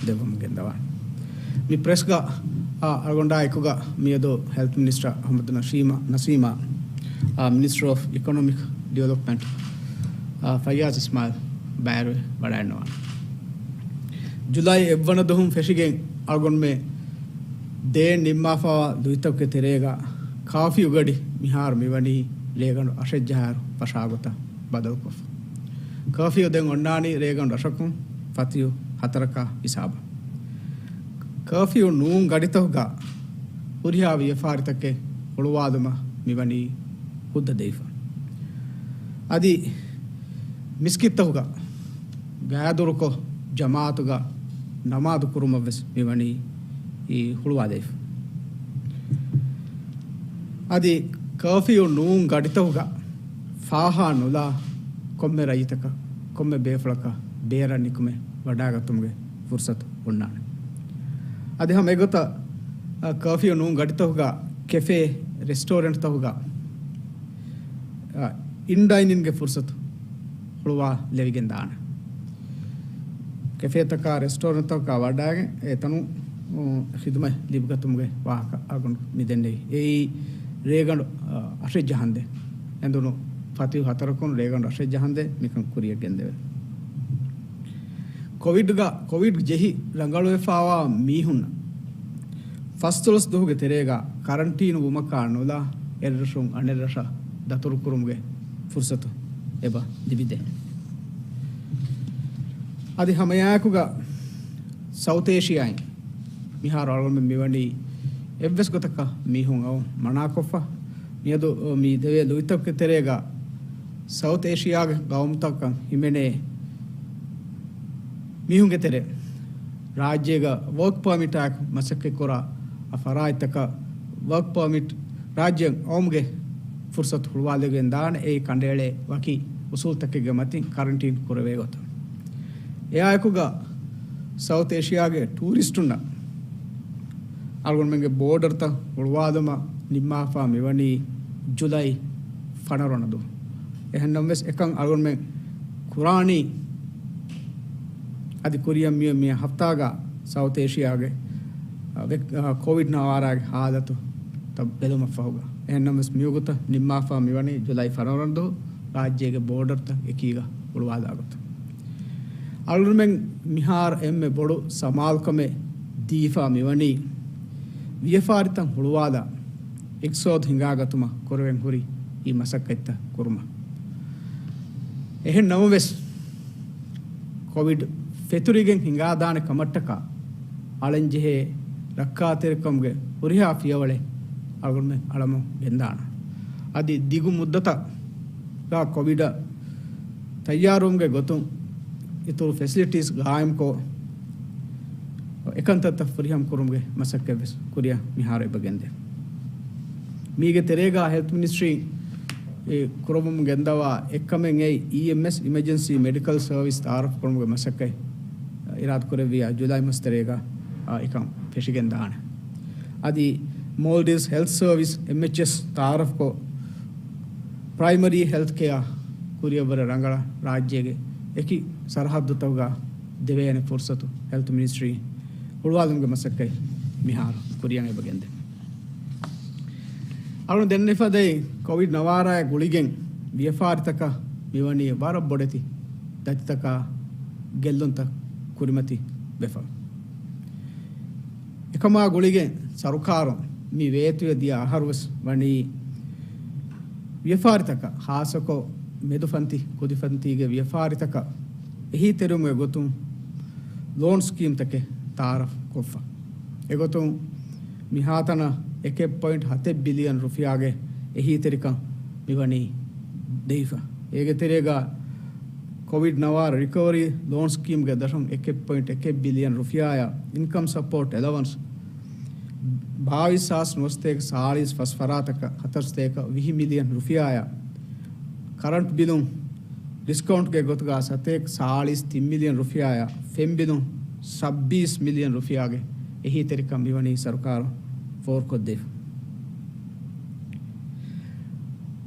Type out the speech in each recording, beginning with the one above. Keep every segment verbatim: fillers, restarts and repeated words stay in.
ދެއްވަމުން ގެންދަވާނެ. މި ޕްރެސްގަ، އާ، އަޅުގަނޑާ އެކުގަ މިއަދު ހެލްތް މިނިސްޓަރ އަޙްމަދު ނަސީމާ، ނަސީމާ، އާ، މިނިސްޓަރ އޮފް އިކޮނޮމިކް ޑިވެލޮޕްމަންޓް، އާ، ފައްޔާޒް އިސްމާއިލް ބައިވެރިވެ ވަޑައިންނަވާނެ. ޖުލައި އެއްވަނަ ދުވަހުން ފެށިގެން އަޅުގަނޑުމެ ދޭން ނިންމާފައިވާ ލުއިތަކުގެ ތެރޭގަ ކާފިއު ގަޑި މިހާރު މިވަނީ ރޭގަނޑު އަށެއް ޖަހާއިރު ފަށާގޮތަށް ބަދަލުކޮށްފަ. ކާފިއު ދެން އޮންނާނީ ރޭގަނޑު އަށަކުން ފަތިހު ހަތަރަކާ ހިސާބަށް. ކާފިއު ނޫން ގަޑިތަކުގަ ހުރިހާ ވިޔަފާރިތަކެއް ހުޅުވާލުމަށް މިވަނީ ހުއްދަ ދެވިފަ. އަދި މިސްކިތްތަކުގަ ގާދުރުކޮށް ޖަމާއަތުގަ ނަމާދު ކުރުމަށްވެސް މިވަނީ ހުޅުވާލެވިފަ. އަދި ކާފިއު ނޫން ގަޑިތަކުގަ ފާހާ ނުލާ ކޮންމެ ރައްޔިތަކަށް، ކޮންމެ ބޭފުޅަކަށް ބޭރަށް ނިކުމެ ވަޑާގަތުމުގެ ފުރުސަތު ހުންނާނެ. އަދި ހަމަ އެގޮތަށް، އަ، ކާފިއު ނޫން ގަޑިތަކުގަ ކެފޭ، ރެސްޓޯރެންޓްތަކުގަ، އ، އިން ޑައިނިންގެ ފުރުސަތު ހުޅުވާލެވިގެން ދާނެ. ކެފޭތަކާ ރެސްޓޯރެންޓްތަކަކާ ވަޑާގެން އެ ތަނު، އު، ޚިދުމަތް ލިބިގަތުމުގެ ވާހަކަ އަޅުގަނޑު މި ދެންނެވި. އެއީ ރޭގަނޑު، އަ، އަށެއް ޖަހަންދެން އެނދުނު ފަތިހު ހަތަރަކުން ރޭގަނޑު އަށެއް ޖަހަންދެން މިކަން ކުރިޔަށް ގެންދެވޭ. ކޮވިޑްގަ، ކޮވިޑް ޖެހި ރަނގަޅުވެފައިވާ މީހުންނަށް ފަސްދޮޅަސް ދުވަހުގެ ތެރޭގަ ކަރަންޓީނު ވުމަކާ ނުލާ އެއްރަށުން އަނެއްރަށަށް ދަތުރުކުރުމުގެ ފުރުސަތު އެބަ ލިބިދޭ. އަދި ހަމައެއާއެކުގަ ސައުތް އޭޝިއާއިން މިހާރު އަޅުގަނޑުމެން މިވަނީ އެއްވެސް ގޮތަކަށް މީހުން އައުން މަނާކޮށްފަ. މިއަދު މި ދެވޭ ލުއިތަކުގެ ތެރޭގަ ސައުތް އޭޝިއާގެ ގައުމުތަކަށް ހިމެނޭ މީހުންގެ ތެރޭ ރާއްޖޭގަ ވޯކް ޕާމިޓާއެކު މަސައްކަތްކުރާ ފަރާތްތަކަށް ވޯކް ޕާމިޓް ރާއްޖެ އައުމުގެ ފުރުސަތު ހުޅުވާލެވިގެން ދާނެ. އެއީ ކަނޑައެޅޭ ވަކި އުސޫލްތަކެއްގެ މަތިން ކަރަންޓީން ކުރެވޭ ގޮތަށް. އެއާއެކުގަ ސައުތް އޭޝިއާގެ ޓޫރިސްޓުންނަށް އަޅުގަނޑުމެންގެ ބޯޑަރުތައް ހުޅުވާލުމަށް ނިންމާފަ މިވަނީ ޖުލައި ފަނަރަ ވަނަ ދުވަހު. އެހެންނަމަވެސް އެކަން އަޅުގަނޑުމެން ކުރާނީ އަދި ކުރިއަށް މި، މި ހަފްތާގަ ސައުތް އޭޝިއާގެ، އަ، ވެ-، އަ، ކޮވިޑް ނަވާރާގެ ހާލަތު ތައް ބެލުމަށްފަހުގަ. އެހެންނަމަވެސް މިވަގުތަށް ނިންމާފަ މިވަނީ ޖުލައި ފަނަރަ ވަނަ ދުވަހު ރާއްޖޭގެ ބޯޑަރުތައް އެކީގަ ހުޅުވާލާ ގޮތަށް. އަޅުގަނޑުމެން މިހާރު އެންމެ ބޮޑު ސަމާލުކަމެއް ދީފަ މިވަނީ ވިޔަފާރިތައް ހުޅުވާލާ އިގްތިސޯދު ހިނގާގަތުމަށް ކުރެވެން ހުރި އި މަސައްކަތްތައް ކުރުމަށް. އެހެން ނަމަވެސް، ކޮވިޑް ފެތުރިގެން ހިނގާދާނެ ކަމަށްޓަކާ އަޅަންޖެހޭ ރައްކާތެރިކަމުގެ ހުރިހާ ފިޔަވަޅެއް އަޅުގަނޑުމެން އަޅަމުން ގެންދާނަން. އަދި ދިގު މުއްދަތަކަށް ކޮވިޑަށް ތައްޔާރުވުމުގެ ގޮތުން އިތުރު ފެސިލިޓީސް ގާއިމްކޮށް، އެކަންތައްތައް ފުރިހަމަ ކުރުމުގެ މަސައްކަތްވެސް ކުރިއަށް މިހާރު އެބަ ގެންދޭ. މީގެ ތެރޭގަ ހެލްތް މިނިސްޓްރީ ކުރައްވަމުން ގެންދަވާ އެއްކަމެއް އެއީ އީއެމްއެސް، އިމަޖެންސީ މެޑިކަލް ސަރވިސް ތައާރަފް ކުރުމުގެ މަސައްކަތް އިރާދަކުރެއްވިއްޔާ ޖުލައި މަސް ތެރޭގަ، އާ، އެކަން ފެށިގެން ދާނެ. އަދި މޯލްޑިވްސް ހެލްތް ސަރވިސް، އެމްއެޗްއެސް، ތައާރަފްކޮށް، ޕްރައިމަރީ ހެލްތް ކެއާ ކުރިއަށްވުރެ ރަނގަޅަށް ރާއްޖޭގެ އެކި ސަރަހައްދުތަކުގަ ދެވޭނެ ފުރުސަތު ހެލްތް މިނިސްޓްރީ ހުޅުވާލުމުގެ މަސައްކަތް މިހާރު ކުރިއަށް އެބަ ގެންދޭ. އަޅުން ދެންނެފަދައި ކޮވިޑް ނަވާރާއާ ގުޅިގެން ވިޔަފާރިތަކަށް މިވަނީ ވަރަށް ބޮޑެތި ދަތިތަކާ ގެއްލުންތައް ކުރިމަތި ވެފަ. އެކަމާ ގުޅިގެން ސަރުކާރުން މި ވޭތުވެ ދިޔަ އަހަރުވެސް ވަނީ ވިޔަފާރިތަކަށް، ޚާއްޞަކޮށް މެދުފަންތި، ކުދިފަންތީގެ ވިޔަފާރިތަކަށް އެހީތެރިވުމުގެ ގޮތުން ލޯން ސްކީމްތަކެއް ތައާރަފް ކޮށްފަ. އެގޮތުން މިހާތަނަށް އެކެއް ޕޮއިންޓް ހަތެއް ބިލިއަން ރުފިޔާގެ އެހީތެރިކަން މިވަނީ ދެވިފަ. އޭގެ ތެރޭގަ ކޮވިޑް ނަވާރަ ރިކަވަރީ ލޯން ސްކީމްގެ ދަށުން އެކެއް ޕޮއިންޓް އެކެއް ބިލިއަން ރުފިޔާއާ، އިންކަމް ސަޕޯޓް އެލަވަންސް ބާވީސް ހާސް ނުވަސަތޭކަ ސާޅީސް ފަސް ފަރާތަކަށް ހަތަރުސަތޭކަ ވިހި މިލިއަން ރުފިޔާއާ، ކަރަންޓް ބިލުން ޑިސްކައުންޓްގެ ގޮތުގަ ސަތޭކަ ސާޅީސް ތިން މިލިއަން ރުފިޔާއާ، ފެން ބިލުން ސައްބީސް މިލިއަން ރުފިޔާގެ އެހީތެރިކަން މިވަނީ ސަރުކާރުން ފޯރުކޮށްދެވިފަ.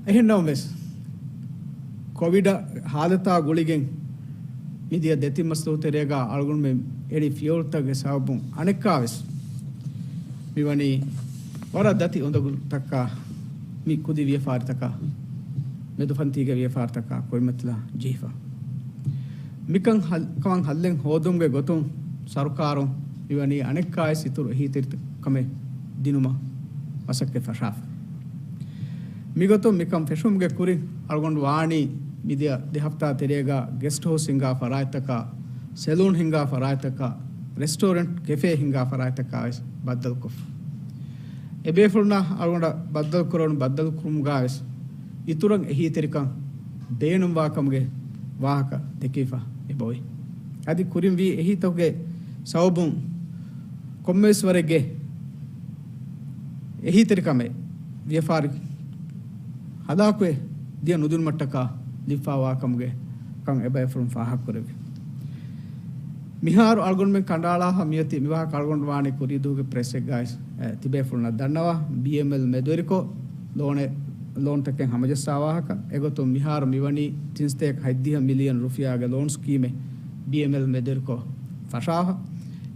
އެހެންނަމަވެސް، ކޮވިޑަށް ހާލަތާ ގުޅިގެން މިދިޔަ ދެތިން މަސްދުވަހު ތެރޭގަ އަޅުގަނޑުމެން އެޅި ފިޔަވަޅުތަކުގެ ސަބަބުން އަނެއްކާވެސް މިވަނީ ވަރަށް ދަތި އުނދަގުލުތަކާ މި ކުދި ވިޔަފާރިތަކާ، މެދުފަންތީގެ ވިޔަފާރިތަކާ ކުރިމަތިލާ ޖެހިފަ. މިކަން ހަލް-، ކަމަށް ހައްލެއް ހޯދުމުގެ ގޮތުން ސަރުކާރުން މިވަނީ އަނެއްކާވެސް އިތުރު އެހީތެރިކަމެއް ދިނުމަށް މަސައްކަތް ފަށާފަ. މިގޮތުން މިކަން ފެށުމުގެ ކުރިން އަޅުގަނޑު ވާނީ މިދިޔަ ދެ ހަފްތާ ތެރޭގަ ގެސްޓް ހައުސް ހިންގާ ފަރާތްތަކާ، ސެލޫން ހިންގާ ފަރާތްތަކާ، ރެސްޓޯރެންޓް ކެފޭ ހިންގާ ފަރާތްތަކާ ވެސް ބައްދަލުކޮށްފަ. އެބޭފުޅުންނާ އަޅުގަނޑަށް ބައްދަލުކުރެވުނު ބައްދަލުކުރުމުގައިވެސް އިތުރަށް އެހީތެރިކަން ބޭނުންވާކަމުގެ ވާހަކަ ދެކިފަ އެބައޮތް. އަދި ކުރިންވީ އެހީތަކުގެ ސަބަބުން ކޮންމެވެސް ވަރެއްގެ އެހީތެރިކަމެއް ވިޔަފާރި ހަލާކުވެ ދިޔަ ނުދިނުމަށްޓަކާ ލިބިފާވާކަމުގެ ކަން އެބައިފުޅުން ފާހަގަކުރެއްވި. މިހާރު އަޅުގަނޑުމެން ކަނޑައަޅާފަ މިއޮތީ މިވާހަކަ އަޅުގަނޑު ވާނީ ކުރީ ދުވަހުގެ ޕްރެސްއެއްގައި ތިބޭފުޅުންނަށް ދަންނަވާ، ބީއެމްއެލް މެދުވެރިކޮށް ލޯނެ-، ލޯންތަކެއް ހަމަޖައްސާ ވާހަކަ. އެގޮތުން މިހާރު މިވަނީ ތިންސަތޭކަ ހަތްދިހަ މިލިއަން ރުފިޔާގެ ލޯން ސްކީމެއް ބީއެމްއެލް މެދުވެރިކޮށް ފަށާފަ.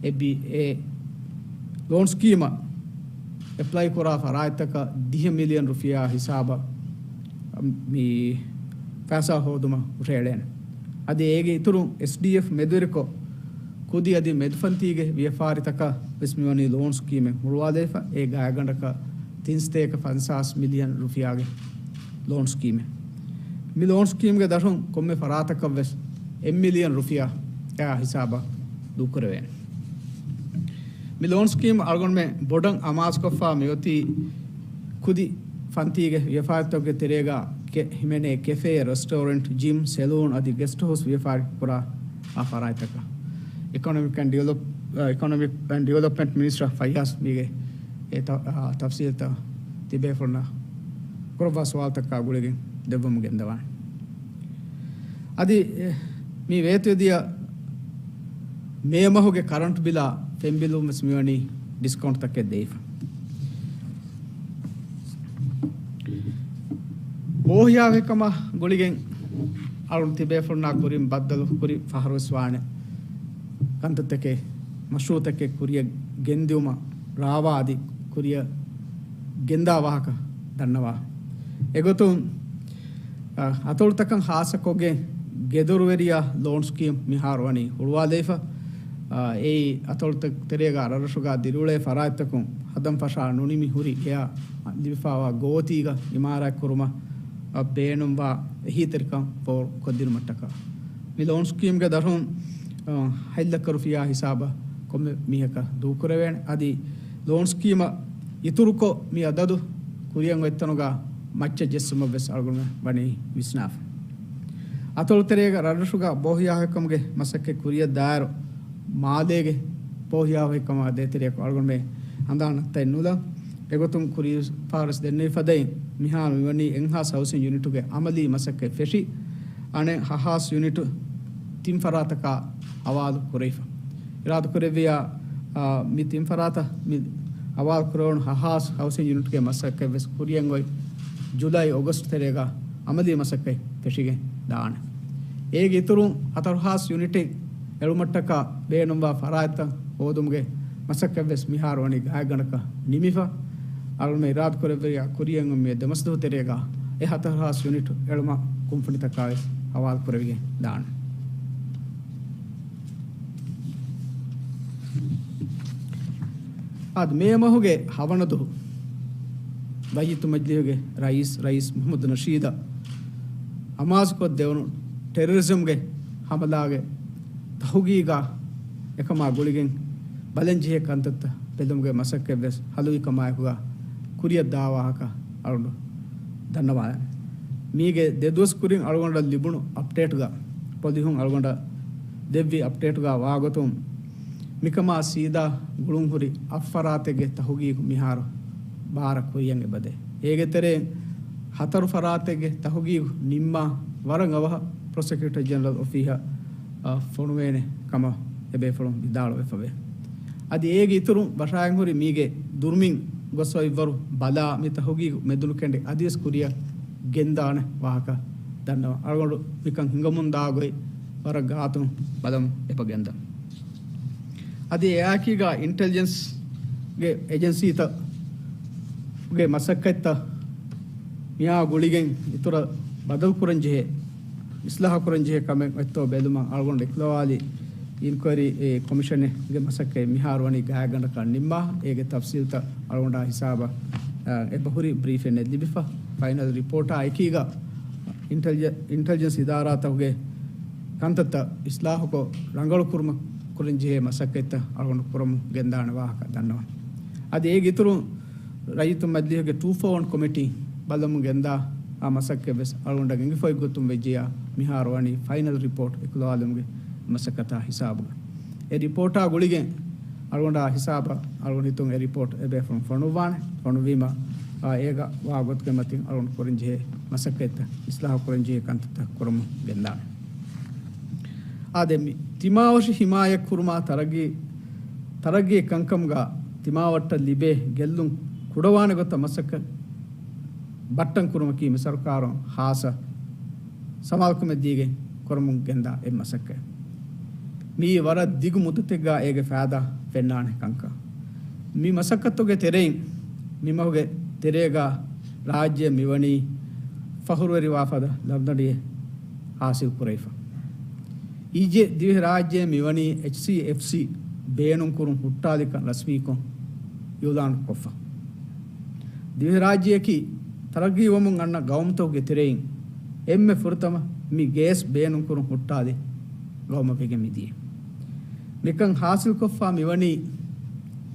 އެ ބި-، އެ ލޯން ސްކީމަށް އެޕްލައި ކުރާ ފަރާތްތަކަށް ދިހަ މިލިއަން ރުފިޔާ ހިސާބަށް މި ފައިސާ ހޯދުމަށް ހުށައެޅޭނެ. އަދި އޭގެ އިތުރުން އެސްޑީއެފް މެދުވެރިކޮށް، ކުދި އަދި މެދުފަންތީގެ ވިޔަފާރިތަކަށް ވެސް މިވަނީ ލޯން ސްކީމެއް ހުޅުވާލައިފަ. އެ ގާތްގަނޑަކަށް ތިންސަތޭކަ ފަންސާސް މިލިއަން ރުފިޔާގެ ލޯން ސްކީމެއް. މި ލޯން ސްކީމްގެ ދަށުން ކޮންމެ ފަރާތަކަށް ވެސް އެއް މިލިއަން ރުފިޔާ އެއާ ހިސާބަށް ދޫކުރެވޭނެ. މި ލޯން ސްކީމް އަޅުގަނޑުމެން ބޮޑަށް އަމާޒުކޮށްފާ މިއޮތީ ކުދި ފަންތީގެ ވިޔަފާރިތަކުގެ ތެރޭގަ ކެ-، ހިމެނޭ ކެފޭ، ރެސްޓޯރެންޓް، ޖިމް، ސެލޫން އަދި ގެސްޓް ހައުސް ވިޔަފާރި ކުރާ އާ ފަރާތްތަކަށް. އިކޮނޮމިކް އެންޑް ޑިވެލޮޕް-، އާ، އިކޮނޮމިކް އެންޑް ޑިވެލޮޕްމަންޓް މިނިސްޓަރ ފައްޔާޒް މީގެ އެ ތަ-، އާ، ތަފްސީލްތައް ތިބޭފުޅުންނަށް ކުރައްވާ ސުވާލުތަކާ ގުޅިގެން ދެއްވަމުން ގެންދަވާނެ. އަދި، އެ، މި ވޭތުވެދިޔަ މޭ މަހުގެ ކަރަންޓް ބިލާ ފެންބިލުން ވެސް މިވަނީ ޑިސްކައުންޓްތަކެއް ދެވިފަ. ބޯހިޔާވަހިކަމާ ގުޅިގެން އަޅުން ތިބޭފުޅުންނާ ކުރިން ބައްދަލު ކުރި ފަހަރުވެސް ވާނެ ކަންތައްތަކެއް، މަޝްރޫއުތަކެއް ކުރިއަށް ގެންދިއުމަށް ރާވާ އަދި ކުރިއަށް ގެންދާ ވާހަކަ ދަންނަވާ. އެގޮތުން، އަ، އަތޮޅުތަކަށް ހާއްސަކޮށްގެން ގެދޮރުވެރިޔާ ލޯން ސްކީމް މިހާރު ވަނީ ހުޅުވާލައިފަ. އަ، އެއީ އަތޮޅުތައް ތެރޭގަ ރަށްރަށުގަ ދިރިއުޅޭ ފަރާތްތަކުން ހަދަން ފަށާ ނުނިމި ހުރި ގެޔާ ލިބިފާވާ ގޯތީގަ އިމާރާތްކުރުމަށް ބޭނުންވާ އެހީތެރިކަން ފޯރުކޮށްދިނުމަށްޓަކާ. މި ލޯން ސްކީމްގެ ދަށުން، އަ، ހަތް ލައްކަ ރުފިޔާ ހިސާބަށް ކޮންމެ މީހަކަށް ދޫކުރެވޭނެ. އަދި ލޯން ސްކީމަށް އިތުރުކޮށް މި އަދަދު ކުރިއަށް އޮތްތަނުގަ މައްޗަށް ޖެއްސުމަށް ވެސް އަޅުގަނޑުމެން ވަނީ ވިސްނާފަ. އަތޮޅުތެރޭގަ ރަށްރަށުގަ ބޯހިޔާވަހިކަމުގެ މަސައްކަތް ކުރިއަށް ދާއިރު މާލޭގެ ބޯހިޔާވަހިކަމާ ދޭތެރެއަކު އަޅުގަނޑުމެން ހަނދާން ނައްތައެއް ނުލާ. އެގޮތުން ކުރީ ފަހަރަސް ދެންނެވި ފަދައިން މިހާރު މިވަނީ އެއްހާސް ހައުސިން ޔުނިޓުގެ އަމަލީ މަސައްކަތް ފެށި، އަނެއް ހަހާސް ޔުނިޓު ތިން ފަރާތަކާ އަވާލު ކުރެވިފަ. އިރާދަކުރެއްވިޔާ، އާ، މި ތިން ފަރާތަށް މި އަވާލު ކުރެވުނު ހަހާސް ހައުސިން ޔުނިޓުގެ މަސައްކަތް ވެސް ކުރިއަށް އޮތް ޖުލައި އޮގަސްޓް ތެރޭގަ އަމަލީ މަސައްކަތް ފެށިގެން ދާނެ. އޭގެ އިތުރުން ހަތަރު ހާސް ޔުނިޓެއް އެޅުމަށްޓަކާ ބޭނުންވާ ފަރާތްތައް ހޯދުމުގެ މަސައްކަތް ވެސް މިހާރު ވަނީ ގާތްގަނޑަކަށް ނިމިފަ. އަޅުގަނޑުމެން އިރާދަކުރެއްވިޔާ ކުރިއަށް އޮތް މި ދެ މަސްދުވަހު ތެރޭގަ އެ ހަތަރު ހާސް ޔުނިޓު އެޅުމަށް ކުންފުނިތަކާ ވެސް ހަވާލު ކުރެވިގެން ދާނެ. އާދެ، މޭ މަހުގެ ހަވަނަ ދުވަހު ރައްޔިތު މަޖިލީހުގެ ރައީސް، ރައީސް މުހައްމަދު ނަޝީދަށް އަމާޒުކޮށް ދެވުނު ޓެރަރިޒަމްގެ ހަމަލާގެ ތަހުގީގާ އެކަމާ ގުޅިގެން ބަލަންޖެހޭ ކަންތައްތައް ބެލުމުގެ މަސައްކަތް ވެސް ހަލުވިކަމާއެކުގާ ކުރިއަށް ދާ ވާހަކަ އަޅުގަނޑު ދަންނަވާލަން. މީގެ ދެ ދުވަސް ކުރިން އަޅުގަނޑަށް ލިބުނު އަޕްޑޭޓްގަ ޕޮލިހުން އަޅުގަނޑަށް ދެއްވި އަޕްޑޭޓްގަ ވާގޮތުން، މިކަމާ ސީދާ ގުޅުންހުރި އަށް ފަރާތެއްގެ ތަހުގީގު މިހާރު ބާރަށް ކުރިއަށް އެބަދޭ. އޭގެ ތެރެއިން ހަތަރު ފަރާތެއްގެ ތަހުގީގު ނިންމާ ވަރަށް އަވަހަށް ޕްރޮސެކިއުޓަރ ޖެނެރަލް އޮފީހަށް، އަ، ފޮނުވޭނެ ކަމަށް އެބޭފުޅުން ވިދާޅުވެފަވޭ. އަދި އޭގެ އިތުރުން ވަށާއިން ހުރި މީގެ ދުރުމިން ގޮސް އޮތްވަރު ބަލާ މި ތަހުގީގު މެދުނުކެނޑި އަދިވެސް ކުރިއަށް ގެންދާނެ ވާހަކަ ދަންނަވަން. އަޅުގަނޑު މިކަން ހިނގަމުން ދާ ގޮތް ވަރަށް ގާތުން ބަލަމުން އެބަ ގެންދަން. އަދި އެއާއެކީގަ އިންޓެލިޖެންސްގެ އެޖެންސީތައް ގެ މަސައްކަތްތައް މިއާ ގުޅިގެން އިތުރަށް ބަދަލު ކުރަން ޖެހޭ، އިސްލާހު ކުރަން ޖެހޭ ކަމެއް އޮތްތޯ ބެލުމަށް އަޅުގަނޑު އިންކުއަރީ ކޮމިޝަނެއްގެ މަސައްކަތް މިހާރު ވަނީ ގާތްގަނޑަކަށް ނިންމާ. އޭގެ ތަފްސީލްތައް އަޅުގަނޑާ ހިސާބަށް، އާ، އެބަހުރި ބްރީފެއް ލިބިފަ. ފައިނަލް ރިޕޯޓާ އެކީގަ އިންޓެލިޖެ-، އިންޓެލިޖެންސް އިދާރާތަކުގެ ކަންތައްތައް އިސްލާހުކޮށް ރަނގަޅު ކުރުމަށް ކުރަން ޖެހޭ މަސައްކަތްތައް އަޅުގަނޑު ކުރަމުން ގެންދާނެ ވާހަކަ ދަންނަވަން. އަދި އޭގެ އިތުރުން ރައްޔިތު މަޖިލީހުގެ ޓޫ ފޯ ވަން ކޮމިޓީ ބަލަމުން ގެންދާ އާ މަސައްކަތް ވެސް އަޅުގަނޑަށް އެނގިފައި ގޮތުން ވެއްޖިއްޔާ މިހާރު ވަނީ ފައިނަލް ރިޕޯޓް އެކުލަވާލުމުގެ މަސައްކަތާ ހިސާބުގަ. އެ ރިޕޯޓާ ގުޅިގެން އަޅުގަނޑާ ހިސާބަށް އަޅުގަނޑު ހިތުން އެ ރިޕޯޓް އެބޭފުޅުން ފޮނުއްވާނެ. ފޮނުއްވީމަ، އާ، އޭގަ ވާ ގޮތުގެ މަތިން އަޅުގަނޑު ކުރަން ޖެހޭ މަސައްކަތްތައް، އިސްލާހު ކުރަން ޖެހޭ ކަންތައްތައް ކުރަމުން ގެންދާނެ. އާދެ، މި ތިމާވެށި ހިމާޔަތް ކުރުމާ ތަރައްގީ، ތަރައްގީ ކަންކަމުގަ ތިމާވައްޓަށް ލިބޭ ގެއްލުން ކުޑަވާނެ ގޮތަށް މަސައްކަތް ބައްޓަން ކުރުމަކީ މި ސަރުކާރުން ހާއްސަ ސަމާލުކަމެއް ދީގެން ކުރަމުން ގެންދާ އެއް މަސައްކަތް. މިއީ ވަރަށް ދިގު މުއްދަތެއްގަ އޭގެ ފައިދާ ފެންނާނެ ކަންކަން. މި މަސައްކަތުގެ ތެރެއިން މިމަހުގެ ތެރޭގަ ރާއްޖެ މިވަނީ ފަޚުރުވެރިވާފަދަ ލަންދަނޑިއެއް ހާސިލް ކުރެވިފަ. އިއްޒެ ދިވެހިރާއްޖެ މިވަނީ އެޗްސީއެފްސީ ބޭނުންކުރުން ހުއްޓާލިކަން ރަސްމީކޮށް އިއުލާން ކޮށްފަ. ދިވެހިރާއްޖެއަކީ ތަރައްގީވަމުން އަންނަ ގައުމުތަކުގެ ތެރެއިން އެންމެ ފުރަތަމަ މި ގޭސް ބޭނުންކުރުން ހުއްޓާލި ގައުމަށް ވެގެން މިދިޔަ. މިކަން ހާސިލްކޮށްފަ މިވަނީ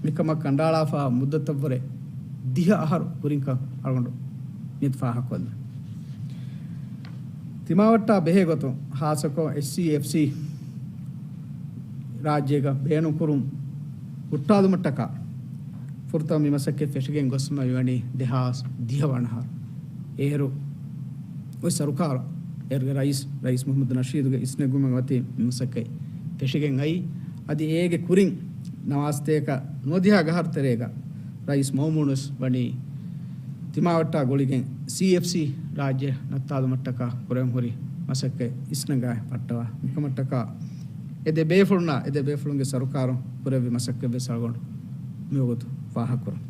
މިކަމަށް ކަނޑައަޅާފަ މުއްދަތަށްވުރެ ދިހަ އަހަރު ކުރިންކަން އަޅުގަނޑު މިއަދު ފާހަގަކޮށްލަން. ތިމާވައްޓާ ބެހޭ ގޮތުން ހާއްސަކޮށް އެޗްސީއެފްސީ ރާއްޖޭގަ ބޭނުންކުރުން ހުއްޓާލުމަށްޓަކާ ފުރަތަމަ މި މަސައްކަތް ފެށިގެން ގޮސްފަ މިވަނީ ދެހާސް ދިހަ ވަނަ އަހަރު. އޭރު އޮތް ސަރުކާރު، އޭރުގެ ރައީސް، ރައީސް މުހައްމަދު ނަޝީދުގެ އިސްނެގުމެއް މަތިން މި މަސައްކަތް ފެށިގެން އައީ. އަދި އޭގެ ކުރިން ނަވާސްތޭކަ ނުވަދިހަ ގަހަރު ތެރޭގަ ރައީސް މައުމޫނުވެސް ވަނީ ތިމާވައްޓާ ގުޅިގެން ސީއެފްސީ ރާއްޖެ ނައްތާލުމަށްޓަކާ ކުރެވެން ހުރި މަސައްކަތް އިސްނަގާ ފައްޓަވާ. މިކަމަށްޓަކާ އެ ދެ ބޭފުޅުންނާ، އެ ދެ ބޭފުޅުންގެ ސަރުކާރުން ކުރެއްވި މަސައްކަތް ވެސް އަޅުގަނޑު މިވަގުތު ފާހަގަކުރަން.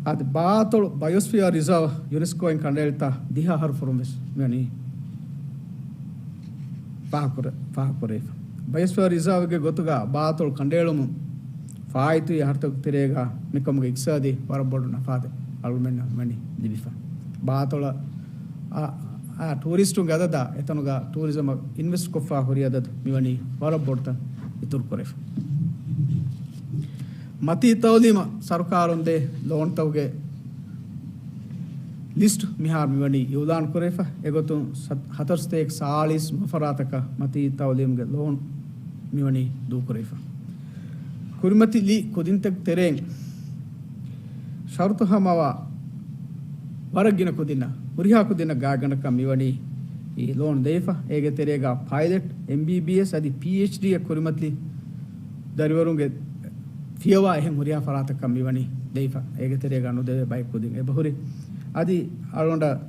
އަދި ބާތޮޅު ބަޔޮސްފިއާ ރިޒާވް ޔުނެސްކޯއިން ކަނޑައެޅިތާ ދިހަ އަހަރު ފުރުން ވެސް މިވަނީ ފާހަގަކުރެ-، ފާހަގަކުރެވިފަ. ބަޔޮސްފިއާ ރިޒާވްގެ ގޮތުގަ ބާތޮޅު ކަނޑައެޅުމުން ފާއިތުވި އަހަރުތަކުގެ ތެރޭގަ މިކަމުގެ އިޤްތިޞާދީ ވަރަށް ބޮޑު ނަފާތެއް އަޅުގަނޑުމެންނަށް ވަނީ ލިބިފަ. ބާތޮޅަށް އާ، އާ، ޓޫރިސްޓުންގެ އަދަދާ އެތަނުގަ ޓޫރިޒަމަށް އިންވެސްޓް ކޮށްފަ ހުރި އަދަދު މިވަނީ ވަރަށް ބޮޑުތަން އިތުރު ކުރެފަ. މަތީ ތައުލީމަށް ސަރުކާރުން ދޭ ލޯންތަކުގެ ލިސްޓް މިހާރު މިވަނީ އިއުލާން ކުރެފަ. އެގޮތުން ސަ-، ހަތަރުސަތޭކަ ސާޅީސް ނުވަ ފަރާތަކަށް މަތީ ތައުލީމުގެ ލޯން މިވަނީ ދޫކުރެފަ. ކުރިމަތިލި ކުދިންތަކުގެ ތެރެއިން ޝަރުތު ހަމަވާ ވަރަށް ގިނަ ކުދިންނަށް، ހުރިހާ ކުދިންނަށް ގާތްގަނޑަކަށް މިވަނީ އީ ލޯން ދެވިފަ. އޭގެ ތެރޭގަ ޕައިލެޓް، އެމްބީބީއެސް އަދި ޕީއެޗްޑީއެއް ކުރިމަތިލި ދަރިވަރުންގެ ފިޔަވާ އެހެން ހުރިހާ ފަރާތަކަށް މިވަނީ ދެވިފަ. އޭގެ ތެރޭގަ ނުދެވޭ ބައެއް ކުދިން އެބަހުރި. އަދި އަޅުގަނޑަށް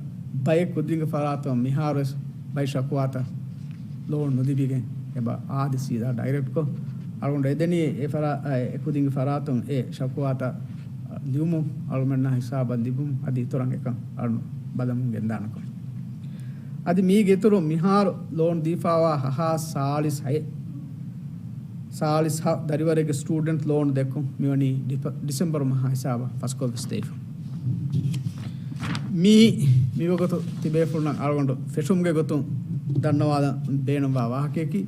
ބައެއް ކުދިންގެ ފަރާތުން މިހާރުވެސް ބައެއް ޝަކުވާތައް ލޯން ނުލިބިގެން އެބަ އާދެ ސީދާ ޑައިރެކްޓްކޮށް، އަޅުގަނޑު އެދެނީ އެ ފަރާ-، އެ ކުދިންގެ ފަރާތުން އެ ޝަކުވާތައް ލިޔުމުން އަޅުމެންނާ ހިސާބަށް ލިބުމުން އަދި އިތުރަށް އެކަން އަޅު ބަލަމުން ގެންދާނެކަން. އަދި މީގެ އިތުރުން މިހާރު ލޯން ދީފާވާ ހަހާ ސާޅީސް ހަ-، ސާޅީސް ހަ ދަރިވަރެއްގެ ސްޓޫޑެންޓް ލޯން ދެއްކުން މިވަނީ ޑިޕ-، ޑިސެމްބަރު މަހާ ހިސާބަށް ފަސްކޮށް ވެސް ދެވިފަ. މީ މިވަގުތު ތިބޭފުޅުންނަށް އަޅުގަނޑު ފެށުމުގެ ގޮތުން ދަންނަވާލަން ބޭނުންވާ ވާހަކަޔަކީ،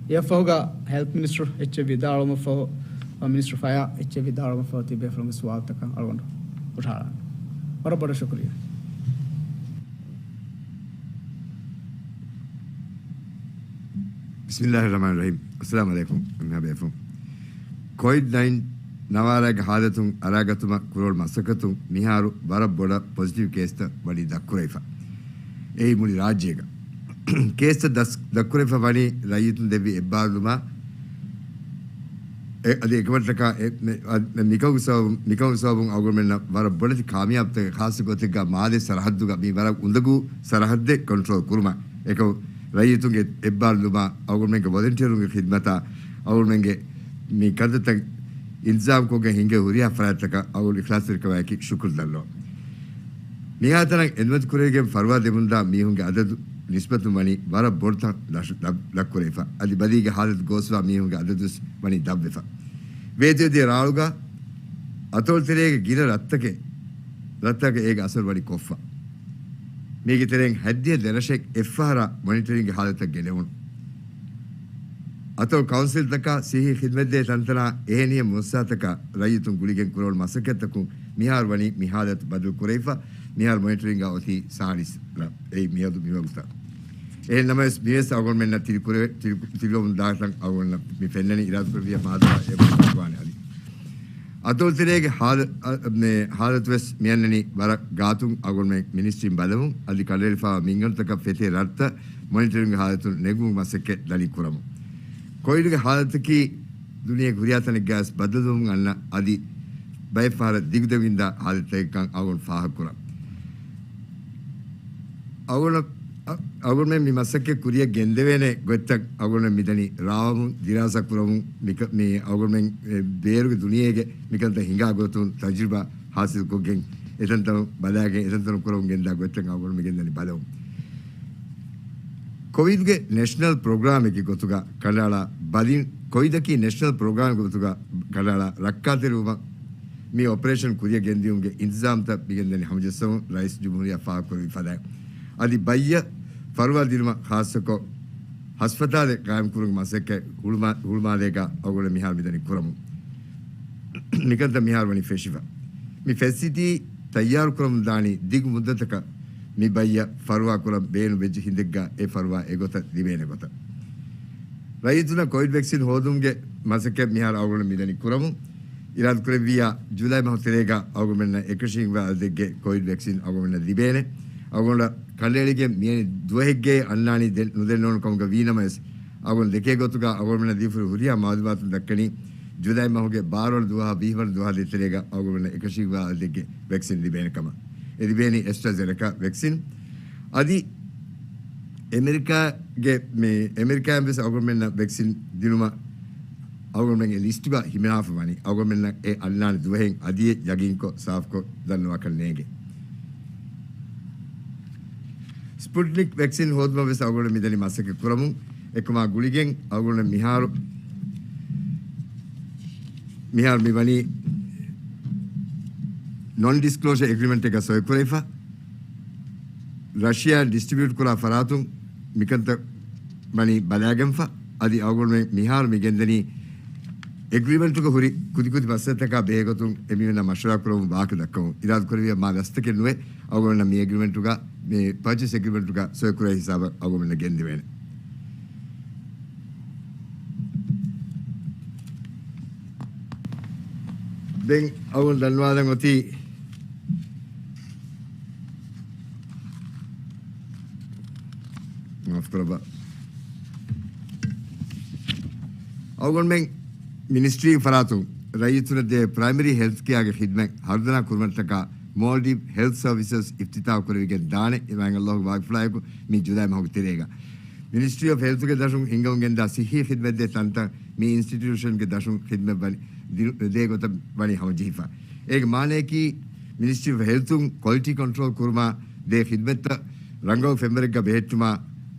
އެއަށްފަހުގަ ހެލްތް މިނިސްޓަރު އެއްޗެއް ވިދާޅުވުމަށްފަހު، މިނިސްޓަރު ފަޔާ އެއްޗެއް ވިދާޅުވުމަށްފަހު ތިބޭފުޅުންގެ ސުވާލުތަކަށް އަޅުގަނޑު ހުށަހަޅާނެ. ވަރަށް ބޮޑަށް ޝުކުރިއްޔާ. ބިސްމިއްލާހި ރަޙްމާނި ރަޙީމް. އައްސަލާމު ޢަލައިކުމް. އެންމެހާ ބޭފުޅުން. ކޮވިޑް ނައިން ނަވާރާގެ ހާލަތުން އަރާގަތުމަށް ކުރެވުނު މަސައްކަތުން މިހާރު ވަރަށް ބޮޑަށް ޕޮޒިޓިވް ކޭސްތައް ވަނީ ދަށްކުރެވިފަ. އެއީ މުޅި ރާއްޖޭގަ. ކޭސްތައް ދަސް-، ދަށްކުރެވިފަ ވަނީ ރައްޔިތުން ދެއްވި އެއްބާރުލުމާ، އެ-، އަދި އެކަމަށްޓަކާ އެ-، މެ-، އަ-، މެ-، މިކަމުގެ ސަބަބުން، މިކަމުގެ ސަބަބުން އަޅުގަނޑުމެންނަށް ވަރަށް ބޮޑެތި ކާމިޔާބުތަކެއް ޚާއްޞަ ގޮތެއްގަ މާލޭ ސަރަހައްދުގަ މި ވަރަށް އުނދަގޫ ސަރަހައްދެއް ކޮންޓްރޯލް ކުރުމަށް. އެކަމު ރައްޔިތުންގެ އެއްބާރުލުމާ އަޅުގަނޑުމެންގެ ވޮލަންޓިއަރުންގެ ޚިދްމަތާ އަޅުގަނޑުމެންގެ މި ކަންތައްތައް އިންތިޒާމްކޮށްގެން ހިންގޭ ހުރިހާ ފަރާތްތަކަށް އަޅުގަނޑު އިޚްލާޞްތެރިކަމާއެކީ ޝުކުރު ދަންނަވަން. މިހާތަނަށް އެދުމަތި ކުރެވިގެން ފަރުވާ ދެމުންދާ މީހުންގެ އަދަދު ނިސްބަތުން ވަނީ ވަރަށް ބޮޑު ތަން ލަށު-، ލަ-، ލައްކުރެވިފަ. އަދި ބަދީގެ ހާލަތު ގޯސްވާ މީހުންގެ އަދަދުވެސް ވަނީ ދަށްވެފަ. ވޭތުވެދިޔަ ރާޅުގަ އަތޮޅު ތެރޭގެ ގިނަ ރަށްތަކެއް، ރަށްތަކަށް އޭގެ އަސަރު ވަނީ ކޮށްފަ. މީގެ ތެރެއިން ހަތްދިހަ ދެރަށެއް އެއްފަހަރާ މޮނިޓަރިންގ ހާލަތަށް ގެނެވުނު. އަތޮޅު ކައުންސިލްތަކާ ސިއްހީ ޚިދްމަތްދޭ ތަންތަނާ އެހެނިހެން މުއައްސަސާތަކާ ރައްޔިތުން ގުޅިގެން ކުރެވުނު މަސައްކަތްތަކުން މިހާރު ވަނީ މި ހާލަތު ބަދަލު ކުރެވިފަ. މިހާރު މޮނިޓަރިންގ އޮތީ ސާޅީސް ރަށް. އެއީ މިއަދު މިވަގުތަށް. އެހެން ނަމަވެސް މިވެސް އަޅުގަނޑުމެންނަށް ތިރިކުރެ-، ތިރި-، ތިރިލަވަމުން ދާތަން އަޅުގަނޑަށް މި ފެންނަނީ އިރާދަކުރެއްވިޔާ މާދަމާ އެ ވާނެ އަދި. އަތޮޅުތެރޭގެ ހާލަ-، އަ، މެ ހާލަތުވެސް މިއަންނަނީ ވަރަށް ގާތުން އަޅުގަނޑުމެން މިނިސްޓްރީން ބަލަމުން އަދި ކަނޑައެޅިފައިވާ މިންގަނޑުތަކަށް ފެތޭ ރަށްތައް މޮނިޓަރިންގ ހާލަތުން ނެގުމުގެ މަސައްކަތް ދަނީ ކުރަމުން. ކޮވިޑްގެ ހާލަތަކީ ދުނިޔޭގެ ހުރިހާ ތަނެއްގައިވެސް ބަދަލުވަމުން އަންނަ އަދި ބައެއް ފަހަރަށް ދިގުދެވިގެންދާ ހާލަތެއްކަން އަޅުގަނޑު ފާހަގަކުރަން. އަޅުގަނޑަށް އަ-، އަޅުގަނޑުމެން މި މަސައްކަތް ކުރިއަށް ގެންދެވޭނެ ގޮތްތައް އަޅުގަނޑުމެން މިދަނީ ރާވަމުން، ދިރާސާ ކުރަމުން، މިކަ-، މި އަޅުގަނޑުމެން އެ ބޭރުގެ ދުނިޔޭގެ މިކަންތައް ހިނގާ ގޮތުން ތަޖުރިބާ ހާސިލްކޮށްގެން، އެތަންތަނުން ބަލާގެން، އެތަންތަނުން ކުރަމުން ގެންދާ ގޮތްތައް އަޅުގަނޑުމެން މި ގެންދަނީ ބަލަމުން. ކޮވިޑްގެ ނެޝަނަލް ޕްރޮގްރާމެއްގެ ގޮތުގަ ކަނޑައަޅާ ބަލިން، ކޮވިޑަކީ ނެޝަނަލް ޕްރޮގްރާމެއްގެ ގޮތުގަ ކަނޑައަޅާ ރައްކާތެރިވުމަށް މި އޮޕަރޭޝަން ކުރިއަށް ގެންދިޔުމުގެ އިންތިޒާމްތައް މިގެންދަނީ ހަމަޖައްސަމުން ރައީސް ޖުމްހޫރިއްޔާ ފާހަގަކުރެއްވި ފަދައިން. އަދި ބައްޔަށް ފަރުވާ ދިނުމަށް ޚާއްޞަކޮށް ހަސްފަތާލެއް ޤާއިމްކުރުމުގެ މަސައްކަތް ހުޅުމާ-، ހުޅުމާލޭގަ އަޅުގަނޑު މިހާރު މިދަނީ ކުރަމުން. މިކަންތައް މިހާރު ވަނީ ފެށިފަ. މި ފެސިލިޓީ ތައްޔާރުކުރަމުން ދާނީ ދިގު މުއްދަތަކަށް މި ބައްޔަށް ފަރުވާކުރަން ބޭނުން ވެއްޖެ ހިނދެއްގަ އެ ފަރުވާ އެގޮތަށް ލިބޭނެ ގޮތަށް. ރައްޔިތުންނަށް ކޮވިޑް ވެކްސިން ހޯދުމުގެ މަސައްކަތް މިހާރު އަޅުގަނޑު މިދަނީ ކުރަމުން. އިރާދަކުރެއްވިއްޔާ، ޖުލައި މަހު ތެރޭގަ އަޅުގަނޑުމެންނަށް އެކަށީގެންވާ އަދަދެއްގެ ކޮވިޑް ވެކްސިން އަޅުގަނޑުމެންނަށް ލިބޭނެ. އަޅުގަނޑަށް ކަނޑައެޅިގެން މިއަނި ދުވަހެއްގައި އަންނާނީ ދެ-، ނުދެންނެވުނު ކަމުގަ ވީނަމަވެސް، އަޅުގަނޑު ދެކޭ ގޮތުގަ އަޅުގަނޑުމެންނަށް ދީފައި ހުރިހާ މައުލޫމާތުން ދައްކަނީ، ޖުލައި މަހުގެ ބާރަ ވަނަ ދުވަހާ ވިހި ވަނަ ދުވަހާ ދޭތެރޭގަ އަޅުގަނޑުމެންނަށް އެކަށީގެންވާ އަދަދެއްގެ ވެކްސިން ލިބޭނެ ކަމަށް. އެ ލިބޭނީ އެސްޓްރާޒެނެކާ ވެކްސިން. އަދި އެމެރިކާގެ މި އެމެރިކާއިން ވެސް އަޅުގަނޑުމެންނަށް ވެކްސިން ދިނުމަށް އަޅުގަނޑުމެން އެ ލިސްޓުގަ ހިމެނާފަ ވަނީ. އަޅުގަނޑުމެންނަށް އެ އަންނާނެ ދުވަހެއް އަދިއެއް ޔަގީންކޮށް ސާފުކޮށް ދަންނަވާކަށް ނޭނގެ. ސްޕުޓްނިކް ވެކްސިން ހޯދުމަށް ވެސް އަޅުގަނޑު މިދަނީ މަސައްކަތް ކުރަމުން. އެކަމާ ގުޅިގެން އަޅުގަނޑު މިހާރު، މިހާރު މި ވަނީ ނޮން ޑިސްކްލޯޝަ އެގްރިމެންޓެއްގަ ސޮއިކުރެވިފަ. ރަޝިޔާ ޑިސްޓްރިބިއުޓް ކުރާ ފަރާތުން މިކަންތައް ވަނީ ބަލާގެންފަ. އަދި އަޅުގަނޑުމެން މިހާރު މި ގެންދަނީ އެގްރިމެންޓުގަ ހުރި ކުދިކުދި މައްސަލަތަކާ ބެހޭގޮތުން އެމީހުންނާ މަޝްވަރާ ކުރަމުން ވާހަކަ ދައްކަމުން. އިރާދަކުރެއްވިޔާ މާ ދަސްތަކެއް ނުވެ އަޅުގަނޑުމެންނަށް މި އެގްރިމެންޓުގަ، މި ޕަރޗޭސް އެގްރިމެންޓުގަ ސޮއިކުރާ ހިސާބަށް އަޅުގަނޑުމެންނަށް ގެންދެވޭނެ. ދެން އަޅުގަނޑު ދަންނަވާލަން އޮތީ، މާފުކުރައްވާ. އަޅުގަނޑުމެން މިނިސްޓްރީގެ ފަރާތުން ރައްޔިތުންނަށް ދޭ ޕްރައިމަރީ ހެލްތް ކެއާގެ ޚިދްމަތް ހަރުދަނާ ކުރުމަށްޓަކާ މޯލްޑިވް ހެލްތް ސަރވިސަސް އިފްތިތާހު ކުރެވިގެން ދާނެ އިމާން އައްލާހުގެ ވާގިފުޅާއެކު މި ޖުލައި މަހުގެ ތެރޭގަ. މިނިސްޓްރީ އޮފް ހެލްތުގެ ދަށުން ހިންގަމުން ގެންދާ ސިއްހީ ޚިދްމަތްދޭ ތަންތަން މި އިންސްޓިޓިއުޝަންގެ ދަށުން ޚިދްމަތް ވަނި-، ދި-، ދޭ ގޮތަށް ވަނީ ހަމަޖެހިފަ. އޭގެ މާނަޔަކީ، މިނިސްޓްރީ އޮފް ހެލްތުން ކޮލިޓީ ކޮންޓްރޯލް ކުރުމާ ދޭ ޚިދްމަތްތައް ރަނގަޅު ފެންވަރެއްގަ ބެހެއްޓުމާ،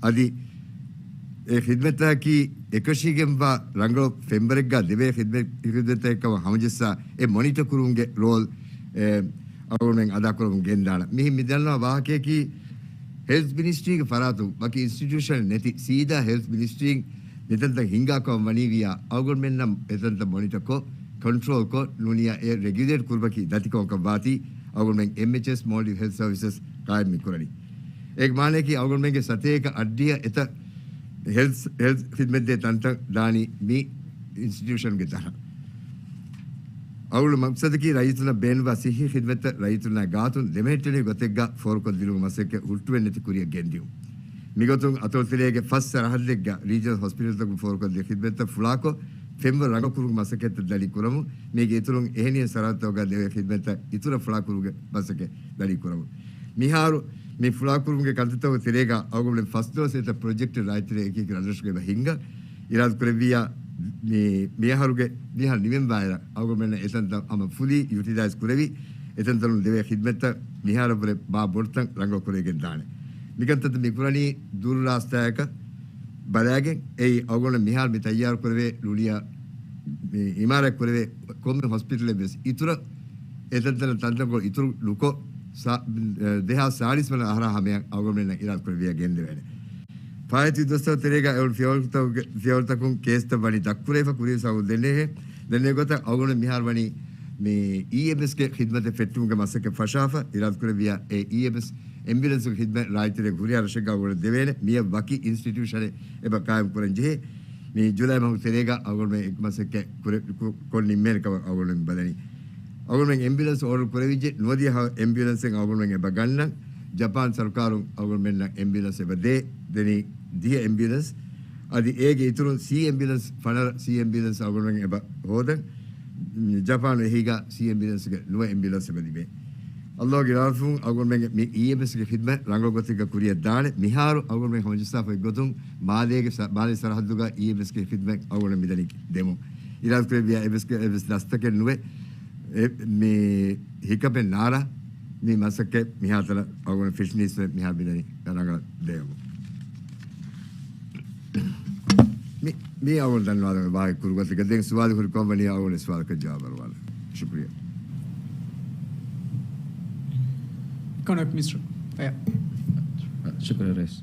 އަދި އެ ޚިދްމަތްތަކަކީ އެކަށީގެންވާ ރަނގަޅު ފެންވަރެއްގަ ދެވޭ ޚިދްމަތް، ޚިދްމަތްތަކެއްކަމަށް ހަމަޖައްސާ، އެ މޮނިޓަ ކުރުމުގެ ރޯލް، އެ، އަޅުގަނޑުމެން އަދާކުރަމުން ގެންދާނަން. މިހިން މި ދަންނަވާ ވާހަކަޔަކީ، ހެލްތް މިނިސްޓްރީގެ ފަރާތުން ވަކި އިންސްޓިޓިއުޝަނެއް ނެތި، ސީދާ ހެލްތް މިނިސްޓްރީން މިތަންތަން ހިންގާ ކަމަށް ވަނީވިޔާ، އަޅުގަނޑުމެންނަށް އެތަންތަން މޮނިޓަކޮށް، ކޮންޓްރޯލްކޮށް، ނޫނިޔާ އެ ރެގިއުލޭޓް ކުރުމަކީ ދަތިކަމަކަށް ވާތީ، އަޅުގަނޑުމެން އެމްއެޗްއެސް މޯލްޑިވް ހެލްތް ސަރވިސަސް ޤާއިމް މި ކުރަނީ. އޭގެ މާނަޔަކީ، އަޅުގަނޑުމެންގެ ސަތޭކަ އަށްޑިހަ އެތައް ހެލްތް، ހެލްތް ޚިދްމަތްދޭ ތަންތަން ދާނީ މި އިންސްޓިޓިއުޝަންގެ ދަށަށް. އަޅުގަނޑު މަޤްޞަދަކީ ރައްޔިތުންނަށް ބޭނުންވާ ސިއްހީ ޚިދްމަތްތައް ރައްޔިތުންނާ ގާތުން ދެމެހެއްޓެނިވި ގޮތެއްގަ ފޯރުކޮށްދިނުމުގެ މަސައްކަތް ހުއްޓުވެން ނެތި ކުރިއަށް ގެންދިއުން. މިގޮތުން އަތޮޅުތެރޭގެ ފަސް ސަރަހައްދެއްގަ ރީޖަނަލް ހޮސްޕިޓަލްތަކުން ފޯރުކޮށްދިޔަ ޚިދްމަތްތައް ފުޅާކޮށް، ފެންވަރު ރަނގަޅުކުރުމުގެ މަސައްކަތްތައް ދަނީ ކުރަމުން، މީގެ އިތުރުން އެހެނިހެން ސަރަހައްދުތަކުގަ ދެވޭ ޚިދްމަތްތައް އިތުރަށް ފުޅާކުރުމުގެ މަސައްކަތް ދަނީ ކުރަމުން. މިހާރު މި ފުޅާކުރުމުގެ ކަންތައްތަކުގެ ތެރޭގަ އަޅުގަނޑުމެން ފަސް ދުވަސް އެތައް ޕްރޮޖެކްޓެއް ރާއްޖެ އެކި އެކި ރަށްރަށުގައި އެބަ ހިންގަ އިރާދަ ކުރެއްވިއްޔާ، މި، މިއަހަރުގެ މިހާރު ނިމެން ވާއިރަށް އަޅުގަނޑުމެންނަށް އެތަންތަން ހަމަ ފުލީ ޔުޓިލައިޒް ކުރެވި، އެތަންތަނުން ދެވޭ ޚިދްމަތްތައް މިހާރަށްވުރެ މާ ބޮޑުތަން ރަނގަޅު ކުރެވިގެން ދާނެ. މިކަންތައްތައް މި ކުރަނީ ދުރު ރާސްތާއަކަށް ބަލާގެން. އެއީ އަޅުގަނޑު މިހާރު މި ތައްޔާރު ކުރެވޭ ރުޅިއަށް މި އިމާރާތް ކުރެވޭ ކޮންމެ ހޮސްޕިޓަލެއް ވެސް އިތުރަށް އެތަންތަނަށް ތަންތަންކޮޅު އިތުރު ނުކޮށް، ސާ-، ދެހާސް ސާޅީސް ވަނަ އަހަރާ ހަމަޔަށް އަޅުގަނޑުމެންނަށް އިރާދަ ކުރެއްވިއްޔާ ގެންދެވޭނެ. ފާއިތު ދުވަސްތަކުގެ ތެރޭގަ އެޅުނު ފިޔަވަޅުތަކު-، ފިޔަވަޅުތަކުން ކޭސްތައް ވަނީ ދަށްކުރެވިފަ ކުރިން ސަބަބުން ދެންނެވި ގޮތަށް އަޅުގަނޑު މިހާރު ވަނީ މި އީއެމްއެސްގެ ޚިދްމަތެއް ފެއްޓުމުގެ މަސައްކަތް ފަށާފަ އިރާދަ ކުރެއްވިއްޔާ އެ އީއެމްއެސް އެމްބިއުލެންސުގެ ޚިދްމަތް ރާއްޖެ ތެރޭގަ ހުރިހާ ރަށެއްގަ އަޅުގަނޑު ދެވޭނެ. މިއަށް ވަކި އިންސްޓިޓިއުޝަނެއް އެބަ ޤާއިމް ކުރަން ޖެހޭ. މި ޖުލައި މަހު ތެރޭގަ އަޅުގަނޑުމެން އެ މަސައްކަތް ކުރެ-، ކު-، ކޮށް ނިންމޭނެ ކަމަށް އަޅުގަނޑުމެން ބަލަނީ. އަޅުގަނޑުމެން އެމްބިއުލެންސް އޯޑަރު ކުރެވިއްޖެ، ނުވަދިހަ އެމްބިއުލެންސެއް އަޅުގަނޑުމެން އެބަ ގަންނަން. ޖަޕާން ސަރުކާރުން އަޅުގަނޑުމެންނަށް އެމްބިއުލެންސް އެބަ ދޭ، ދެނީ ދިހަ އެމްބިއުލެންސް. އަދި އޭގެ އިތުރުން ސީ އެމްބިއުލެންސް، ފަނަރަ ސީ އެމްބިއުލެންސް އަޅުގަނޑުމެން އެބަ ހޯދަން. ޖަޕާނު އެހީގަ ސީ އެމްބިއުލެންސްގެ ނުވަ އެމްބިއުލެންސް އެބަ ލިބޭ. އައްލާހުގެ އިރާދަފުން އަޅުގަނޑުމެން މި އީއެމްއެސްގެ ޚިދްމަތް ރަނގަޅު ގޮތެއްގަ ކުރިއަށް ދާނެ. މިހާރު އަޅުގަނޑުމެން ހަމަޖައްސާފައި ގޮތުން މާލޭގެ ސަ-، މާލޭ ސަރަހައްދުގަ އީއެމްއެސްގެ ޚިދްމަތް އަޅުގަނޑު މިދަނީ ދެމުން. އިރާދަ ކުރެއްވިއްޔާ އެއްވެސް، އެއްވެސް ދަސްތަކެއް ނުވެ، އެ، މި ހިކަޕެއް ނާރާ މި މަސައްކަތް މިހާތަނަށް އަޅުގަނޑު ފެށިނީސް މިހާ މިދަނީ ރަނގަޅަށް ދެމުން. މި، މި އަޅުގަނޑު ދަންނަވާލަން ވާހަކަ ކުރު ގޮތަކަށް ދެން ސުވާލު ހުރި ކޮން ވަނީ އަޅުގަނޑު ސުވާލަކަށް ޖަވާބު އަރުވާނެ. ޝުކުރިއްޔާ. އިކޮނޮމިކް މިނިސްޓަރ. އަޔާ. ޝުކުރިއްޔާ ރައީސް.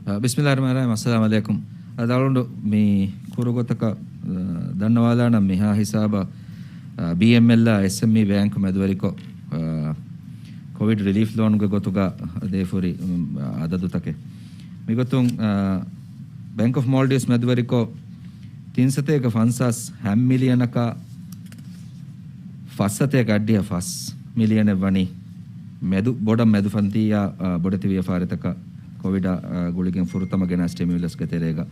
އަ، ބިސްމިއްލާހި ރަޙްމާނި ރަޙީމް. އައްސަލާމު ޢަލައިކުމް. އަ، ދަޅުނޑު މި ކުރު ގޮތަކަށް، އަ، ދަންނަވާލާނަން މިހާ ހިސާބަށް، އަ، ބީއެމްއެލްއާ އެސްއެމްއީ ބޭންކު މެދުވެރިކޮށް، އަ، ކޮވިޑް ރިލީފް ލޯނުގެ ގޮތުގަ ދޭފުރި، އު، އަދަދުތަކެއް. މިގޮތުން، އަ، ބޭންކް އޮފް މޯލްޑިވްސް މެދުވެރިކޮށް ތިން ސަތޭކަ ފަންސާސް ހަ މިލިއަނަކާ ފަސް ސަތޭކަ އަށްޑިހަ ފަސް މިލިއަނެއް ވަނީ މެދު، ބޮޑަށް މެދުފަންތީއާ، އަ، ބޮޑެތި ވިޔަފާރިތަކަށް ކޮވިޑާ، އަ، ގުޅިގެން ފުރަތަމަ ގެނާ ސްޓިމިއުލަސްގެ ތެރޭގަ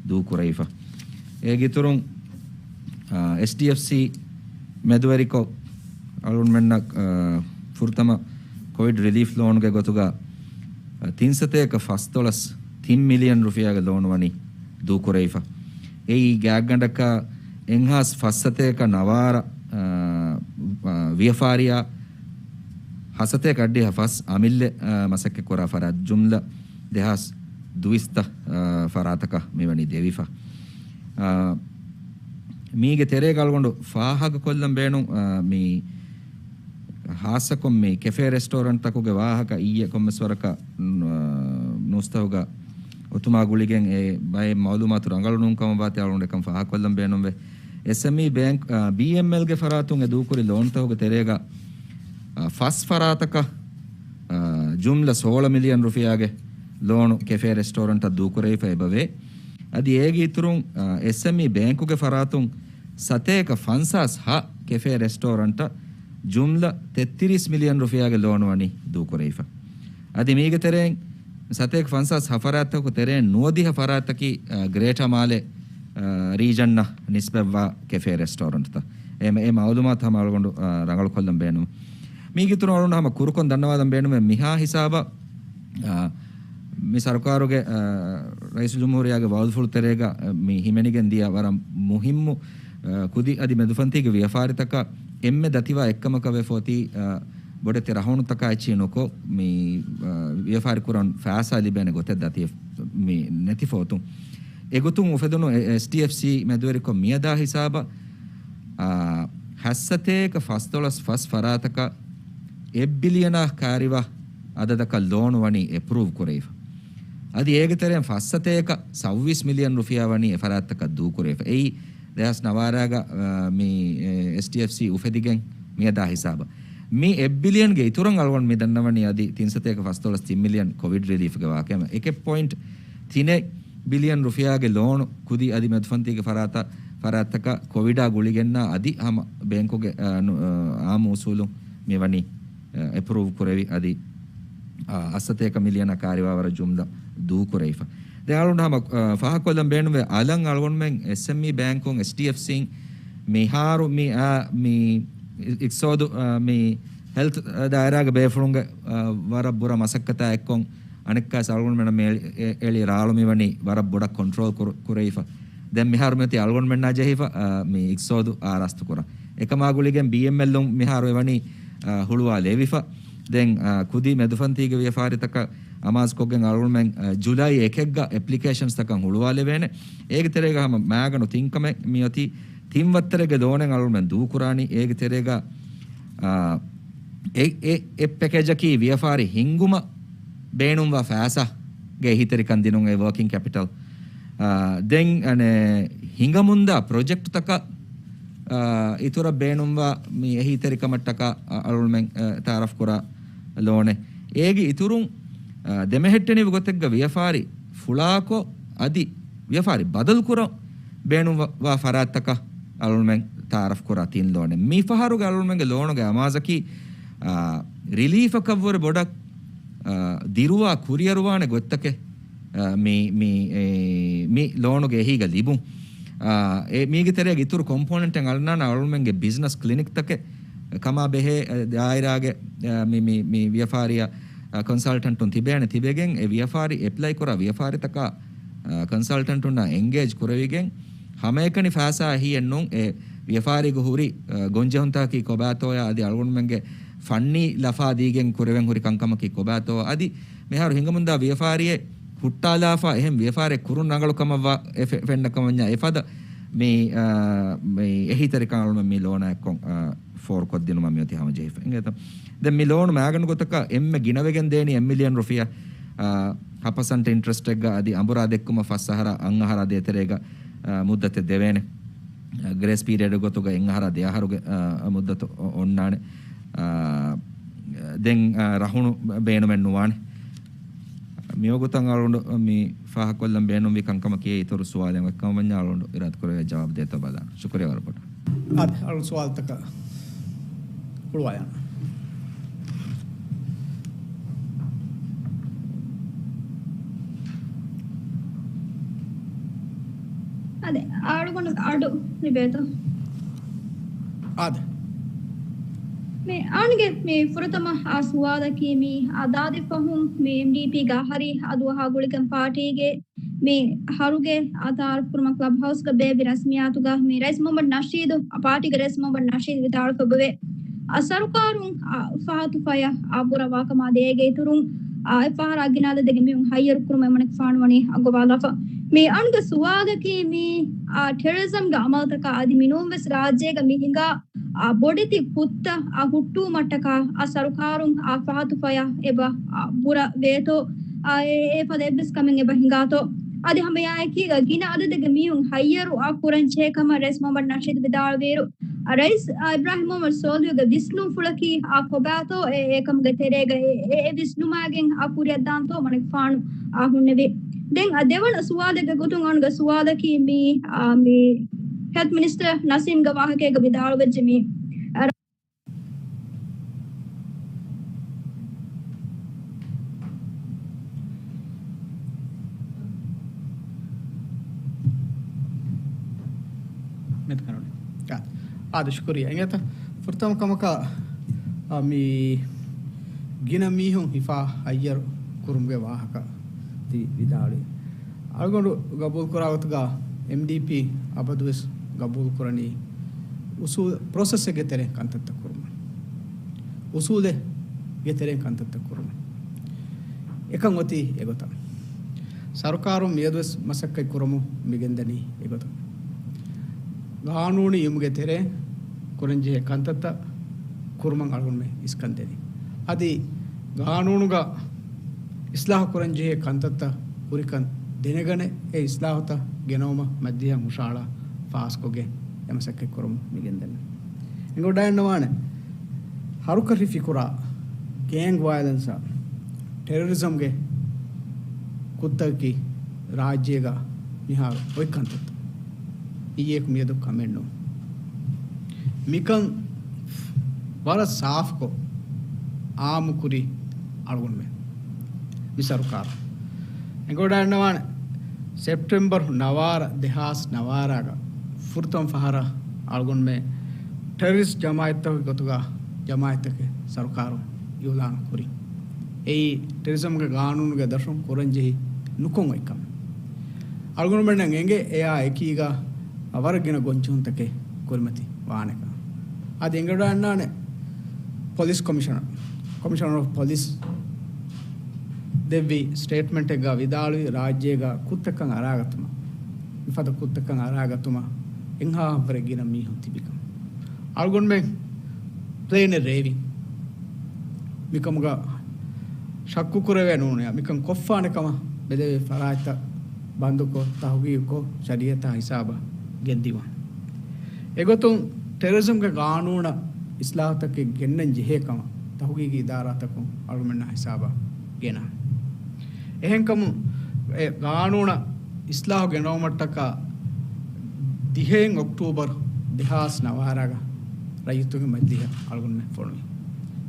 ދޫކުރެވިފަ. އޭގެ އިތުރުން، އަ، އެސްޑީއެފްސީ މެދުވެރިކޮށް އަޅުގަނޑުމެންނަށް، އަ، ފުރަތަމަ ކޮވިޑް ރިލީފް ލޯނުގެ ގޮތުގަ، އަ، ތިން ސަތޭކަ ފަސްދޮޅަސް ތިން މިލިއަން ރުފިޔާގެ ލޯނު ވަނީ ދޫކުރެވިފަ. އެއީ ގާތްގަނޑަކަށް އެއްހާސް ފަސް ސަތޭކަ ނަވާރަ، އަ، އަ، ވިޔަފާރިއާ ހަ ސަތޭކަ އަށްޑިހަ ފަސް އަމިއްލަ، އަ، މަސައްކަތް ކުރާ ފަރާތް ޖުމްލަ ދެހާސް ދުއިސައްތަ، އަ، ފަރާތަކަށް މިވަނީ ދެވިފަ. އަ، މީގެ ތެރޭގަ އަޅުގަނޑު ފާހަގަކޮށްލަން ބޭނުން، އަ، މި ހާއްސަކޮށް މި ކެފޭ ރެސްޓޯރަންޓްތަކުގެ ވާހަކަ އިއްޔެ ކޮންމެސް ވަރަކަށް، އަ، ނޫސްތަކުގަ އޮތުމާ ގުޅިގެން އެ ބައެއް މައުލޫމާތު ރަނގަޅު ނޫން ކަމަށް ވާތީ އަޅުގަނޑު އެކަން ފާހަގަކޮށްލަން ބޭނުންވޭ. އެސްއެމްއީ ބޭންކް، އަ، ބީއެމްއެލްގެ ފަރާތުން އެ ދޫކުރި ލޯނުތަކުގެ ތެރޭގަ، އަ، ފަސް ފަރާތަކަށް، އަ، ޖުމްލަ ސޯޅަ މިލިއަން ރުފިޔާގެ ލޯނު ކެފޭ ރެސްޓޯރަންޓަށް ދޫކުރެވިފަ އެބަވޭ. އަދި އޭގެ އިތުރުން، އަ، އެސްއެމްއީ ބޭންކުގެ ފަރާތުން ސަތޭކަ ފަންސާސް ހަ ކެފޭ ރެސްޓޯރަންޓަށް ޖުމްލަ ތެއްތިރީސް މިލިއަން ރުފިޔާގެ ލޯނު ވަނީ ދޫކުރެވިފަ. އަދި މީގެ ތެރެއިން ސަތޭކަ ފަންސާސް ހަ ފަރާތްތަކު ތެރެއިން ނުވަދިހަ ފަރާތްތަކީ، އަ، ގްރޭޓަ މާލެ، އަ، ރީޖަންއަށް ނިސްބަތްވާ ކެފޭ ރެސްޓޯރަންޓްތައް. އެ، އެ މައުލޫމާތު ހަމަ އަޅުގަނޑު، އަ، ރަނގަޅު ކޮށްލަން ބޭނުން. މީގެ އިތުރުން އަޅުގަނޑު ހަމަ ކުރުކޮށް ދަންނަވާލަން ބޭނުމޭ މިހާ ހިސާބަށް، އަ، މި ސަރުކާރުގެ، އަ، ރައީސުލްޖުމްހޫރިއްޔާގެ ވައުދުފުޅު ތެރޭގަ، އަ، މި ހިމެނިގެން ދިޔަ ވަރަށް މުހިއްމު، އަ، ކުދި އަދި މެދުފަންތީގެ ވިޔަފާރިތަކަށް އެންމެ ދަތިވާ އެއްކަމަކަށް ވެފޯތީ، އަ، ބޮޑެތި ރަހުނުތަކާ އެއްޗިހި ނުކޮށް، މި، އަ، ވިޔަފާރި ކުރަން ފައިސާ ލިބޭނެ ގޮތެއް ދަތި މި ނެތި ފޯތުން. އެގޮތުން އުފެދުނު އެ، އެސްޑީއެފްސީ މެދުވެރިކޮށް މިއަދާ ހިސާބަށް، އާ، ހަ ސަތޭކަ ފަސްދޮޅަސް ފަސް ފަރާތަކަށް އެއް ބިލިއަނާ ކާރިވާ އަދަދަކަށް ލޯނު ވަނީ އެޕްރޫވް ކުރެވިފަ. އަދި އޭގެ ތެރެއިން ފަސް ސަތޭކަ ސައުވީސް މިލިއަން ރުފިޔާ ވަނީ އެ ފަރާތްތަކަށް ދޫކުރެވިފަ. އެއީ ދެހާސް ނަވާރައިގަ، އާ، މި، އެ، އެސްޑީއެފްސީ އުފެދިގެން މިއަދާ ހިސާބަށް. މި އެއް ބިލިއަންގެ އިތުރަށް އަޅުގަނޑު މި ދަންނަވަނީ އަދި ތިން ސަތޭކަ ފަސްދޮޅަސް ތިން މިލިއަން ކޮވިޑް ރިލީފްގެ ވާހަކަ. އެކެއް ޕޮއިންޓް ތިނެއް ބިލިއަން ރުފިޔާގެ ލޯނު ކުދި އަދި މެދުފަންތީގެ ފަރާތަށް، ފަރާތްތަކަށް ކޮވިޑާ ގުޅިގެންނާ އަދި ހަމަ ބޭންކުގެ، އަ، ނު، އަ، އާއްމު އުސޫލުން މިވަނީ، އަ، އެޕްރޫވް ކުރެވި އަދި، އަ، އަށްސަތޭކަ މިލިއަނަށް ކާރިވާވަރަށް ޖުމްލަ ދޫކުރެވިފަ. ދެން އަޅުގަނޑު ހަމަ، އަ، ފާހަގަކޮށްލަން ބޭނުންވޭ އަލަށް އަޅުގަނޑުމެން އެސްއެމްއީ ބޭންކުން އެސްޑީއެފްސީން މިހާރު މި، އަ، މި އި-، އިޤްތިޞާދު، އަ، މި ހެލްތު ދާއިރާގެ ބޭފުޅުންގެ، އާ، ވަރަށް ބުރަ މަސައްކަތާ އެއްކޮށް އަނެއްކާސް އަޅުގަނޑުމެންނަށް މި އެ-، އެ-، އެޅި ރާޅު މިވަނީ ވަރަށް ބޮޑަށް ކޮންޓްރޯލް ކުރު-، ކުރެވިފަ. ދެން މިހާރު މިއޮތީ އަޅުގަނޑުމެންނާ ޖެހިފަ، އާ، މި އިގްތިސޯދު އާރާސްތު ކުރަން. އެކަމާ ގުޅިގެން ބީއެމްއެލުން މިހާރު އެވަނީ، އާ، ހުޅުވާލެވިފަ. ދެން، އާ، ކުދި މެދުފަންތީގެ ވިޔަފާރިތަކަށް އަމާޒުކޮށްގެން އަޅުގަނޑުމެން، އާ، ޖުލައި އެކެއްގަ އެޕްލިކޭޝަންސްތަކަށް ހުޅުވާލެވޭނެ. އޭގެ ތެރޭގަ ހަމަ މާގަނޑު ތިން ކަމެއް މިއޮތީ. ތިން ވައްތަރެއްގެ ލޯނެއް އަޅުގަނޑުމެން ދޫކުރާނީ. އޭގެ ތެރޭގަ، އާ، އެ-، އެ-، އެއް ޕެކޭޖަކީ ވިޔަފާރި ހިންގުމަށް ބޭނުންވާ ފައިސާގެ އެހީތެރިކަން ދިނުން، އެ ވޯކިން ކެޕިޓަލް. އާ، ދެން އަނެއް ހިނގަމުންދާ ޕްރޮޖެކްޓްތަކަށް، އާ، އިތުރަށް ބޭނުންވާ މި އެހީތެރިކަމަށްޓަކާ، އަ-، އަޅުމެން، އަ، ތައާރަފް ކުރާ ލޯނެއް. އޭގެ އިތުރުން، އާ، ދެމެހެއްޓެނިވި ގޮތެއްގަ ވިޔަފާރި ފުޅާކޮށް އަދި ވިޔަފާރި ބަދަލުކުރަން ބޭނުންވާ ފަރާތްތަކަށް އަޅުމެން ތައާރަފް ކުރާ ތިން ލޯނެއް. މި ފަހަރުގެ އަޅުމެންގެ ލޯނުގެ އަމާޒަކީ، އާ، ރިލީފަކަށްވުރެ ބޮޑަށް، އާ، ދިރުވާ ކުރިއަރުވާނެ ގޮތްތަކެއް، އާ، މި، މި، އެ، މި ލޯނުގެ އެހީގަ ލިބުން. އާ، އެ މީގެ ތެރޭގެ އިތުރު ކޮމްޕޯނެންޓެއް އަޅުނާނެ އަޅުމެންގެ ބިޒްނަސް ކްލިނިކްތަކެއް ކަމާ ބެހޭ، އަ، ދާއިރާގެ، އަ، މި، މި، މި ވިޔަފާރިއަށް، އަ، ކޮންސަލްޓަންޓުން ތިބޭނެ ތިބެގެން އެ ވިޔަފާރި އެޕްލައި ކުރާ ވިޔަފާރިތަކާ، އަ، ކޮންސަލްޓަންޓުންނާ އެންގޭޖް ކުރެވިގެން ހަމައެކަނި ފައިސާ އެހީއެއްނޫން. އެ ވިޔަފާރީގެ ހުރި، އަ، ގޮންޖެހުންތަކަކީ ކޮބާތޯޔާ އަދި އަޅުގަނޑުމެންގެ ފަންނީ ލަފާ ދީގެން ކުރެވެން ހުރި ކަންކަމަކީ ކޮބާތޯ އަދި މިހާރު ހިނގަމުންދާ ވިޔަފާރިއެއް ހުއްޓާލާފަ އެހެން ވިޔަފާރިއެއް ކުރުން ރަނގަޅު ކަމަށްވާ އެ ފެ-، ފެންނަ ކަމަންޏާ އެފަދަ މި، އާ، މި އެހީތެރިކަން އަޅުމެން މި ލޯނާ އެއްކޮށް، އާ، ފޯރުކޮށްދިނުމަށް މިއޮތީ ހަމަޖެހިފަ. އިނގޭތަ؟ ދެން މި ލޯނު މާގަނޑު ގޮތަކަށް އެންމެ ގިނަވެގެން ދޭނީ އެއް މިލިއަން ރުފިޔާ، އާ، ހަ ޕަސަންޓް އިންޓްރެސްޓެއްގަ އަދި އަނބުރާ ދެއްކުމަށް ފަސް އަހަރާ އަށް އަހަރާ ދޭތެރޭގަ، އާ، މުއްދަތެއް ދެވޭނެ. އާ، ގްރޭސް ޕީރިއަޑް ގޮތުގަ އެއް އަހަރާ ދެ އަހަރުގެ، އާ، މުއްދަތު އޮ-، އޮންނާނެ. އާ، ދެން، އާ، ރަހުނު ބޭނުމެއް ނުވާނެ. މިވަގުތަށް އަޅުގަނޑު މި ފާހަގަކޮށްލަން ބޭނުންވި ކަންކަމަކީ އިތުރު ސުވާލެއް އޮތްކަމަށް ވަންޏާ އަޅުގަނޑު އިރާދަކުރެވޭ ޖަވާބު ދޭތޯ ބަލާނަން. ޝުކުރިއްޔާ ވަރަށް ބޮޑަށް. އާދެ، އަޅުގަނޑު ސުވާލުތަކަށް ހުޅުވާލާނަން. އާދެ، އަޅުގަނޑު އަޑު ލިބޭތޯ؟ އާދެ. މި އަޅުގަނޑުގެ މި ފުރަތަމަ އާ ސުވާލަކީ މި އާ ދާދި ފަހުން މި އެމްޑީޕީގެ އަހަރީ އަދުއަހާ ގުޅިގެން ޕާޓީގެ މި އަހަރުގެ އާ ތައާރަފް ކުރުމަށް ކްލަބް ހައުސްގަ ބޭއްވި ރަސްމިއްޔާތުގަ މި ރައީސް މުހައްމަދު ނަޝީދު، ޕާޓީގެ ރައީސް މުހައްމަދު ނަޝީދު ވިދާޅުވެއްޖެ، އާ ސަރުކާރުން އާ ފަހަތު ފަޔަށް އާ ބުރަ ވާކަމާ ދޭގެ އިތުރުން އާ އެއް ފަހަރާ ގިނަ އަދަދެއްގެ މީހުން ހައްޔަރު ކުރުމަށް އެމަނިކުފާނު ވަނީ އަންގަވާލާފަ. މި އަންގަ ސުވާލަކީ މި އާ ޓެރަރިޒަމްގެ އަމަލުތަކާ އަދި މިނޫންވެސް ރާއްޖޭގަ މި ހިނގާ އާ ބޮޑެތި ކުށްތައް އާ ހުއްޓުވުމަށްޓަކާ އާ ސަރުކާރުން އާ ފަހަތު ފަޔަށް އެބަ އާ ބުރަ ވޭތޯ؟ އާ އެ-، އެ ފަދަ އެއްވެސް ކަމެއް އެބަ ހިނގާތޯ؟ އަދި ހަމައެއާއެކީގަ ގިނަ އަދަދެއްގެ މީހުން ހައްޔަރު އާ ކުރަން ޖެހޭ ކަމަށް ރައީސް މުހައްމަދު ނަޝީދު ވިދާޅުވިއިރު، އާ ރައީސް އާ އިބްރާހިމް މުހައްމަދު ސޯލިހުގެ ވިސްނުންފުޅަކީ އާ ކޮބާތޯ؟ އެ އެކަމުގެ ތެރޭގަ އެ، އެ، އެ ވިސްނުމާގެން އާ ކުރިއަށްދާންތޯ މަނިކުފާނު އާ ހުންނެވި. ދެން އާ ދެވަނަ ސުވާލެއްގެ ގޮތުން އަންގަ ސުވާލަކީ މި، އާ، މި ހެލްތް މިނިސްޓަރ ނަސީމްގެ ވާހަކައިގަ ވިދާޅުވެއްޖެ މި މެދު ކަނުން. އާ، އާދެ، ޝުކުރިއްޔާ. އިނގޭތަ؟ ފުރަތަމަ ކަމަކަށް، އާ، މި ގިނަ މީހުން ހިފާ ހައްޔަރު ކުރުމުގެ ވާހަކަ ތި ވިދާޅުވި. އަޅުގަނޑު ގަބޫލުކުރާ ގޮތުގަ އެމްޑީޕީ އަބަދުވެސް ގަބޫލުކުރަނީ އުސޫލް ޕްރޮސެސްއެއްގެ ތެރެއިން ކަންތައްތައް ކުރުމަށް. އުސޫލެއްގެ ތެރެއިން ކަންތައްތައް ކުރުމަށް. އެކަން އޮތީ އެގޮތަށް. ސަރުކާރުން މިއަދުވެސް މަސައްކަތް ކުރަމުން މިގެންދަނީ އެގޮތަށް. ގާނޫނީ އިލްމުގެ ތެރެއިން ކުރަންޖެހޭ ކަންތައްތައް ކުރުމަށް އަޅުގަނޑުމެން އިސްކަން ދެނީ. އަދި ގާނޫނުގަ އިސްލާހު ކުރަންޖެހޭ ކަންތައްތައް ހުރިކަން ދެނެގަނެ، އެ އިސްލާހުތައް ގެނައުމަށް މަޖިލީހަށް ހުށަހަޅާ ފާސްކޮށްގެން އެ މަސައްކަތް ކުރަމުން މިގެންދަނީ. އެނގިވަޑައިގަންނަވާނެ، ހަރުކަށި ފިކުރާ، ގޭންގް ވަޔަލެންސާ، ޓެރަރިޒަމްގެ ކުށްތަކަކީ ރާއްޖޭގަ މިހާރު އޮތް ކަންތައްތައް. އިއްޔެއަކު މިއަދު ކަމެއް ނޫން. މިކަން ވަރަށް ސާފުކޮށް އާއްމުކުރީ އަޅުގަނޑުމެން. މި ސަރުކާރު. އެނގިވަޑައިގަންނަވާނެ، ސެޕްޓެމްބަރު ނަވާރަ ދެހާސް ނަވާރަގަ ފުރަތަމަ ފަހަރަށް އަޅުގަނޑުމެން ޓެރަރިސްޓް ޖަމާއަތްތަކުގެ ގޮތުގަ ޖަމާއަތްތަކެއް ސަރުކާރުން އިއުލާނު ކުރި. އެއީ ޓެރަރިޒަމްގެ ގާނޫނުގެ ދަށުން ކުރަންޖެހި ނުކޮން އޮތް ކަމެއް. އަޅުގަނޑުމެންނަށް އެނގޭ އެއާ އެކީގަ ވަރަށް ގިނަ ގޮންޖެހުންތަކެއް ކުރިމަތި ވާނެކަން. އަދި އެނގިވަޑައިގަންނާނެ ޕޮލިސް ކޮމިޝަނަރ، ކޮމިޝަނަރ އޮފް ޕޮލިސް ދެއްވި ސްޓޭޓްމަންޓެއްގަ ވިދާޅުވި ރާއްޖޭގަ ކުށްތަކަށް އަރާގަތުމަށް، މިފަދަ ކުށްތަކަށް އަރާގަތުމަށް އެންހާހަށްވުރެ ގިނަ މީހުން ތިބިކަން. އަޅުގަނޑުމެން ޕްލޭނެއް ރޭވިން. މިކަމުގަ ޝައްކުކުރެވޭ ނޫނެއް. މިކަން ކޮށްފާނެ ކަމަށް ބެލެވޭ ފަރާތްތައް ބަންދުކޮށް، ތަހުގީގުކޮށް، ޝަރީއަތާ ހިސާބަށް ގެންދިއުން. އެގޮތުން ޓެރަރިޒަމްގެ ގާނޫނަށް އިސްލާހުތަކެއް ގެންނަން ޖެހޭ ކަމަށް ތަހުގީގީ އިދާރާތަކުން އަޅުމެންނާ ހިސާބަށް ގެނަ. އެހެންކަމުން އެ ގާނޫނަށް އިސްލާހު ގެނައުމަށްޓަކާ ދިހައެއް އޮކްޓޫބަރު ދެހާސް ނަވާރަގަ ރައްޔިތުންގެ މަޖިލީހަށް އަޅުގަނޑުމެން ފޮނުވި.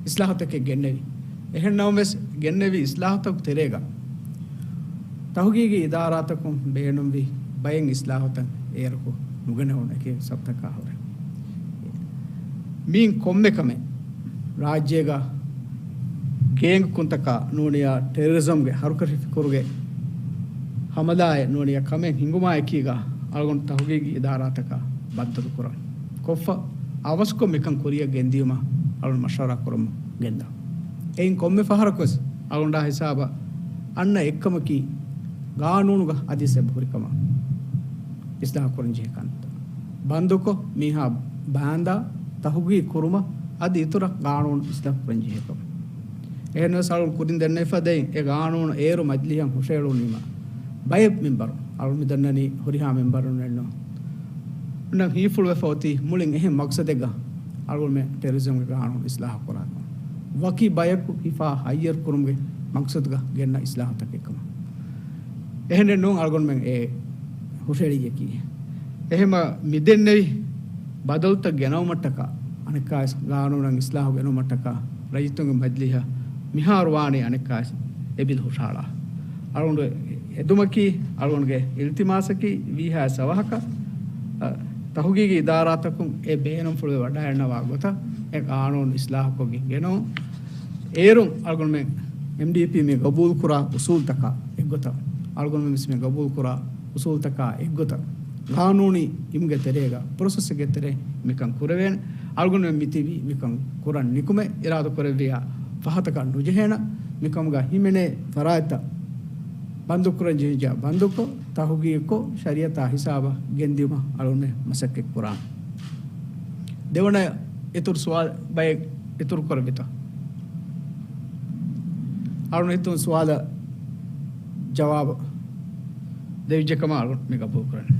އިސްލާހުތަކެއް ގެންނެވި. އެހެން ނަމަވެސް، ގެންނެވި އިސްލާހުތަކު ތެރޭގަ ތަހުގީގީ އިދާރާތަކުން ބޭނުންވި ބައެއް އިސްލާހުތައް އޭރަކު ނުގެނެވުނު އެކި ސަބަބުތަކާ ހުރެ. މިއިން ކޮންމެ ކަމެއް ރާއްޖޭގަ ގޭންގް ކުންތަކާ ނޫނިޔާ ޓެރަރިޒަމްގެ ހަރުކަށި ފިކުރުގެ ހަމަލާއެއް ނޫނިޔާ ކަމެއް ހިނގުމާ އެކީގަ އަޅުގަނޑު ތަހުގީގީ އިދާރާތަކާ ބައްދަލު ކުރަން ކޮށްފަ އަވަސްކޮށް މިކަން ކުރިއަށް ގެންދިޔުމަށް އަޅުގަނޑު މަޝްވަރާ ކުރަމުން ގެންދާ. އެއިން ކޮންމެ ފަހަރަކުވެސް އަޅުގަނޑާ ހިސާބަށް އަންނަ އެއްކަމަކީ ގާނޫނުގަ އަދިސް އެބަހުރި ކަމަށް އިސްލާހު ކުރަން ޖެހޭ ކަންތައް. ބަންދުކޮށް، މީހާ ބާންދާ، ތަހުގީގު ކުރުމަށް އަދި އިތުރަށް ގާނޫނު އިސްލާހު ކުރަން ޖެހޭ ކަމަށް. އެހެންވެސް އަޅުން ކުރިން ދެންނެވިފަ ދެން އެ ގާނޫނު އޭރު މަޖިލީހަށް ހުށައެޅުނީމަ ބައެއް މެމްބަރު، އަޅުން މި ދަންނަނީ ހުރިހާ މެމްބަރުންނެއްނު ނަން ހީފުޅުވެފަ އޮތީ މުޅިން އެހެން މަގްސަދެއްގަ އަޅުގަނޑުމެން ޓެރަރިޒަމްގެ ގާނޫނު އިސްލާހު ކުރާކަން. ވަކި ބަޔަކު ހިފާ ހައްޔަރު ކުރުމުގެ މަގްސަދުގަ ގެންނަ އިސްލާހުތަކެއް ކަމަށް. އެހެނެއް ނޫން އަޅުގަނޑުމެން އެ ހުށައެޅިއްޔަކީ. އެހެމަ މިދެންނެވި ބަދަލުތައް ގެނައުމަށްޓަކާ އަނެއްކާވެސް ގާނޫނަށް އިސްލާހު ގެނައުމަށްޓަކާ ރައްޔިތުންގެ މަޖިލީހަށް މިހާރު ވާނީ އަނެއްކާވެސް އެބިލް ހުށަހަޅާ. އަޅުގަނޑު އެދުމަކީ، އަޅުގަނޑުގެ އިލްތިމާސަކީ ވީހާވެސް އަވަހަކަށް، އަ، ތަހުގީގީ އިދާރާތަކުން އެ ބޭނުންފުޅުވެ ވަޑައިގަންނަވާ ގޮތަށް އެ ގާނޫނު އިސްލާހުކޮށްގެން ގެނައުން. އޭރުން އަޅުގަނޑުމެން އެމްޑީޕީ މި ގަބޫލުކުރާ އުސޫލްތަކާ އެއްގޮތަށް، އަޅުގަނޑުމެން ވެސް މި ގަބޫލުކުރާ އުސޫލްތަކާ އެއްގޮތަށް، ގާނޫނީ އިމްގެ ތެރޭގަ، ޕްރޮސެސްގެ ތެރޭ މިކަން ކުރެވޭނެ. އަޅުގަނޑުމެން މިތިބީ މިކަން ކުރަން ނިކުމެ، އިރާދަ ކުރެއްވިޔާ ފަހަތަކަށް ނުޖެހޭނަ، މިކަމުގަ ހިމެނޭ ފަރާތްތައް ބަންދުކުރަން ޖެހިއްޖާ ބަންދުކޮށް، ތަހުގީގުކޮށް، ޝަރީއަތާ ހިސާބަށް ގެންދިއުމަށް އަޅުގަނޑުމެން މަސައްކަތް ކުރާނެ. ދެވަނަ އިތުރު ސުވާލު ބައެއް އިތުރު ކުރެއްވިތަ؟ އަޅުން ހިތުން ސުވާލަށް ޖަވާބު ދެވިއްޖެ ކަމަށް އަޅުން މި ގަބޫލު ކުރަން.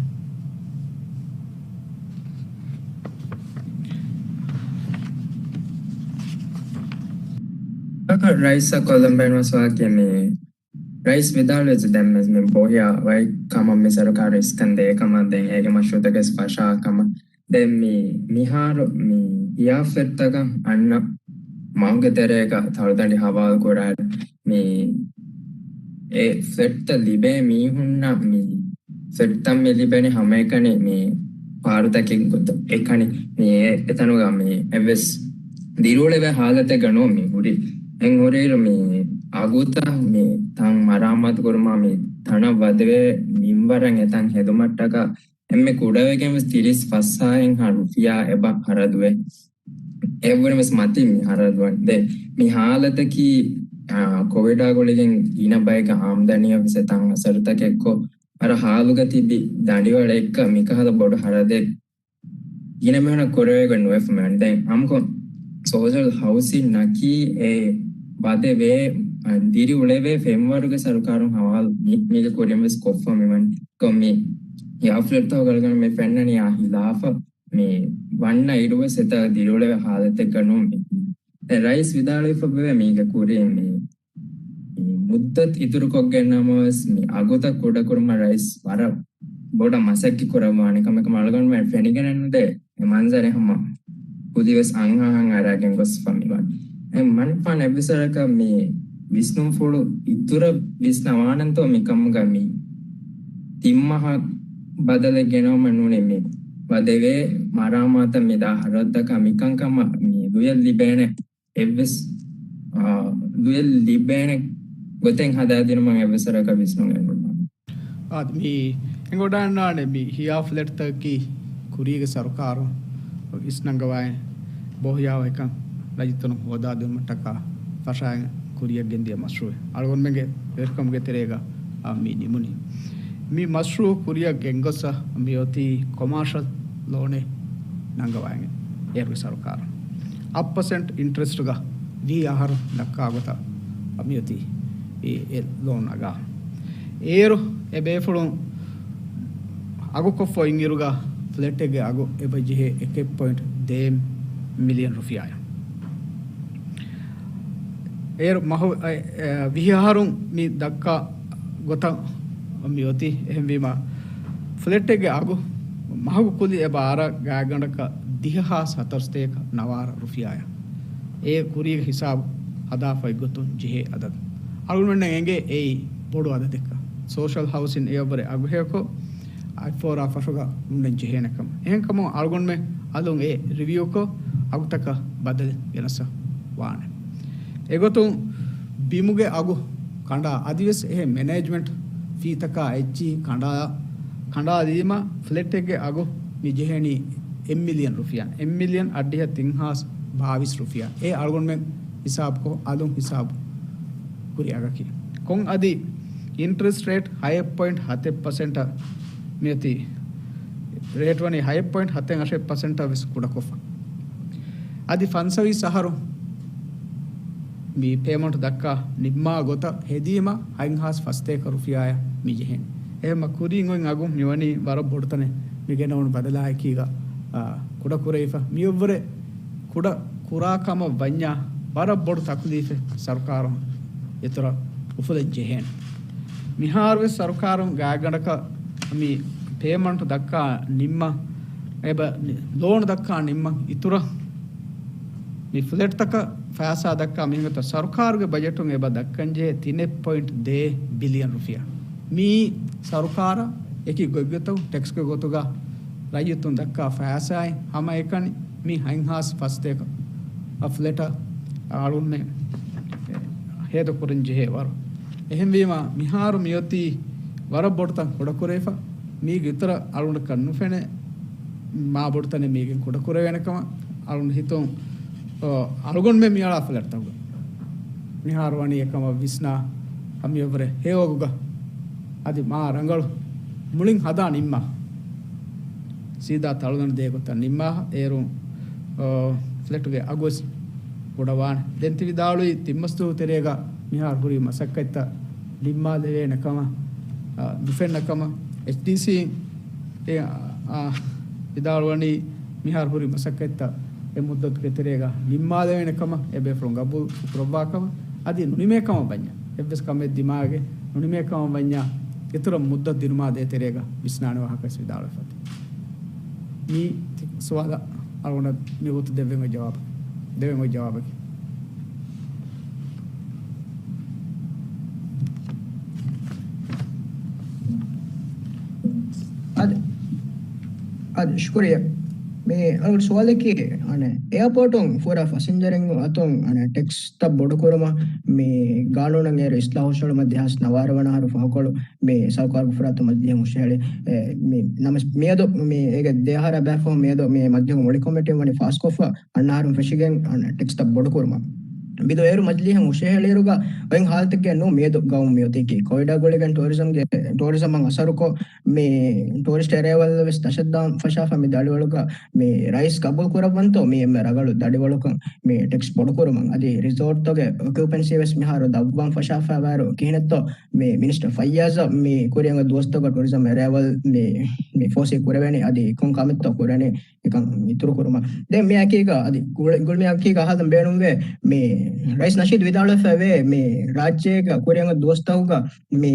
ރައީސަށް ކޮށްލަން ބޭނުންވާ ސުވާލަކީ މި ރައީސް ވިދާޅުވެއްޖެ ދެން މި ބޯހިޔާ ވައި ކަމަށް މި ސަރުކާރު އިސްކަން ދޭ ކަމަށް ދެން އޭގެ މަޝްރޫޢުތަކެސް ފަށާ ކަމަށް. ދެން މި މިހާރު މި ހިޔާ ފްލެޓްތަކަށް އަންނަ މަހުގެ ތެރޭގަ ތަޅުދަނޑި ހަވާލު ކުރާ މި އެ ފްލެޓްތައް ލިބޭ މީހުންނަށް މި ފްލެޓްތައް މި ލިބެނީ ހަމައެކަނި މި ފާރުތަކެއް ގޮތަށް އެކަނި މި އެ-، އެތަނުގަ މި އެއްވެސް ދިރިއުޅެވޭ ހާލަތެއްގަ ނޫން މި ހުރީ. އެން ހުރިއިރު މި އަގުތައް މި ތަން މަރާމާތު ކުރުމާ މި ތަނަށް ވަދެވޭ މިންވަރަށް އެތަން ހެދުމަށްޓަކާ އެންމެ ކުޑަވެގެން ވެސް ތިރީސް ފަސް ހާހެއްހާ ރުފިޔާ އެބަ ހަރަދުވޭ. އެއަށްވުރެ ވެސް މަތި މި ހަރަދުވަން. ދެ މި ހާލަތަކީ، އާ، ކޮވިޑާ ގުޅިގެން ގިނަ ބައެއްގެ އާމްދަނީއަށް ވެސް އެތަން އަސަރުތަކެއްކޮށް، ވަރަށް ހާލުގަ ތިބި ދަނޑިވަޅެއްގަ މިކަހަލަ ބޮޑު ހަރަދެއް ގިނަ މީހުނަށް ކުރެވޭގޮތް ނުވެފަ މިވަނީ. ދެން ހަމަކޮށް ސޯޝަލް ހައުސިން ނަކީ އެ ވަދެވޭ، ދިރިއުޅެވޭ ފެންވަރުގެ ސަރުކާރުން ހަވާލު މި-، މީގެ ކުރިން ވެސް ކޮށްފަ މިވަނީ. ކޮ މި ހިޔާ ފްލެޓްތަކުގަ ގަޅުގަނޑު މި ފެންނަނީ އާ ހިލާފަށް މި ވަންނަ އިރުވެސް އެތައް ދިރިއުޅެވޭ ހާލަތެއްގަ ނޫން މި. ދެން ރައީސް ވިދާޅުވެފަ ވޭ މީގެ ކުރިން މި މި މުއްދަތު އިތުރުކޮށްގެން ނަމަވެސް، މި އަގުތައް ކުޑަކުރުމަށް ރައީސް ވަރަށް ބޮޑަށް މަސައްކަތް ކުރައްވާނެ ކަމެއް ކަމަށް އަޅުގަނޑުމެން ފެނިގެނެއް ނުދޭ. އެ މަންޒަރެއް ހަމަ ކުދިވެސް އަންހާހަން އަރާގެން ގޮސްފަ މިވަނީ. އެ މަނިކުފާނު އެއްވެސް ވަރަކަށް މި ވިސްނުންފުޅު އިތުރަށް ވިސްނަވާނަންތޯ މިކަމުގަ މި ތިން މަހަށް ބަދަލެއް ގެނައުމަށް ނޫނީ މި ވަދެވޭ މަރާމާތަށް މިދާ ހަރަދަކާ މިކަންކަމަށް މި ލުޔެއް ލިބޭނެ އެއްވެސް، އާ، ލުޔެއް ލިބޭނެ ގޮތެއް ހަދާދިނުމަށް އެއްވެސް ވަރަކަށް ވިސްނުން އެނގުން. އާދެ، މި އެނގޮޑާންނާނެ މި ހިޔާ ފްލެޓްތަކަކީ ކުރީގެ ސަރުކާރުން އިސްނަންގަވާ ބޯހިޔާވަހިކަން ރައްޔިތުން ހޯދާދިނުމަށްޓަކާ ފަށާ ކުރިޔަށް ގެންދިޔަ މަޝްރޫއެއް. އަޅުގަނޑުމެންގެ ވެރިކަމުގެ ތެރޭގަ އާ، މި ނިމުނީ. މި މަޝްރޫއު ކުރިއަށް ގެންގޮސް މިއޮތީ ކޮމާޝަލް ލޯނެއް ނަންގަވާގެން އޭރުގެ ސަރުކާރުން އަށް ޕަސެންޓް އިންޓްރެސްޓުގަ ވީ އަހަރު ދައްކާ ގޮތަށް މިއޮތީ އެ، އެ ލޯން ނަގާ. އޭރު އެ ބޭފުޅުން އަގުކޮށްފަ އިންއިރުގަ ފްލެޓެއްގެ އަގު އެބަ ޖެހޭ އެކެއް ޕޮއިންޓް ދޭއް މިލިއަން ރުފިޔާއަށް. އޭރު މަހު، އެ، އެ، ވިހި އަހަރުން މި ދައްކާ ގޮތަށް މި އޮތީ. އެހެންވީމަ، ފްލެޓެއްގެ އަގު މަހުގެ ކުލި އެބަ އަރަ ގާތްގަނޑަކަށް ދިހަ ހާސް ހަތަރުސަތޭކަ ނަވާރަ ރުފިޔާއަށް. އެ ކުރީގެ ހިސާބު ހަދާފައި ގޮތުން ޖެހޭ އަދަދު. އަޅުގަނޑުމެންނަށް އެނގޭ އެއީ ބޮޑު އަދަދެއްކަން. ސޯޝަލް ހައުސިން އެއަށްވުރެ އަގުހެޔޮކޮށް، އަތްފޯރާ ފަށުގަ އުންނަން ޖެހޭނެ ކަމަށް. އެހެންކަމުން އަޅުގަނޑުމެން އަލުން އެ ރިވިއުކޮށް، އަގުތަކަށް ބަދަލެއް ގެނަސް ވާނެ. އެގޮތުން ބިމުގެ އަގު ކަނޑާ، އަދިވެސް އެހެން މެނޭޖްމަންޓް ފީތަކާ އެއްޗިހި ކަނޑާ، ކަނޑާލީމަ ފްލެޓެއްގެ އަގު މި ޖެހެނީ އެއް މިލިއަން ރުފިޔާ، އެއް މިލިއަން އަށްޑިހަ ތިން ހާސް ބާވީސް ރުފިޔާ. އެ އަޅުގަނޑުމެން ހިސާބުކޮށް، އަލުން ހިސާބު ކުރި އަގަކީ. ކޮން އަދި އިންޓްރެސްޓް ރޭޓް ހައެއް ޕޮއިންޓް ހަތެއް ޕަސެންޓަށް މިއޮތީ. ރޭޓް ވަނީ ހައެއް ޕޮއިންޓް ހަތެއް އަށެއް ޕަސެންޓަށް ވެސް ކުޑަކޮށްފަ. އަދި ފަންސަވީސް އަހަރު މި ޕޭމަންޓް ދައްކާ ނިންމާ ގޮތަށް ހެދީމަ ހަތް ހާސް ފަސްތޭކަ ރުފިޔާއަށް މި ޖެހެނީ. އެހެންމަ ކުރިން އޮތް އަގު މިވަނީ ވަރަށް ބޮޑު ތަނެއް. މި ގެނައުނު ބަދަލާއެކީގަ، އާ، ކުޑަކުރެވިފަ. މިއަށްވުރެ ކުޑަ ކުރާ ކަމަށް ވަންޏާ ވަރަށް ބޮޑު ތަކުލީފެއް ސަރުކާރުން އިތުރަށް އުފުލަން ޖެހޭނެ. މިހާރުވެސް ސަރުކާރުން ގާތްގަނޑަކަށް މި ޕޭމަންޓް ދައްކާ ނިންމަ، އެބަ ލޯން ދައްކާ ނިންމަ އިތުރަށް މި ފްލެޓްތަކަށް ފައިސާ ދައްކާ މީހުންގެ ސަރުކާރުގެ ބަޖެޓުން އެބަ ދައްކަންޖެހޭ ތިނެއް ޕޮއިންޓް ދޭއް ބިލިއަން ރުފިޔާ. މީ ސަރުކާރަށް އެކި ގޮތްގޮތަށް ޓެކްސްގެ ގޮތުގަ ރައްޔިތުން ދައްކާ ފައިސާއިން ހަމައެކަނި މި ހަތް ހާސް ފަސްތޭކަ ފްލެޓަށް އަޅުންމެ ހޭދަކުރަން ޖެހޭ ވަރު. އެހެންވީމަ، މިހާރު މިއޮތީ ވަރަށް ބޮޑުތަން ކުޑަކުރެވިފަ. މީގެ އިތުރަށް އަޅުގަނޑަކަށް ނުފެނޭ މާ ބޮޑުތަނެއް މީގެން ކުޑަކުރެވޭނެ ކަމަށް. އަޅުގަނޑު ހިތުން، އަ، އަޅުގަނޑުމެން މިއަޅާ ފްލެޓްތަކުގަ މިހާރު ވަނީ އެކަމަށް ވިސްނާ ހަމަޔަށްވުރެ ހެޔޮ އަގުގަ އަދި މާ ރަނގަޅު މުޅިން ހަދާ ނިންމާ. ސީދާ ތަޅުލަން ދޭ ގޮތަށް ނިންމާ އޭރުން، އަ، ފްލެޓުގެ އަގުވެސް ކުޑަވާނެ. ދެން ތި ވިދާޅުވި ތިން މަސްދުވަހު ތެރޭގަ މިހާރު ހުރި މަސައްކަތްތައް ނިންމާލެވޭނެ ކަމަށް، އަ، ނުފެންނަ ކަމަށް އެޗްޑީސީ، އެ، އާ، ވިދާޅުވަނީ މިހާރު ހުރި މަސައްކަތްތައް އެ މުއްދަތުގެ ތެރޭގަ ނިންމާލެވޭނެ ކަމަށް އެ ބޭފުޅުން ގަބޫލު ކުރައްވާ ކަމަށް. އަދި ނުނިމޭ ކަމަށް ވަންޏާ، އެއްވެސް ކަމެއް ދިމާވެގެން ނުނިމޭ ކަމަށް ވަންޏާ، އިތުރަށް މުއްދަތު ދިނުމާ ދޭ ތެރޭގަ ވިސްނާނެ ވާހަކަވެސް ވިދާޅުވެފަ. މި ސުވާލަށް އަޅުގަނޑަށް މި ގޮތު ދެވެން އޮތް ޖަވާބު، ދެވެން އޮތް ޖަވާބަކީ. އަދި، އަދި، ޝުކުރިއްޔާ. މި އަޅުގަނޑު ސުވާލަކީ، އަނެ، އެއާޕޯޓުން ފުރާ ފަސިންޖަރެއް އަތުން، އަނެ، ޓެކްސް ތައް ބޮޑުކުރުމަށް މި ގާނޫނަށް އޭރު އިސްލާހު ހުށަހެޅުމަށް ދެހާސް ނަވާރަ ވަނަ އަހަރު ފަހުކޮޅު މި ސަރުކާރުގެ ފުރާތަމަ މަޖިލީހަށް ހުށަހެޅި، އެ، މި ނަމަ-، މިއަދު މި އޭގެ ދެ އަހަރާ ބައިފަހު މިއަދު މި މަޖިލީހުގެ މުޅި ކޮމިޓީން ވަނީ ފާސްކޮށްފަ އަންނަ އަހަރުން ފެށިގެން އަން ޓެކްސްތައް ބޮޑުކުރުމަށް. މިދު އޭރު މަޖިލީހަށް ހުށަހެޅިއިރުގަ އޮތް ހާލަތެއްގައެއް ނޫން މިއަދު ގައުމު މިއޮތީކީ. ކޮވިޑާ ގުޅިގެން ޓޫރިޒަމްގެ، ޓޫރިޒަމަށް އަސަރުކޮށް، މި ޓޫރިސްޓް އެރައިވަލް ވެސް ދަށަށްދާން ފަށާފަ މި ދަޑިވަޅުގަ މި ރައީސް ގަބޫލު ކުރައްވަންތޯ މި އެންމެ ރަނގަޅު ދަޑިވަޅުކަން މި ޓެކްސް ބޮޑުކުރުމަށް؟ އަދި ރިސޯޓްތަކުގެ އޮކިއުޕެންސީ ވެސް މިހާރު ދަށްވާން ފަށާފައިވާއިރު ކިހިނެއްތޯ މި މިނިސްޓަރ ފައްޔާޒަށް މި ކުރިއަށް ދުވަސްތަކުގަ ޓޫރިޒަމް އެރައިވަލް މި، މި ފޯސީ ކުރެވޭނީ؟ އަދި ކޮން ކަމެއްތޯ ކުރަނީ އެކަން އިތުރު ކުރުމަށް؟ ދެން މި އެކީގަ އަދި ގުޅި-، ގުޅި މި އެކީގަ އަހަލަން ބޭނުންވޭ، މި ރައީސް ނަޝީދު ވިދާޅުވެފައިވޭ މި ރާއްޖޭގަ ކުރިއަށް ދުވަސްތަކުގަ މި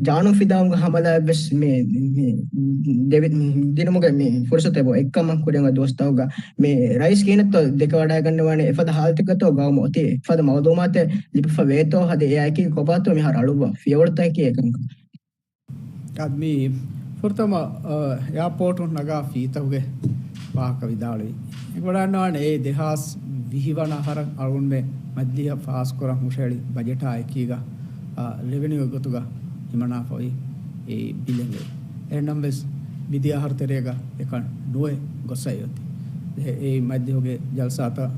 ޖާނުން ފިދާވުމުގެ ހަމަލާއެއްވެސް މި، މި ދެވި-، ދިނުމުގެ މި ފުރުސަތެއް އެއްކަމަށް ކުރިއަށް ދުވަސްތަކުގަ މި ރައީސް ކިހިނެއްތޯ ދެކެވަޑައިގަންނަވާނެ އެފަދަ ހާލަތެއްގަތޯ ގައުމު އޮތީ؟ އެފަދަ މައުލޫމާތެއް ލިބިފަ ވޭތޯ؟ އަދި އެއާއެކީ ކޮބާތޯ މިހާރު އަޅުއްވާ ފިޔަވަޅުތަކަކީ އެކަންކަން؟ އަދި މި ފުރަތަމަ، އ، އެއާޕޯޓު ނަގާ ފީތަކުގެ ވާހަކަ ވިދާޅުވި. އެ ވަޑާންވާނެ އެ ދެހާސް ވިހި ވަނަ އަހަރަށް އަޅުގަނޑުމެން މަޖިލީހަށް ފާސްކުރަން ހުށަހެޅި ބަޖެޓާ އެކީގަ، އ، ރެވެނިއު ގޮތުގަ ހިމަނާފަ އޮތް އެ ބިލެއް. އެހެންނަމަވެސް، މިދިޔަ އަހަރު ތެރޭގަ އެކަން ނުވެ ގޮސް އައި އޮތީ. އެ، އެއީ މަޖިލީހުގެ ޖަލްސާތައް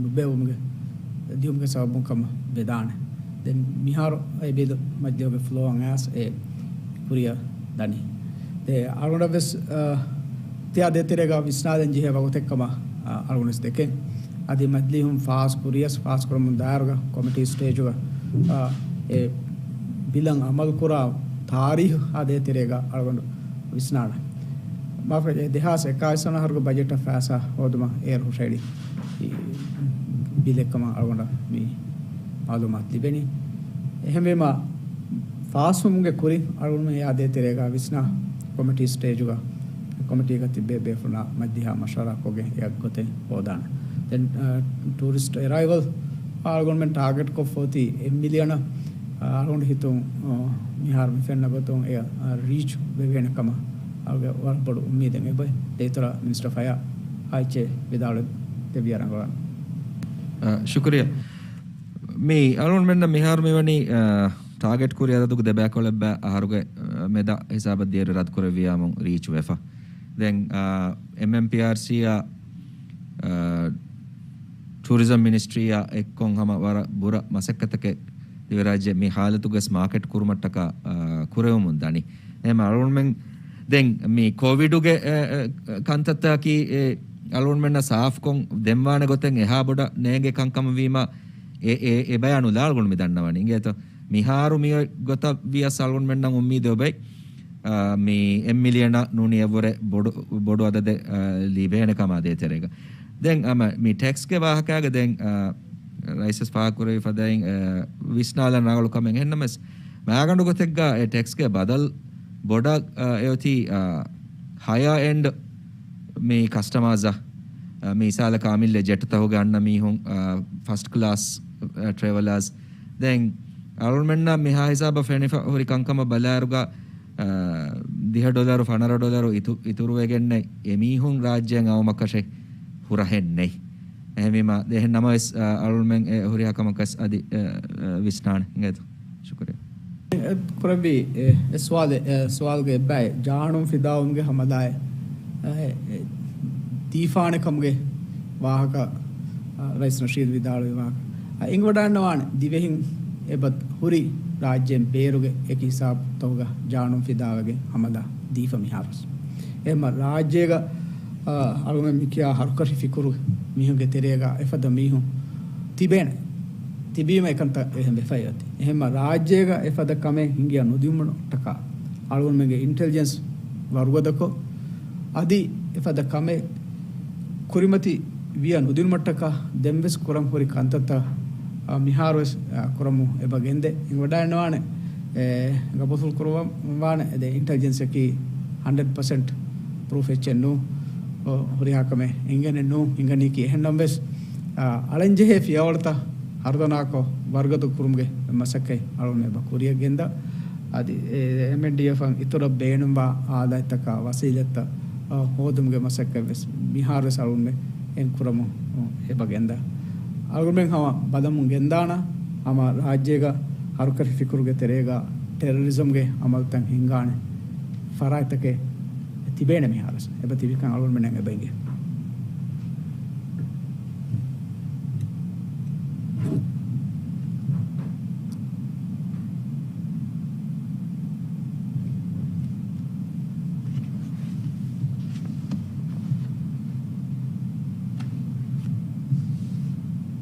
ނުބޭއްވުމުގެ ދިޔުމުގެ ސަބަބުން ކަމަށް ވެދާނެ. ދެން މިހާރު އެ ބިލު މަޖިލީހުގެ ފްލޯއަށް އައިސް އެ ކުރިއަށް ދަނީ. ދެ އަޅުގަނޑަށް ވެސް، އަ، ތިޔާ ދޭތެރޭގަ ވިސްނާލަން ޖެހޭ ވަގުތެއް ކަމަށް، އަ، އަޅުގަނޑު ވެސް ދެކެން. އަދި މަޖިލީހުން ފާސް ކުރިޔަސް ފާސް ކުރަމުން ދާއިރުގަ ކޮމިޓީ ސްޓޭޖުގަ، އަ، އެ ބިލަށް އަމަލު ކުރާ ތާރީހު އާ ދޭތެރޭގަ އަޅުގަނޑު ވިސްނާނަން. މާފަށް ދެހާސް އެކާވީސް ވަނަ އަހަރުގެ ބަޖެޓަށް ފައިސާ ހޯދުމަށް އޭރު ހުށަހެޅި ބިލެއް ކަމަށް އަޅުގަނޑަށް މި މައުލޫމާތު ލިބެނީ. އެހެންވީމަ، ފާސްވުމުގެ ކުރިން އަޅުގަނޑުމެން އާ ދޭތެރޭގަ ވިސްނާ ކޮމިޓީ ސްޓޭޖުގަ ކޮމިޓީގަ ތިއްބޭ ބޭފުޅުންނާ މަޖިލީހާ މަޝްވަރާ ކޮށްގެން އެއަށް ގޮތެއް ހޯދާނެ. ދެން، އަ، ޓޫރިސްޓް އެރައިވަލް އަޅުގަނޑުމެން ޓާގެޓް ކޮށްފަ އޮތީ އެއް މިލިއަނަށް. އަ، އަޅުގަނޑު ހިތުން، އަ، މިހާރު މި ފެންނަ ގޮތުން އެ، އަ، ރީޗް ވެވޭނެ ކަމަށް އަޅުގެ ވަރަށް ބޮޑު އުއްމީދެއް އެބައޮތް. ދޭތެރޭ މިނިސްޓަރ ފަޔާ އާއްޗޭ ވިދާޅުވެ ދެއްވިޔާ ރަނގަޅުވާނެ. އަ، ޝުކުރިއްޔާ. މި އަޅުގަނޑުމެންނަށް މިހާރު މިވަނީ، އަ، ޓާގެޓް ކުރި އަދަދުގެ ދެބައިކުޅަ އެއްބައި އަހަރުގެ، އަ، މެދާ ހިސާބަށް ދިޔައިރު ރަދްކުރެއްވިޔާމު ރީޗް ވެފަ. ދެން، އާ، އެމްއެމްޕީއާރްސީއާ، އާ، ޓޫރިޒަމް މިނިސްޓްރީއާ އެއްކޮށް ހަމަ ވަރަށް ބުރަ މަސައްކަތަކެއް ދިވެރާއްޖެ މި ހާލަތުގަސް މާކެޓް ކުރުމަށްޓަކާ، އާ، ކުރެވެމުން ދަނީ. އެހެން އަޅުގަނޑުމެން ދެން މި ކޯވިޑުގެ، އެ، އެ، ކަންތައްތަކީ، އެ، އަޅުގަނޑުމެންނަށް ސާފްކޮށް ދެންވާނެ ގޮތެއް އެހާ ބޮޑަށް ނޭނގޭ ކަންކަމަށް ވީމަ، އެ، އެ، އެ ބަޔާނުލާ އަޅުގަނޑު މި ދަންނަވަނީ. އިނގޭތޯ؟ މިހާރު މި ގޮތަށް ވިޔަސް އަޅުގަނޑުމެންނަށް އުއްމީދު އޮބެ، އާ، މި އެއް މިލިއަނަށް ނޫނީ އެއްވުރެ ބޮޑު، ބޮޑު އަދަދެއް، އާ، ލިބޭނެ ކަމާ ދޭތެރޭގަ. ދެން އަމަ މި ޓެކްސްގެ ވާހަކާގެ ދެން، އާ، ރައީސް ފާހަގަކުރެއްވި ފަދައިން، އާ، ވިސްނާލަން ރަނގަޅު ކަމެއް. އެހެންނަމަވެސް، މާގަނޑު ގޮތެއްގަ އެ ޓެކްސްގެ ބަދަލު ބޮޑަށް، އާ، އެއޮތީ، އާ، ހަޔާ އެންޑް މި ކަސްޓަމާޒަށް، އާ، މި މިސާލަކަށް އަމިއްލަ ޖެޓުތަކުގެ އަންނަ މީހުން، އާ، ފަސްޓް ކްލާސް، އާ، ޓްރެވަލާސް. ދެން އަޅުގަނޑުމެންނަށް މިހާ ހިސާބަށް ފެނިފަ ހުރި ކަންކަމަށް ބަލާއިރުގަ، އާ، ދިހަ ޑޮލަރު، ފަނަރަ ޑޮލަރު އިތު-، އިތުރުވެގެންނެއް އެމީހުން ރާއްޖެއަށް އައުމަކަށެއް ހުރަހެއް ނެތް. އެހެންވީމަ، އެހެން ނަމަވެސް، އާ، އަޅުގަނޑުމެން އެ ހުރިހާ ކަމަކަސް އަދި، އާ، އާ، ވިސްނާނެ. އިނގޭތޯ؟ ޝުކުރިއްޔާ. އެ، ކުރެއްވި، އެ، އެ ސުވާލެއް، އެ ސުވާލުގެ އެއްބައި ޖާނުން ފިދާވުމުގެ ހަމަލާއެއް، އެ، އެ، ދީފާނެ ކަމުގެ ވާހަކަ، އަ، ރައީސް ނަޝީދު ވިދާޅުވި ވާހަކަ. އަ، އެނގިވަޑައިންނަވާނެ ދިވެހިން އެބަ ހުރި ރާއްޖޭން ބޭރުގެ އެކި ހިސާބުތަކުގަ ޖާނުން ފިދާވެގެން ހަމަލާ ދީފަ މިހާރުވެސް. އެހެންމަ ރާއްޖޭގަ، އަ، އަޅުގަނޑު މިކިޔާ ހަރުކަށި ފިކުރު މީހުންގެ ތެރޭގަ އެފަދަ މީހުން ތިބޭނެ. ތިބީމަ އެކަންތައް އެހެން ވެފައި އޮތީ. އެހެންމަ ރާއްޖޭގަ އެފަދަ ކަމެއް ހިނގިޔަ ނުދިއުމަށްޓަކާ އަޅުގަނޑުމެންގެ އިންޓެލިޖެންސް ވަރުގަދަކޮށް، އަދި އެފަދަ ކަމެއް ކުރިމަތި ވިޔަ ނުދިނުމަށްޓަކާ ދެންވެސް ކުރަން ހުރި ކަންތައްތައް، އަ، މިހާރުވެސް، އަ، ކުރަމުން އެބަ ގެންދޭ. އިނގިވަޑައިންނަވާނެ، އެ، ގަބޫލު ކުރައްވާނެ އެ ދެ އިންޓެލިޖެންސަކީ ހަންޑްރެޑް ޕަސެންޓް ޕްރޫފް އެއްޗެއް ނޫން. އޮ، ހުރިހާ ކަމެއް އެނގޭނެ ނޫން، ހިނގަނީކީ. އެހެންނަމަވެސް، އަ، އަޅަންޖެހޭ ފިޔަވަޅުތައް ހަރުދަނާކޮށް ވަރުގަދަ ކުރުމުގެ މަސައްކަތް އަޅުގަނޑު އެބަ ކުރިއަށް ގެންދާ. އަދި އެ އެމްއެންޑީއެފް އަށް އިތުރަށް ބޭނުންވާ އާލާތްތަކާ ވަސީލަތްތައް، އަ، ހޯދުމުގެ މަސައްކަތް ވެސް މިހާރުވެސް އަޅުގަނޑުމެން އެން ކުރަމުން އެބަ ގެންދާ. އަޅުގަނޑުމެން ހަމަ ބަލަމުން ގެންދާނަ، ހަމަ ރާއްޖޭގަ ހަރުކަށި ފިކުރުގެ ތެރޭގަ ޓެރަރިޒަމްގެ އަމަލުތައް ހިންގާނެ ފަރާތްތަކެއް ތިބޭނެ މިހާރުވެސް. އެބަ ތިބިކަން އަޅުގަނޑުމެންނަށް އެބަ އިނގޭ.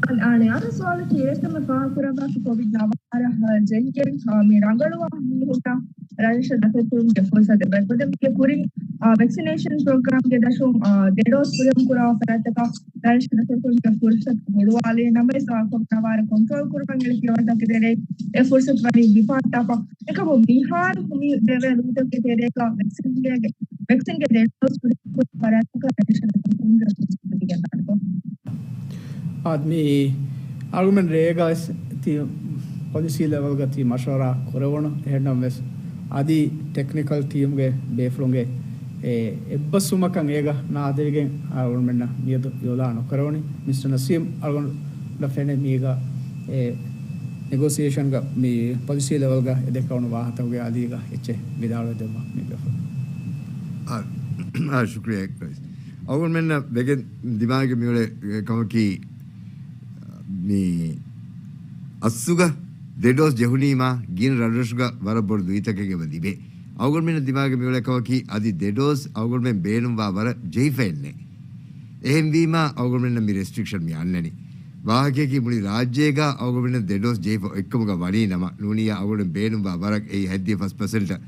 އާނ، އާނ، އާނ ސުވާލަކީ އެއް ސަމަ ފާހަގަކުރައްވާފަ ކޮވިޑް ނަވާރަ ޖެހިގެން، އާ، މި ރަނގަޅުވާ މީހުންނަށް ރަށްރަށަށް ދަތުރުކުރުމުގެ ފުރުސަތު އެބައި ކުރިން، އާ، ވެކްސިނޭޝަން ޕްރޮގްރާމްގެ ދަށުން، އާ، ދެ ޑޯސް ކުރިއަށް ކުރާ ފަރާތްތަކަށް ރަށްރަށަށް ދަތުރުކުރުމުގެ ފުރުސަތު ހުޅުވާލޭ ނަމަވެސް، އާ، ކޮވިޑް ނަވާރަ ކޮންޓްރޯލް ކުރުމަށް އެޅި ފިޔަވަޅުތަކުގެ ތެރެއިން އެ ފުރުސަތު ވަނީ ދިފާއިތާފަ. އެކަމު މިހާރު މި ދެވޭ ރުއިތަކުގެ ތެރޭގަ ވެކްސިންގެ، ވެކްސިންގެ ދެ ޑޯސް ކުރި ފަރާތްތަކަށް ރަށްރަށަށް ދަތުރުކުރުމުގެ ފުރުސަތު ދިގެންދާނެ. އާދެ، މި އަޅުގަނޑުމެން ރޭގަ ތި ޕޮލިސީ ލެވެލްގަ ތި މަޝްވަރާ ކުރެވުނު. އެހެންނަމަވެސް، އަދި ޓެކްނިކަލް ޓީމްގެ ބޭފުޅުންގެ އެ އެއްބަސްވުމަކަށް އޭގަ ނާދެވިގެން އަޅުގަނޑުމެންނަށް މިއަދު އިއުލާނު ކުރެވުނީ. މިސްޓަ ނަސީމް އަޅުގަނޑަށް ފެނޭ މީގަ އެ ނެގޯސިއޭޝަންގަ މި ޕޮލިސީ ލެވެލްގަ އެ ދެކެވުނު ވާހަކަތަކުގެ އަލީގަ އެއްޗެއް ވިދާޅުވެ ދެއްވާ މި ބޭފުޅުން. އާ، އާ، ޝުކްރިޔާ ރައީސް. އަޅުގަނޑުމެންނަށް ވެގެން ދިމާވެގެން މިއުޅޭ ކަމަކީ މި އަސްލުގަ ދެ ޑޯސް ޖެހުނީމާ ގިނަ ރަށްރަށުގަ ވަރަށް ބޮޑު ލުއިތަކެއް އެބަ ލިބޭ. އަޅުގަނޑުމެންނަށް ދިމާވެގެން މިއުޅޭ ކަމަކީ އަދި ދެ ޑޯސް އަޅުގަނޑުމެން ބޭނުންވާ ވަރަށް ޖެހިފައެއް ނެތް. އެހެންވީމާ އަޅުގަނޑުމެންނަށް މި ރެސްޓްރިކްޝަން މި އަންނަނީ. ވާހަކަޔަކީ މުޅި ރާއްޖޭގަ އަޅުގަނޑުމެންނަށް ދެ ޑޯސް ޖެހިފަ އޮތްކަމުގަ ވަނީ ނަމަ، ނޫނިއްޔާ އަޅުގަނޑު ބޭނުންވާ ވަރަށް އެއީ ހަތްދިހަ ފަސް ޕަސެންޓަށް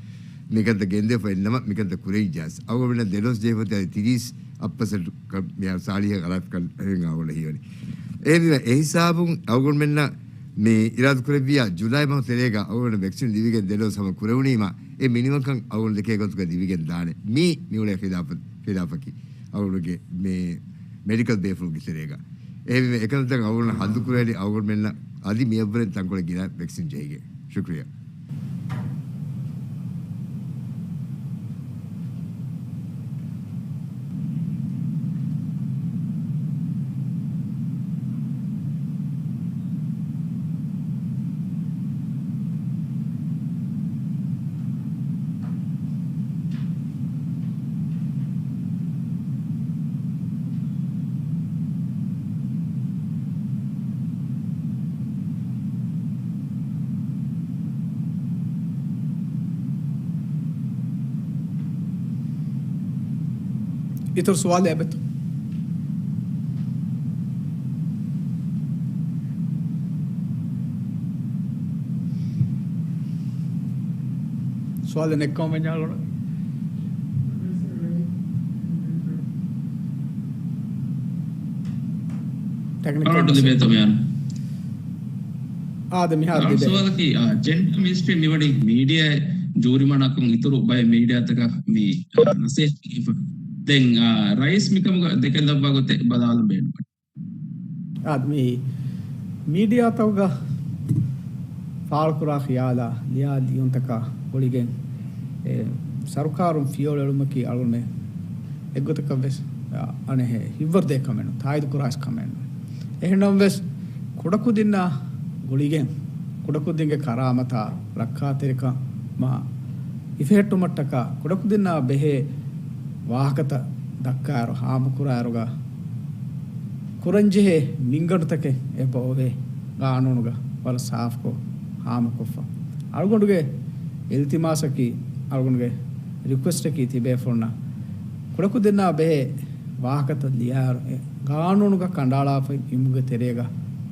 މިކަންތައް ގެންދެވިފަ އޮތް ނަމަ، މިކަންތައް ކުރެވިއްޖެ. އަޅުގަނޑުމެންނަށް ދެ ޑޯސް ޖެހިފަ ތިރީސް އަށް ޕަސެންޓް ކަ-، މިހާރު ސާޅީހަށް އަރާފިކަން އަޅުގަނޑަށް ހީވަނީ. އެހެންވީމަ އެ ހިސާބުން އަޅުގަނޑުމެންނަށް މި އިރާދަ ކުރެއްވިޔާ ޖުލައި މަހު ތެރޭގަ އަޅުގަނޑަށް ވެކްސިން ލިބިގެން ދެ ޑޯސް ހަމަ ކުރެވުނީމަ، އެ މިނިވަންކަން އަޅުގަނޑު ދެކޭ ގޮތުގަ ލިބިގެން ދާނެ. މީ މިއުޅޭ ޚިލާފަ-، ޚިލާފަކީ އަޅުގަނޑުގެ މި މެޑިކަލް ބޭފުޅުންގެ ތެރޭގަ. އެހެންވެ، އެކަންތައް އަޅުގަނޑު ހައްލު ކުރެވޭނީ އަޅުގަނޑުމެންނަށް އަދި މިއަށްވުރެން ތަންކޮޅެއް ގިނަ ވެކްސިން ޖެހިގެން. ޝުކްރިޔާ. އިތުރު ސުވާލެއް އެބަތަ؟ ސުވާލެއް ނެތްކަމަށް ވެންޏާ އަޅުގަނޑަށް. ޓެކްނިކަލް އަޅުގަނޑު ދިބޭތޯ މިއަން؟ އާދެ، މިހާރު އަޅު ދިބޭ. ސުވާލަކީ، އާ، ޖެންޑަރ މިނިސްޓްރީ މިވަނީ މީޑިއާ ޖޫރިމަނާކުން އިތުރު ބައެއް މީޑިއާތަކަށް މި، އާ، ނަސޭހަތް ދީފަ. ދެން، އާ، ރައީސް މިކަމުގަ ދެކެލައްވާ ގޮތެއް ބަލާލަން ބޭނުން. އާދެ، މި މީޑިއާތަކުގަ ފާޅުކުރާ ޚިޔާލާ ލިޔާ ލިޔުންތަކާ ގުޅިގެން، އެ، ސަރުކާރުން ފިޔަވަޅު އެޅުމަކީ އަޅުގަނޑުމެން އެއްގޮތަކަށް ވެސް، އަ، އަނެއް ހިތްވަރު ދޭ ކަމެއް ނޫން، ތާއީދު ކުރާ ވެސް ކަމެއް ނޫން. އެހެންނަމަވެސް، ކުޑަކުދިންނާ ގުޅިގެން، ކުޑަކުދިންގެ ކަރާމަތާ، ރައްކާތެރިކަމާ ހިފެހެއްޓުމަށްޓަކާ، ކުޑަކުދިންނާ ބެހޭ ވާހަކަތައް ދައްކާއިރު، ހާމަކުރާއިރުގަ، ކުރަންޖެހޭ މިންގަނޑުތަކެއް އެބަ އޮވޭ، ގާނޫނުގަ ވަރަށް ސާފުކޮށް ހާމަކޮށްފަ. އަޅުގަނޑުގެ އިލްތިމާސަކީ، އަޅުގަނޑުގެ ރިކުއެސްޓަކީ ތިބޭފުޅުންނަށް ކުޑަކުދިންނާ ބެހޭ ވާހަކަތައް ލިޔާއިރު، އެ ގާނޫނުގަ ކަނޑައަޅާފައި މިމުގެ ތެރޭގަ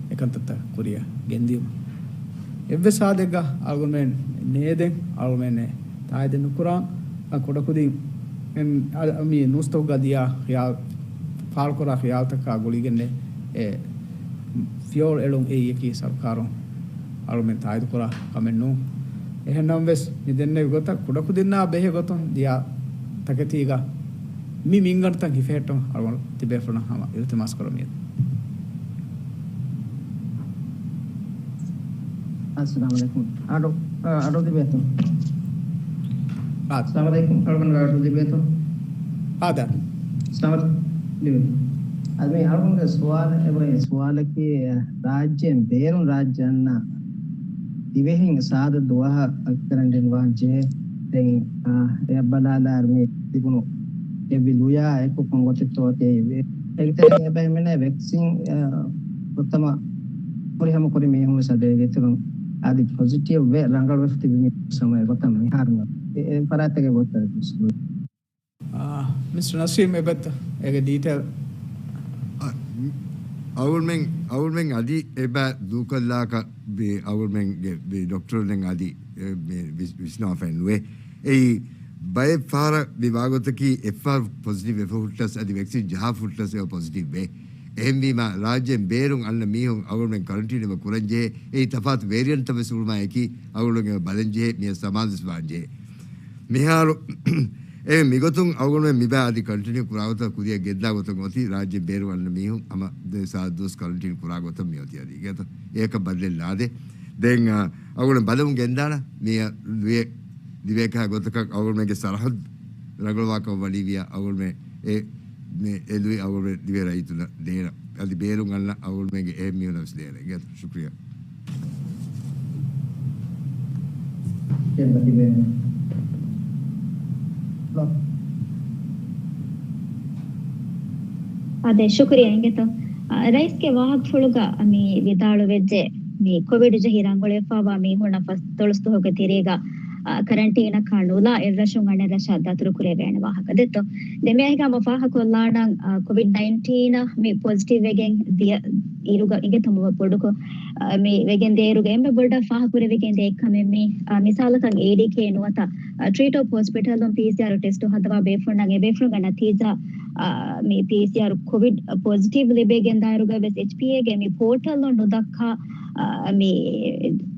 އެކަންތައްތައް ކުރިއަށް ގެންދިޔުމަށް. އެއްވެސް ހާލެއްގަ އަޅުގަނޑުމެން ނޭދެން، އަޅުގަނޑުމެން ތާއީދެއް ނުކުރާ، އަ، ކުޑަކުދިން އެން، އަ، މި ނޫސްތަކުގަ ލިޔާ ޚިޔާލް، ފާޅުކުރާ ޚިޔާލްތަކާ ގުޅިގެންނެއް އެ ފިޔަވަޅު އެޅުން އެއީ އެކީ ސަރުކާރުން އަޅުމެން ތާއީދުކުރާ ކަމެއް ނޫން. އެހެންނަމަވެސް، މި ދެންނެވި ގޮތަށް ކުޑަކުދިންނާ ބެހޭ ގޮތުން ލިޔާ ތަކެތީގަ މި މިންގަނޑުތައް ހިފެހެއްޓުން އަޅުގަނޑު ތިބޭފުޅުންނަށް ހަމަ އިލްތިމާސް ކުރަމީ. އައްސަލާމު ޢަލައިކުމް. އަޑު، އަ، އަޑު ލިބޭތޯ؟ އާދެ. އައްސަލާމު ޢަލައިކުމް. އަޅުގަނޑު އަޑު ލިބޭތޯ؟ އާދެ. ސަމަ ލިބޭ. އަދި މި އަޅުގަނޑުގެ ސުވާލަށް އެބަ، ސުވާލަކީ، ރާއްޖޭން ބޭރުން ރާއްޖެ އަންނަ ދިވެހިން ސާދަ ދުވަހަށް އަތުކަރަން ގެންވާން ޖެހޭ. ދެން، އާ، އެއަށް ބަލާލާއިރު މި ތިބުނު އެއްވި ލުޔާ އެކު ކޮން ގޮތެއްތޯ އޭ، އޭގެ ތެރެއިން އެބަ ހިމެނޭ ވެކްސިން، އާ، ފުރަތަމަ ފުރިހަމަ ކުރި މީހުން ވެސް އަދި އޭގެ އިތުރުން އަދި ޕޮޒިޓިވް ވެ ރަނގަޅުވެފަ ތިބި މީހުން ސަމަ އެގޮތަށް މިހާރު އެ، އެ ފަރާތެއްގެ ގޮތަށް ވެސް. އާ، މިސްޓަރ ނަސީމް އެބަތަ އޭގެ ޑީޓެއިލް؟ އަ، އަޅުމެން، އަޅުމެން އަދި އެބަ ދޫކޮށްލާކަށް މި އަޅުމެންގެ މި ޑޮކްޓަރުން އަދި، އެ، މި ވިސް-، ވިސްނާފައެއް ނުވޭ. އެއީ ބައެއް ފަހަރަށް މި ވާގޮތަކީ އެއްފަހަރު ޕޮޒިޓިވް ވެފަ ހުއްޓަސް އަދި ވެކްސިން ޖަހާ ހުއްޓަސް އެބަ ޕޮޒިޓިވް ވޭ. އެހެންވީމާ، ރާއްޖޭން ބޭރުން އަންނަ މީހުން އަޅުމެން ކަރަންޓީން އެބަ ކުރަންޖެހޭ. އެއީ ތަފާތު ވޭރިއަންޓްތައް ވެސް ހުޅުމާއެކީ އަޅުގަނޑު ބަލަންޖެހޭ، މިއަށް ސަމާލުވެސް ވާންޖެހޭ. މިހާރު އެ މިގޮތުން އަޅުގަނޑުމެން މިބާ އަދި ކަންޓިނިއު ކުރާގޮތަށް ކުރިއަށް ގެންދާ ގޮތަށް އޮތީ، ރާއްޖެ ބޭރު އަންނަ މީހުން ހަމަ ދެ ސާދަ ދުވަސް ކަރަންޓީން ކުރާ ގޮތަށް މި އޮތީ އަދި އެކަ ބަދަލެއް ނާދޭ. ދެން، އަ، އަޅުގަނޑު ބަލަމުން ގެންދާނަ މި ލުޔެ ދިވެހި ކަހަލަ ގޮތަކަށް އަޅުގަނޑުމެންގެ ސަރަހައްދު ރަނގަޅުވާކަށް ވަނީވިޔާ އަޅުގަނޑުމެން އެ، މެ-، އެ ލުއި އަޅުގަނޑުމެން ދިވެހި ރައްޔިތުންނަށް ދޭނަ. އަދި ބޭރުން އަންނަ އަޅުގަނޑުމެންގެ އެހެން މީހުންނަށް ވެސް ދޭނަ. އިނގޭތޯ؟ ޝުކްރިޔާ. އާދެ، ޝުކުރިޔާ އިނގޭތޯ. އާ، ރައީސްގެ ވާހަކަފުޅުގަ މި ވިދާޅުވެއްޖެ، މި ކޮވިޑް ޖެހި ރަނގަޅުވެފަވާ މީހުންނަށް ފަސްދޮޅަސް ދުވަހުގެ ތެރޭގަ، އާ، ކަރަންޓީނަކާ ނުލާ އެއްރަށުން އަނެއްރަށަށް ދަތުރުކުރެވޭނެ ވާހަކަ ދެއްތޯ. ދެން މިއާއެކީގަ ހަމަ ފާހަގަކޮށްލާނަން، އާ، ކޮވިޑް ނައިންޓީނަށް މި ޕޮޒިޓިވް ވެގެން ދިޔަ އިރުގަ އިނގޭތޯ ހަމަ ބޮޑުކޮށް، އާ، މި ވެގެން ދިޔައިރުގަ އެންމެ ބޮޑަށް ފާހަގަކުރެވިގެން ދިޔަ އެއްކަމެއް މި، އާ، މިސާލަކަށް އޭޑީކޭ ނުވަތަ، އާ، ޓްރީޓޯ ހޮސްޕިޓަލުން ޕީސީއާރް ޓެސްޓު ހަދަވާ ބޭފުޅުންނަށް އެ ބޭފުޅުންގެ ނަތީޖާ، އާ، މި ޕީސީއާރް ކޮވިޑް ޕޮޒިޓިވް ލިބޭގެން ދާއިރުގަ ވެސް އެޗްޕީއޭގެ މި ޕޯޓަލުން ނުދައްކާ، އާ، މި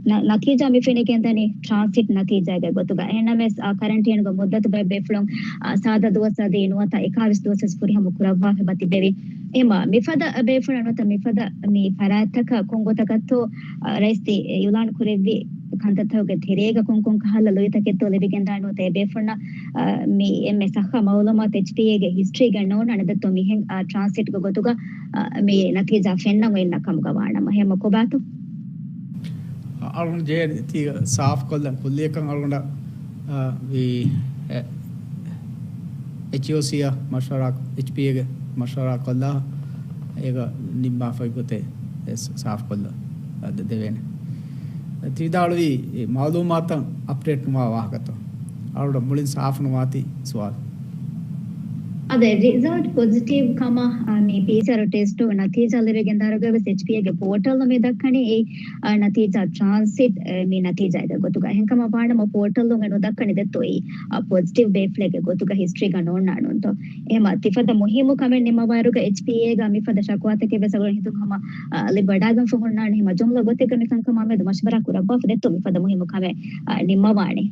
ނަ-، ނަތީޖާ މި ފެނިގެންދަނީ ޓްރާންސިޓް ނަތީޖާގެ ގޮތުގަ. އެހެންނަމަވެސް، އާ، ކަރަންޓީންގެ މުއްދަތު ބޭ-، ބޭފުޅުން، އާ، ސާދަ ދުވަސް އަދި ނުވަތަ އެކާވީސް ދުވަސް ވެސް ފުރިހަމަ ކުރައްވާފަ ތިބެވި. އެމަ މިފަދަ ބޭފުޅަށް ނުވަތަ މިފަދަ މި ފަރާތްތަކަށް ކޮން ގޮތަކަށްތޯ، އާ، ރައީސް އިއުލާން ކުރެއްވި ކަންތައްތަކުގެ ތެރޭގަ ކޮންކޮން ކަހަލަ ލުއިތަކެއްތޯ ލިބިގެންދާނެ ނުވަތަ އެ ބޭފުޅުންނަށް، އާ، މި އެންމެ ސައްހަ މައުލޫމާތު އެޗްޕީއޭގެ ހިސްޓްރީގަ ނޯންނާނެ ދެއްތޯ މިހެން، އާ، ޓްރާންސިޓްގެ ގޮތުގަ، އާ، މި ނަތީޖާ ފެންނަން އޮތް ނަކަމުގަ ވާނަމަ. ހަމަ ކޮބާތޯ؟ އަޅުގަނޑު ޖެހޭ ތީ ސާފުކޮށްލަން ކުއްލިއަކަށް އަޅުގަނޑަށް، އާ، ވީ، އެ، އެޗްއޯސީއަށް މަޝްވަރާ، އެޗްޕީއޭގެ މަޝްވަރާ ކޮށްލާ އޭގަ ނިންމާފައި ގޮތެއް ސ-، ސާފުކޮށްލަ ދެ-، ދެވޭނެ. ތި ވިދާޅުވީ މައުލޫމާތަށް އަޕްޑޭޓް ނުވާ ވާހަކަތައް. އަޅުގަނޑަށް މުޅިން ސާފު ނުވާތީ ސުވާލު. އަދެ ރިޒަލްޓް ޕޮޒިޓިވް ކަމަށް، އާ، މި ޕީސީއާރް ޓެސްޓު ނަތީޖާ ލިބިގެން ދާއިރުގަ ވެސް އެޗްޕީއޭގެ ޕޯޓަލް މި ދައްކަނީ އެ، އާ، ނަތީޖާ ޓްރާންސިޓް، އެ، މި ނަތީޖާގެ ގޮތުގަ. އެހެންކަމަށް ވާނަމަ ޕޯޓަލުން އެ ނުދައްކަނީ ދެއްތޯ އެ، އާ، ޕޮޒިޓިވް ބޭފުޅެއްގެ ގޮތުގަ ހިސްޓްރީގަ ނޯންނާނުންތޯ. އެހެމަ ތިފަދަ މުހިއްމު ކަމެއް ނިންމަވާއިރުގަ އެޗްޕީއޭގަ މިފަދަ ޝަކުވާތަކެއް ވެސް އަޅުގަނޑު ހިތުން ހަމަ، އާ، ލިބިވަޑާގެންފަ ހުންނާނެ. ހަމަ ޖުމްލަ ގޮތެއްގަ މިކަންކަމާ މެދު މަޝްވަރާ ކުރައްވާފަ ދެއްތޯ މިފަދަ މުހިއްމު ކަމެއް، އާ، ނިންމަވާނެ.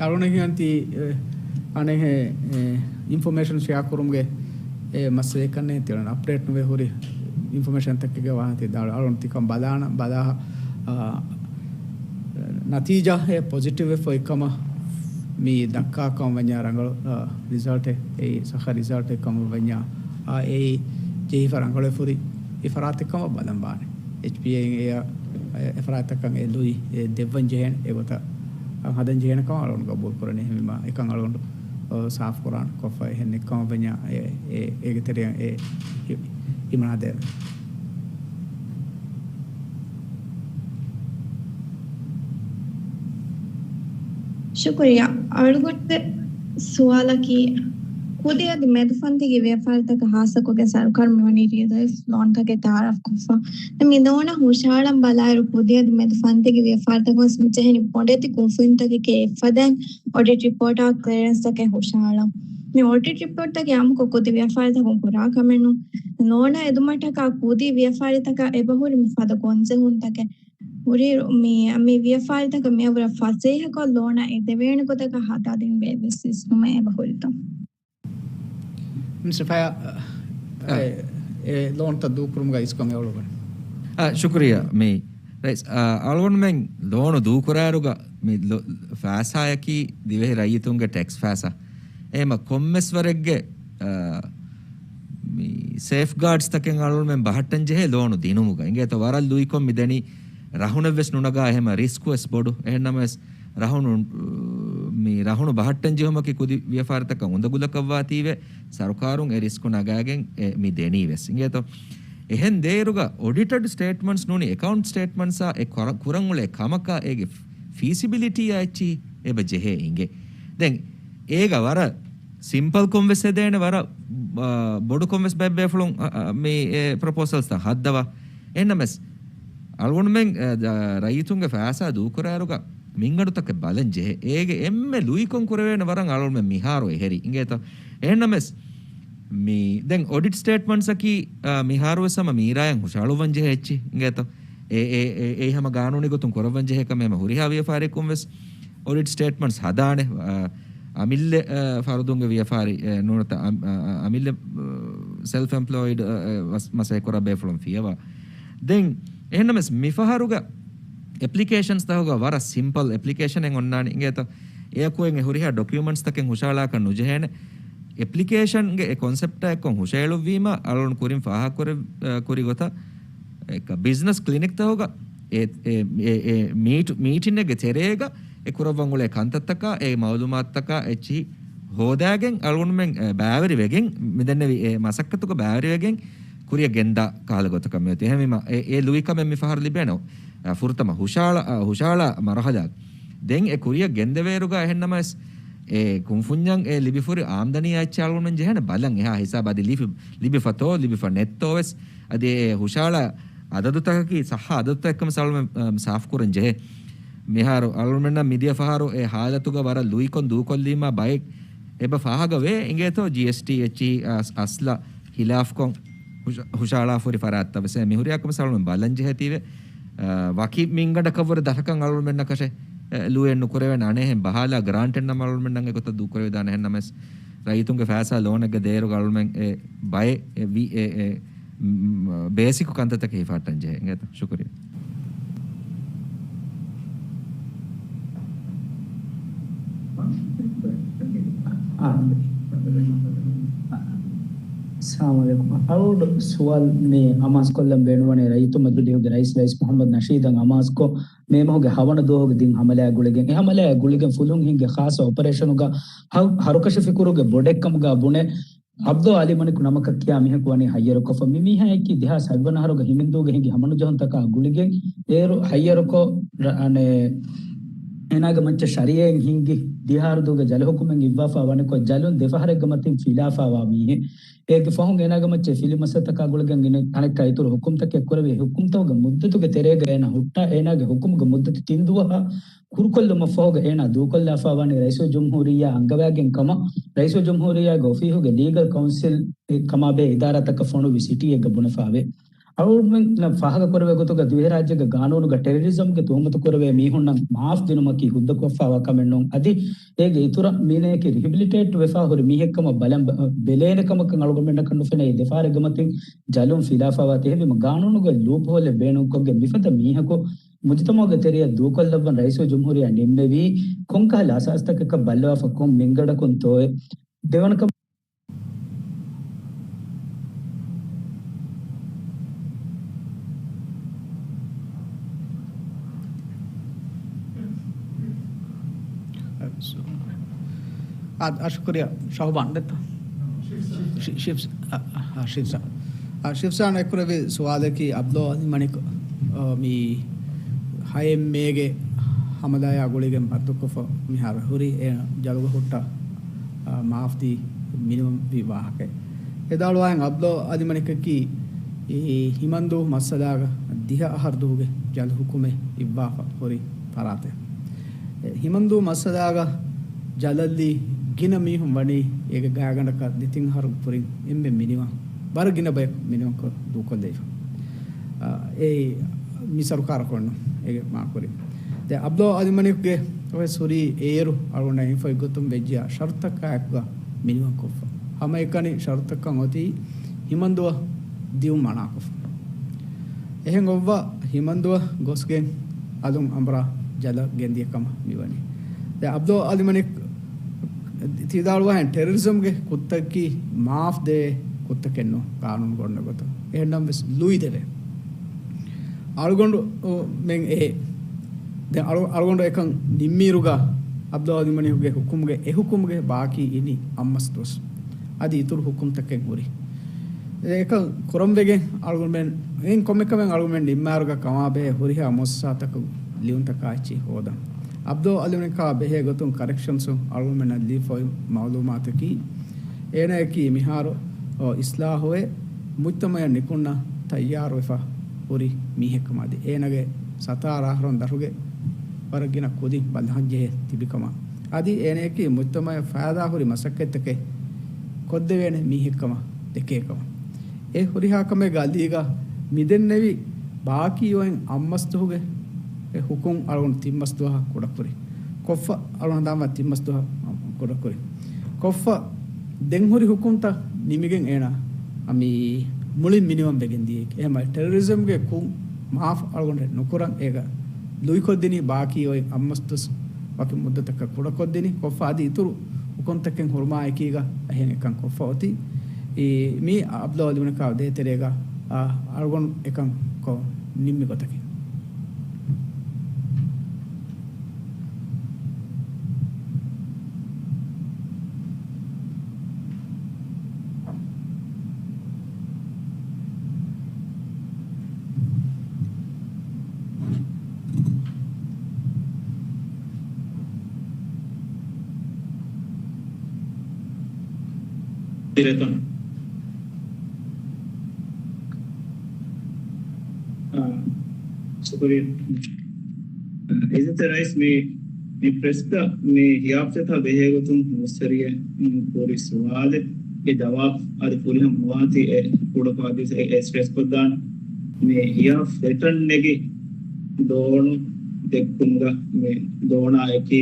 އަޅުގަނޑަށް ހީވަނީ އަނެއްހެ، އެ، އިންފޮމޭޝަން ޝެއާ ކުރުމުގެ، އެ، މައްސަލައެއްކަންނޭ ތިއަޅުން އަޕްޑޭޓް ނުވެ ހުރި އިންފޮމޭޝަންތަކެއްގެ ވާހަކަ ދާޅު އަޅުން ތިކަން ބަލާނަ، ބަލާ، އާ، ނަތީޖާ އެ ޕޮޒިޓިވް ވެފަ އޮތްކަމަށް މި ދައްކާ ކަމަށް ވަންޏާ ރަނގަޅު، އާ، ރިޒަލްޓެއް، އެއީ ސައްހަ ރިޒަލްޓެއް ކަމަށް ވަންޏާ، އާ، އެއީ ޖެހިފަ ރަނގަޅުވެފަ ހުރި އެ ފަރާތެއް ކަމަށް ބަލަން ވާނެ. އެޗްޕީއޭ އެ، އެ ފަރާތްތަކަށް އެ ލުއި އެ ދެއްވަން ޖެހޭނެ، އެގޮތަށް ހަދަން ޖެހޭނެ ކަމަށް އަޅުގަނޑު ގަބޫލު ކުރަނީ. އެހެންވީމާ އެކަން އަޅުގަނޑު، އާ، ސާފު ކުރާން ކޮށްފަ އެހެން ނެތްކަމަށް ވަންޏާ އެ، އެ، އޭގެ ތެރެއަށް އެ ހި-، ހިމަނާދޭނެ. ޝުކުރިއްޔާ. އަޅުގަނޑުގެ ސުވާލަކީ، ކުދި އަދި މެދުފަންތިގެ ވިޔަފާރިތަކަށް ހާއްސަކޮށްގެން ސަރުކާރު މިވަނީ ރިޔަލައިޒް ލޯންތަކެއް ތައާރަފްކޮށްފަ. މި ލޯނަށް ހުށަހަޅަން ބަލާއިރު، ކުދި އަދި މެދު ފަންތިގެ ވިޔަފާރިތަކުން ވެސް މިޖެހެނީ ބޮޑެތި ކުންފުނިތަކެކޭ. އެއްފަދައިން އޮޑިޓް ރިޕޯޓާ ކްލިއަރެންސްތަކެއް ހުށަހަޅަން. މި އޮޑިޓް ރިޕޯޓްތަކެއް އާއްމުކޮށް ކުދި ވިޔަފާރިތަކުން ކުރާ ކަމެއް ނޫން. ލޯނަށް އެދުމަށްޓަކާ ކުދި ވިޔަފާރިތަކަށް އެބަހުރި މިފަދަ ގޮންޖެހުންތަކެއް. ހުރި މި، މި ވިޔަފާރިތަކަށް މިއަށްވުރެ ފަސޭހަކޮށް ލޯނަށް އެދެވޭނެ ގޮތަކަށް ހަދާދިން ވޭ ވެސް އިސްކަމެއް އެބަހުރިތޯ؟ މިސްޓަ ފަޔާ، އާ. އެ، އެ ލޯންތައް ދޫކުރުމުގަ އިސްކަމެއް އޮޅުގަނޑު. އާ، ޝުކުރިއްޔާ. މި ރައީސް، އާ، އަޅުގަނޑުމެން ލޯނު ދޫކުރާއިރުގަ މި ލޯ-، ފައިސާއަކީ ދިވެހި ރައްޔިތުންގެ ޓެކްސް ފައިސާ. އެހެމަ ކޮންމެސް ވަރެއްގެ، އާ، މި ސޭފްގާޑްސްތަކެއް އަޅުގަނޑުމެން ބަހައްޓަން ޖެހޭ ލޯނު ދިނުމުގަ. އިނގޭތޯ ވަރަށް ލުއިކޮށް މި ދެނީ ރަހުނެއްވެސް ނުނަގާ އެހެމަ ރިސްކުވެސް ބޮޑު. އެހެންނަމަވެސް ރަހުނު، މި ރަހުނު ބަހައްޓަން ޖެހުމަކީ ކުދި ވިޔަފާރިތަކަށް އުނދަގުލަކަށްވާތީވެ، ސަރުކާރުން އެ ރިސްކު ނަގާގެން އެ މި ދެނީވެސް. އިނގޭތޯ؟ އެހެން ދޭއިރުގަ އޮޑިޓަޑް ސްޓޭޓްމަންޓްސް ނޫނީ އެކައުންޓް ސްޓޭޓްމަންޓްސްއާ އެ ކުރަ-، ކުރަން އުޅޭ ކަމަކާ އޭގެ ފީސިބިލިޓީއާ އެއްޗިހި އެބަ ޖެހޭ އިނގޭ. ދެން އޭގަ ވަރަށް ސިމްޕަލްކޮށް ވެސް ހެދޭނެ، ވަރަށް، އާ، ބޮޑުކޮށް ވެސް ބައެއް ބޭފުޅުން، އާ، އާ، މި އެ ޕްރޮޕޯސަލްސްތައް ހައްދަވާ. އެހެންނަމަވެސް އަޅުގަނޑުމެން، އަ، ދަ-، ރައްޔިތުންގެ ފައިސާ ދޫކުރާއިރުގަ މިންގަނޑުތަކެއް ބަލަން ޖެހޭ. އޭގެ އެންމެ ލުއިކޮށް ކުރެވޭނެ ވަރަށް އަޅުގަނޑުމެން މިހާރު އެހެރީ. އިނގޭތަ؟ އެހެންނަމަވެސް، މި، ދެން އޮޑިޓް ސްޓޭޓްމަންޓްސްއަކީ، އަ، މިހާރުވެސް ހަމަ މީރާޔަށް ހުށަހަޅުއްވަން ޖެހޭ އެއްޗެއް. އިނގޭތަ؟ އެ، އެ، އެ، އެއީ ހަމަ ގާނޫނީ ގޮތުން ކުރައްވަން ޖެހޭ ކަމެއް. ހަމަ ހުރިހާ ވިޔަފާރިއަކުން ވެސް އޮޑިޓް ސްޓޭޓްމަންޓްސް ހަދާނެ، އަ، އަމިއްލަ، އަ، ފަރުދުންގެ ވިޔަފާރި، އެ، ނޫނަތަ އަ-، އަ-، އަ-، އަމިއްލަ، އަ، ސެލްފް އެމްޕްލޯއިޑް، އަ، އަ، މަސް-، މަސައްކަތް ކުރާ ބޭފުޅުން ފިޔަވާ. ދެން އެހެންނަމަވެސް މިފަހަރުގަ އެޕްލިކޭޝަންސް ތަހުގަ ވަރަށް ސިމްޕަލް އެޕްލިކޭޝަނެއް އޮންނާނެ އިނގޭތަ؟ އެއަކު އެ ހުރިހާ ޑޮކިއުމަންޓްސްތަކެއް ހުށަހަޅާކަށް ނުޖެހޭނެ. އެޕްލިކޭޝަންގެ އެ ކޮންސެޕްޓާ އެއްކޮށް ހުށައެޅުއްވީމަ، އަޅުން ކުރިން ފާހަގަކުރެ-، ކުރި ގޮތަށް އެކަ ބިޒްނަސް ކްލިނިކްތަކުގަ އެ، އެ، އެ، އެ މީޓް-، މީޓިންއެއްގެ ތެރޭގަ އެ ކުރައްވަން އުޅޭ ކަންތައްތަކާ، އެ މައުލޫމާތުތަކާ އެއްޗިހި ހޯދާގެން އަޅުގަނޑުމެން، އެ، ބައިވެރިވެގެން މިދެންނެވި އެ މަސައްކަތުގަ ބައިވެރިވެގެން ކުރިއަށް ގެންދާ ކަހަލަ ގޮތަކަށް މިއޮތީ. އެހެންވީމަ، އެ، އެ ލުއިކަމެއް މި ފަހަރު ލިބޭނެ، އަ، ފުރަތަމަ ހުށަހަޅާ، އަ، ހުށަހަޅާ މަރުހަލާ. ދެން އެ ކުރިއަށް ގެންދެވޭއިރުގަ އެހެންނަމަވެސް، އެ ކުންފުންޏަށް އެ ލިބިފުރި އާމްދަނީ އެއްޗެއް އަޅުގަނޑުމެން ޖެހޭނެ ބަލަން އެހާ ހިސާބަށް އަދި ލިބި-، ލިބިފަތޯ ލިބިފަ ނެތްތޯވެސް. އަދި އެ ހުށަހަޅާ އަދަދުތަކަކީ ސައްހަ އަދަދުތައް އެއްކަމަށް އަޅުމެން، އަ، ސާފުކުރަން ޖެހޭ. މިހާރު އަޅުމެންނަށް މިދިޔަ ފަހަރު އެ ހާލަތުގަ ވަރަށް ލުއިކޮށް ދޫކޮށްލީމާ ބައެއް އެބަ ފާހަގަވޭ އިނގޭތޯ ޖީއެސްޓީ އެއްޗިހި އަސް-، އަސްލަށް ހިލާފްކޮށް ހުށަ-، ހުށަހަޅާފަހުރި ފަރާތްތައް ވެސް މިހުރިހާ ކަމެއް އަޅުމެން ބަލަން ޖެހޭތީވެ. އަ، ވަކި މިންގަނޑަކަށްވުރެ ދަށަކަށް އަޅުމެންނަކަށެއް، އެ، ލުއެއް ނުކުރެވޭނެ. އަނެއްހެން ބަހާލާ ގްރާންޓެއް ނަމަ އަޅުމެންނަށް އެގޮތަށް ދޫކުރެވިދާނެ. އެހެންނަމަވެސް ރައްޔިތުންގެ ފައިސާ ލޯނެއްގަ ދޭއިރުގަ އަޅުމެން އެ ބައެއް އެ ވި-، އެ، އެ، މް، ބޭސިކު ކަންތައްތަކެއް ހިފަހައްޓަން ޖެހޭ. އިނގޭތަ؟ ޝުކުރިއްޔާ. އާ. އައްސަލާމު ޢަލައިކުމް. އަޅުގަނޑު ސުވާލު މި އަމާޒުކޮށްލަން ބޭނުންވަނީ ރައްޔިތު މަޖިލީހުގެ ރައީސް، ރައީސް މުޙައްމަދު ނަޝީދަށް އަމާޒުކޮށް، މޭ މަހުގެ ހަވަނަ ދުވަހުގެ ދިން ހަމަލާ ގުޅިގެން، އެ ހަމަލާ ގުޅިގެން ފުލުހުން ހިންގި ޚާއްޞަ އޮޕަރޭޝަނުގަ ހަ-، ހަރުކަށި ފިކުރުގެ ބޮޑެއްކަމުގަ ބުނެ، ޢަބްދޯ އަލީ މަނިކު ނަމަކަށް ކިޔާ މީހަކު ވަނީ ހައްޔަރުކޮށްފަ. މި މީހާއަކީ ދެހާސް ހަތްވަނަ އަހަރުގަ ހިމެންދޫގަ ހިނގި ހަމަނުޖަހުންތަކާ ގުޅިގެން އޭރު ހައްޔަރުކޮށް، ރ-، އަނެ، އޭނާގެ މައްޗަށް ޝަރީޢައެއް ހިންގި ދިހަ އަހަރު ދޫގަ ޖަލު ހުކުމެއް އިއްވާފަ ވަނިކޮށް، ޖަލުން ދެފަހަރެއްގެ މަތިން ފިލާފަ ވާ މީހެއް. އޭގެ ފަހުން އޭނާގެ މައްޗަށް ފިލި މައްސަލަތަކާ ގުޅިގެން އިނެ އަނެއްކާ އިތުރު ހުކުމްތަކެއް ކުރެވި. ހުކުމްތަކުގެ މުއްދަތުގެ ތެރޭގަ އޭނާ ހުއްޓާ، އޭނާގެ ހުކުމުގެ މުއްދަތު ތިން ދުވަހަށް ކުރުކޮށްލުމަށްފަހުގަ އޭނާ ދޫކޮށްލާފަ ވަނީ ރައީސުލްޖުމްހޫރިއްޔާ އަންގަވާގެން ކަމަށް، ރައީސުލްޖުމްހޫރިއްޔާގެ އޮފީހުގެ ލީގަލް ކައުންސިލް ކަމާބެހޭ އިދާރާތަކަށް ފޮނުވި ސިޓީއެއްގަ ބުނެފައިވޭ. އަޅުގަނޑުމެންނަށް ފާހަގަކުރެވޭ ގޮތުގަ ދިވެހިރާއްޖޭގެ ގާނޫނުގަ ޓެރަރިޒަމްގެ ތުހުމަތު ކުރެވޭ މީހުންނަށް މާފް ދިނުމަކީ ހުއްދަކޮށްފައިވާ ކަމެއް ނޫން. އަދި އޭގެ އިތުރަށް މީނަޔަކީ ރިހެބިލިޓޭޓް ވެފަ ހުރި މީހެއްކަމަށް ބަލަން ބެލޭނެ ކަމަކަށް އަޅުގަނޑުމެންނަކަށް ނުފެނޭ. ދެފަހަރެއްގެ މަތިން ޖަލުން ފިލާފައިވާތީ ހެވީމަ ގާނޫނުގެ ލޫޕްހޯލެއް ބޭނުންކޮށްގެން މިފަދަ މީހަކު މުޖުތަމަޢުގެ ތެރެއަށް ދޫކޮށްލައްވަން ރައީސުލްޖުމްހޫރިއްޔާ ނިންމެވީ ކޮންކަހަލަ އަސާސްތަކަކަށް ބައްލަވާފަ ކޮން މިންގަނޑަކުންތޯއޭ؟ ދެވަނަ ކަމަށް އަ، އަ، ޝުކުރިއްޔާ، ޝަހުބާން ދެއްތަ؟ ޝި-، ޝިފްސް، އަ، އަ، ޝިފްސާ. އަ، ޝިފްސާން އެއްކުރެއްވި ސުވާލަކީ، އަބްދޯ އަލީ މަނިކު، އަ، މި ހައެއް މޭގެ ހަމަލާޔާ ގުޅިގެން ބައްދުކޮށްފަ މިހާރު ހުރި އޭނަ ޖަލުގަ ހުއްޓާ، އަ، މާފްދީ މިނިވަންވި ވާހަކައެއް. އެދާޅުވާހެން އަބްދޯ އަލީ މަނިކަކީ އެ ހިމަންދޫ މައްސަލާގަ ދިހަ އަހަރު ދުވަހުގެ ޖަލު ހުކުމެއް އިއްވާފަ ހުރި ފަރާތެއް. އެ ހިމަންދޫ މައްސަލާގަ ޖަލަށްލީ ގިނަ މީހުން ވަނީ އޭގެ ގާތްގަނޑަކަށް ދެތިން އަހަރު ކުރިން އެންމެ މިނިވަން. ވަރަށް ގިނަ ބަޔަކު މިނިވަންކޮށް ދޫކޮށްލެވިފަ. އާ، އެއީ މި ސަރުކާރަށް ކޮންނު އޭގެ މާކުރިން. ދެ އަބްދޯ އަލީ މަނިކުގެ އޮވެސް ހުރީ އޭރު އަޅުގަނޑަށް އިންފޮތް ގޮތުން ވެއްޖިޔާ ޝަރުތަކާއެކުގަ މިނިވަންކޮށްފަ. ހަމައެކަނި ޝަރުތަކަށް އޮތީ ހިމަންދުއަށް ދިއުން މަނާކޮށްފަ. އެހެން އޮއްވާ ހިމަންދުއަށް ގޮސްގެން އަލުން އަނބުރާ ޖަލަށް ގެންދިޔަ ކަމަށް މިވަނީ. ދެ އަބްދޯ އަލީ މަނިކު ތި ވިދާޅުވާހެން ޓެރަރިޒަމްގެ ކުށްތަކަކީ މާފް ދޭ ކުށްތަކެއް ނޫން ގާނޫނުގަ އޮންނަ ގޮތަށް. އެހެންނަމަވެސް ލުއިދެވޭ. އަޅުގަނޑު، އު، މެން އެހޭ. ދެން އަޅު-، އަޅުގަނޑު އެކަން ނިންމިއިރުގަ އަބްދޯ އަލީ މަނިކުގެ ހުކުމުގެ، އެ ހުކުމުގެ ބާކީ އިނީ އަށް މަސް ދުވަސް. އަދި އިތުރު ހުކުމްތަކެއް ހުރި. އެކަން ކުރަންވެގެން އަޅުގަނޑުމެން، އެހެން ކޮންމެ ކަމެއް އަޅުގަނޑުމެން ނިންމާއިރުގަ ކަމާބެހޭ ހުރިހާ މުއައްސަސާތަކުން ލިޔުންތަކާ އެއްޗިހި ހޯދަން. އަބްދޯ އަލީ މަނިކާ ބެހޭ ގޮތުން ކަރެކްޝަންސުން އަޅުގަނޑުމެންނަށް ލިބިފައި މައުލޫމާތަކީ، އޭނަޔަކީ މިހާރު، އޮ، އިސްލާހުވެ މުޖްތަމަޢަށް ނިކުންނަ ތައްޔާރުވެފަ ހުރި މީހެއްކަމަށް އަދި އޭނަގެ ސަތާރަ އަހަރުން ދަށުގެ ވަރަށް ގިނަ ކުދިން ބަލަހަންޖެހޭ ތިބިކަމަށް އަދި އޭނަޔަކީ މުޖްތަމަޢަށް ފައިދާހުރި މަސައްކަތްތަކެއް ކޮށްދެވޭނެ މީހެއްކަމަށް ދެކޭކަމަށް. އެ ހުރިހާ ކަމެއްގެ އަލީގަ މިދެންނެވި ބާކީ އޮތް އަށްމަސްދުވަހުގެ އެ ހުކުމް އަޅުގަނޑު ތިންމަސްދުވަހަށް ކުޑަކުރި. ކޮށްފަ އަޅުގަނޑު ހަނދާންވާ ތިންމަސްދުވަހަށް ކުޑަކުރި. ކޮށްފަ ދެން ހުރި ހުކުމްތައް ނިމިގެން އޭނާ މި މުޅިން މިނިވަން ވެގެން ދިޔައީ. އެހެންމަ ޓެރަރިޒަމްގެ ކުށް މާފް އަޅުގަނޑު ނުކުރަން އޭގަ ލުއިކޮށްދިނީ ބާކީ އޮތް އަށްމަސްދުވަސް ވަކި މުއްދަތަކަށް ކުޑަކޮށްދިނީ. ކޮށްފަ އަދި އިތުރު އުކުންތަކެއް ހުރުމާއެކީގަ އެހެން އެކަން ކޮށްފަ އޮތީ. އެ، މި އަބްދުﷲ ލިބުނެކާ ދޭތެރޭގަ، އާ، އަޅުގަނޑު އެކަން ކޮށް ނިންމި ގޮތަކީ. އިރެތަން. އާ، ޝުކުރިއްޔާ. އާ، އިއްޒަތްތެރި ރައީސް، މި، މި ޕްރެސްގަ މި ހިޔާފްލެޓާ ބެހޭގޮތުން މުއައްސަރީ ކުރި ސުވާލެއްގެ ޖަވާބު އަދި ފުރިހަމަ ނުވާތީ އެ ކުޑަކޮށް އަދި އެ ސްޓްރެސް ކޮށްދާނެ. މި ހިޔާފްލެޓަށް ނެގި ދޯނު ދެއްކުމުގަ މި ދޯނާ އެކީ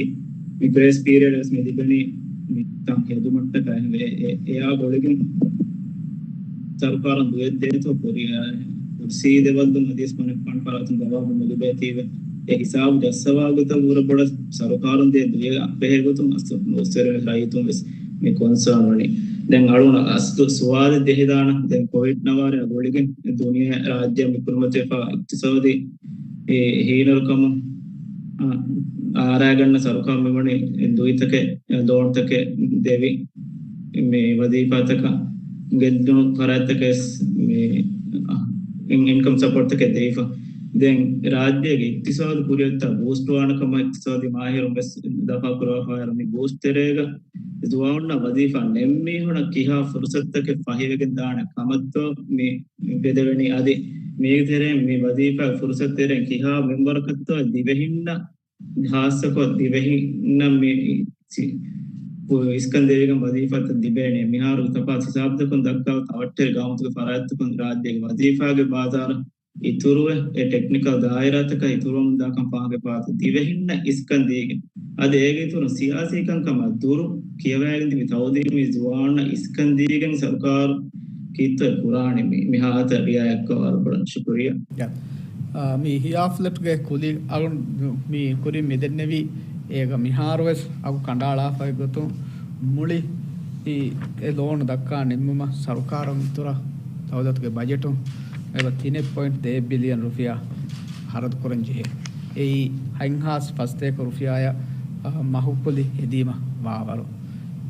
މި ގްރޭސް ޕީރިއަޑް ވެސް މި ލިބެނީ މި ތަން ހެދުމަށްޓަކައި އެ، އެ، އެއާ ބޮޑުގެން ސަރުކާރުން ދުވެއްދޭތޯ ކުރިއަށް ކުރްސީ ދެވައްލުން އަދިވެސް މަނިކުފާނު ފަރާތުން ގަވާބު ނުލިބޭތީވެ. އެ ހިސާބު ޖައްސަވާ ގޮތަށް ވުރެ ބޮޑަށް ސަރުކާރުން ދޭ ދުވެ ބެހޭ ގޮތުން އަސް ނުއުއްސަރެވޭ ރައްޔިތުން ވެސް މި ކޮންސާން ވަނީ. ދެން އަޅުން އަސްލު ސުވާލެއް ޖެހިދާނަ ދެން ކޮވިޑް ނަވާރަ ގުޅިގެން ދުނިޔެ ރާއްޖެ މި ކުރިމަތިވެފާ އިޤްތިޞާދީ އެ ހީނަރުކަމުން، އާ، އާރާގަންނަ ސަރުކާރު މިވަނީ ދުވިތަކެއް، ލޯންތަކެއް ދެވި، މި ވަޒީފާތަކަށް ގެއްލުނު ފަރާތްތަކަށް ވެސް މި، އާ، އިން-، އިންކަމް ސަޕޯޓްތަކެއް ދެވިފަ. ދެން ރާއްޖޭގެ އިޤްތިޞާދު ކުރިއަށްތާ ބޫސްޓް ވާނެ ކަމަށް އިޤްތިޞާދީ މާހިރުން ވެސް ދަފާ ކުރައްވާފައި މި ބޫސްޓް ތެރޭގަ ޒުވާނުންނަށް ވަޒީފާ ނެތް މީހުނަށް ކިހާ ފުރުސަތުތަކެއް ފަހިވެގެން ދާނެ ކަމަށްތޯ މި ބެލެވެނީ. އަދި މީގެ ތެރެއިން މި ވަޒީފާގެ ފުރުސަތު ތެރެއިން ކިހާ މެންބަރަކަށްތޯ ދިވެހިންނަށް ހާއްސަކޮށް ދިވެހިންނަށް މި ސި-، އިސްކަން ދެވިގެން ވަޒީފާތައް ލިބޭނެ. މިހާރު ތަފާތު ހިސާބުތަކުން ދައްކާ ތަވައްޓެރި ގައުމުތަކުގެ ފަރާތްތަކުން ރާއްޖޭގެ ވަޒީފާގެ ބާޒާރަށް އިތުރުވެ، އެ ޓެކްނިކަލް ދާއިރާތަކަށް އިތުރުވަމުންދާކަން ފާހަގަފާތަ ދިވެހިންނަށް އިސްކަން ދީގެން، އަދި އޭގެ އިތުރުން ސިޔާސީ ކަންކަމާ ދުރު ކިޔަވައިގެން ތިބި ތައުލީމީ ޒުވާނުންނަށް އިސްކަން ދީގެން ސަރުކާރު ކީއްތޯ ކުރާނެ މި، މި ހާލަތަށް ރިއާޔަތްކޮށް ވަރަށް ބޮޑަށް ޝުކުރިއްޔާ. އާ، މި ހިޔާފްލެޓްގެ ކުލި އަޅުން މި ކުރިން މި ދެންނެވީ އޭގަ މިހާރުވެސް އަގު ކަނޑައަޅާފައި ގޮތުން މުޅި އި-، އެ ލޯނު ދައްކާ ނިންމުމަށް ސަރުކާރުން އިތުރަށް ދައުލަތުގެ ބަޖެޓުން އެބަ ތިނެއް ޕޮއިންޓް ދޭއް ބިލިއަން ރުފިޔާ ހަރަދު ކުރަން ޖެހޭ. އެއީ ހަތްހާސް ފަސްތޭކަ ރުފިޔާއަށް، އަ، މަހުކުލި ހެދީމަ ވާވަރު.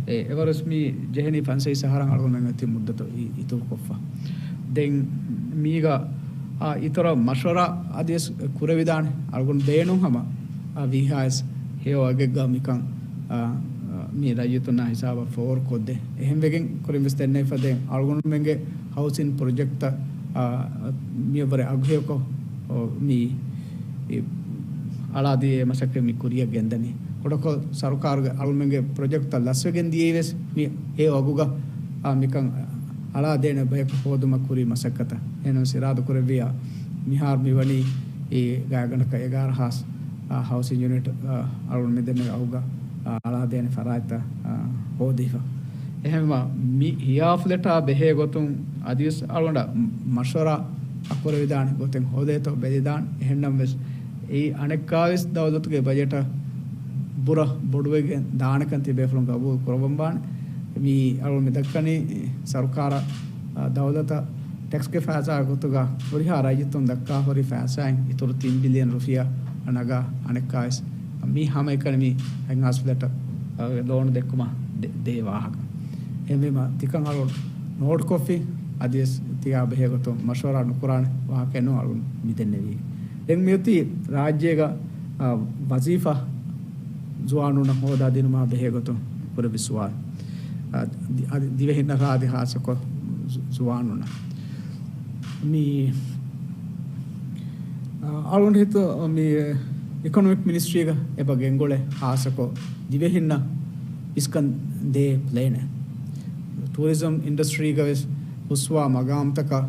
އެ، އެވަރުސް މި ޖެހެނީ ފަންސަވީސް އަހަރަށް އަޅުގަނޑުމެން އޮތީ މުއްދަތު އި-، އިތުރުކޮށްފަ. ދެން މީގަ، އާ، އިތުރަށް މަޝްވަރާ އަދިވެސް ކުރެވިދާނެ އަޅުގަނޑު ބޭނުން ހަމަ، އާ، ވީހާވެސް ހެޔޮ އަގެއްގަ މިކަން، އާ، މި ރައްޔިތުންނާ ހިސާބަށް ފޯރުކޮށްދޭ. އެހެންވެގެން ކުރިން ވެސް ދެންނެވިފަ ދެން އަޅުގަނޑުމެންގެ ހައުސިން ޕްރޮޖެކްޓްތައް، އާ، މިއަށްވުރެ އަގުހެޔޮކޮށް، އޯ، މި އަޅާދީ މަސައްކަތް މި ކުރިއަށް ގެންދަނީ. ކުޑަކޮށް ސަރުކާރުގެ އަޅުމެންގެ ޕްރޮޖެކްޓްތައް ލަސްވެގެން ދިޔައީވެސް މި ހެޔޮ އަގުގަ، އާ، މިކަން އަޅާދޭނެ ބަޔަކު ހޯދުމަށް ކުރި މަސައްކަތަށް. އެހެނަސް އިރާދަ ކުރެއްވިޔާ މިހާރު މި ވަނީ އެ ގާތްގަނޑަކަށް އެގާރަ ހާސް، އާ، ހައުސިން ޔުނިޓް، އާ، އަޅުގަނޑު މި ދެންނެވި އަގުގަ، އާ، އަޅާދޭނެ ފަރާތްތައް، އާ، ހޯދިފަ. އެހެންވީމަ މި ހިޔާފްލެޓާ ބެހޭ ގޮތުން އަދިވެސް އަޅުގަނޑަށް މަޝްވަރާ އަކުރެވިދާނެ ގޮތެއް ހޯދޭތޯ ބެލިދާނެ. އެހެންނަމަވެސް އެއީ އަނެއްކާވެސް ދައުލަތުގެ ބަޖެޓަށް ބުރަ ބޮޑުވެގެން ދާނެކަން ތިބޭފުޅުން ގަބޫލު ކުރައްވަންވާނެ. މި އަޅުގަނޑު މި ދައްކަނީ ސަރުކާރަށް، އާ، ދައުލަތަށް ޓެކްސްގެ ފައިސާ ގޮތުގަ ހުރިހާ ރައްޔިތުން ދައްކާ ހުރި ފައިސާއިން އިތުރު ތިން ބިލިއަން ރުފިޔާ ނަގާ އަނެއްކާވެސް މީ ހަމައެކަނި މި ހަތްހާސް ފްލެޓަށް، އަ، ލޯނު ދެއްކުމަށް ދެ-، ދޭ ވާހަކަ. އެހެންވީމަ ތިކަން އަޅު ނޯޓްކޮށްފި އަދިވެސް ތިޔާ ބެހޭގޮތުން މަޝްވަރާ ނުކުރާނެ ވާހަކައެއް ނޫން އަޅު މި ދެންނެވީ. ދެން މިއޮތީ ރާއްޖޭގަ، އަ، ވަޒީފާ ޒުވާނުންނަށް ހޯދާ ދިނުމާ ބެހޭގޮތުން ކުރެއްވި ސުވާލު. އަ، ދި-، އަދި ދިވެހިންނަށް ހާދި ހާއްސަކޮށް ޒު-، ޒުވާނުންނަށް. މި، އަ، އަޅުގަނޑު ހިތު މި އިކޮނޮމިކް މިނިސްޓްރީގަ އެބަ ގެންގުޅޭ ހާއްސަކޮށް ދިވެހިންނަށް އިސްކަން ދޭ ޕްލޭނެއް. ޓޫރިޒަމް އިންޑަސްޓްރީގަ ވެސް ހުސްވާ މަގާމްތަކަށް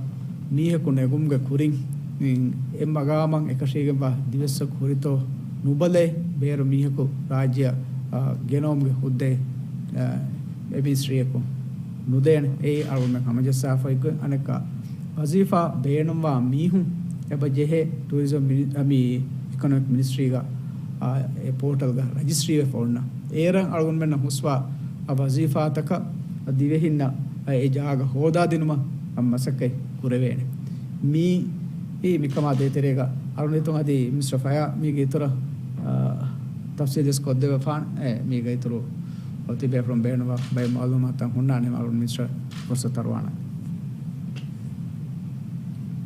މީހަކު ނެގުމުގެ ކުރިން، އިން، އެ މަގާމަށް އެކަށީގެންވާ ދިވެއްސަކު ހުރިތޯ ނުބަލައި ބޭރު މީހަކު ރާއްޖެއަށް، އާ، ގެނައުމުގެ ހުއްދައެއް، އާ، އެ މިނިސްޓްރީއަކު ނުދޭނެ. އެއީ އަޅުގަނޑުމެން ހަމަޖައްސާފައި ގޮތް. އަނެއްކާ ވަޒީފާ ބޭނުންވާ މީހުން އެބަ ޖެހޭ ޓޫރިޒަމް މިނި-، އަ، މި އިކޮނޮމިކް މިނިސްޓްރީގަ އާ، އެ ޕޯޓަލްގަ ރަޖިސްޓްރީވެފަ އޮންނަ. އޭރަށް އަޅުގަނޑުމެންނަށް ހުސްވާ އާ ވަޒީފާތަކަށް ދިވެހިންނަށް އެ ޖާގަ ހޯދާދިނުމަށް މަސައްކަތް ކުރެވޭނެ. މީ، މިކަމާ ދޭތެރޭގަ އަޅުގަނޑު ހިތުން އަދި މިނިސްޓަރ ފަޔާ މީގެ އިތުރަށް، އާ، ތަފްސީލްވެސް ކޮށްދެވިފާނެ. އެ، މީގެ އިތުރު ތިބޭފުޅުން ބޭނުންވާ ބައެއް މައުލޫމާތުތައް ހުންނާނެ. އަޅުގަނޑު މިނިސްޓަރ ފުރުސަތު ތަރުވާނަން.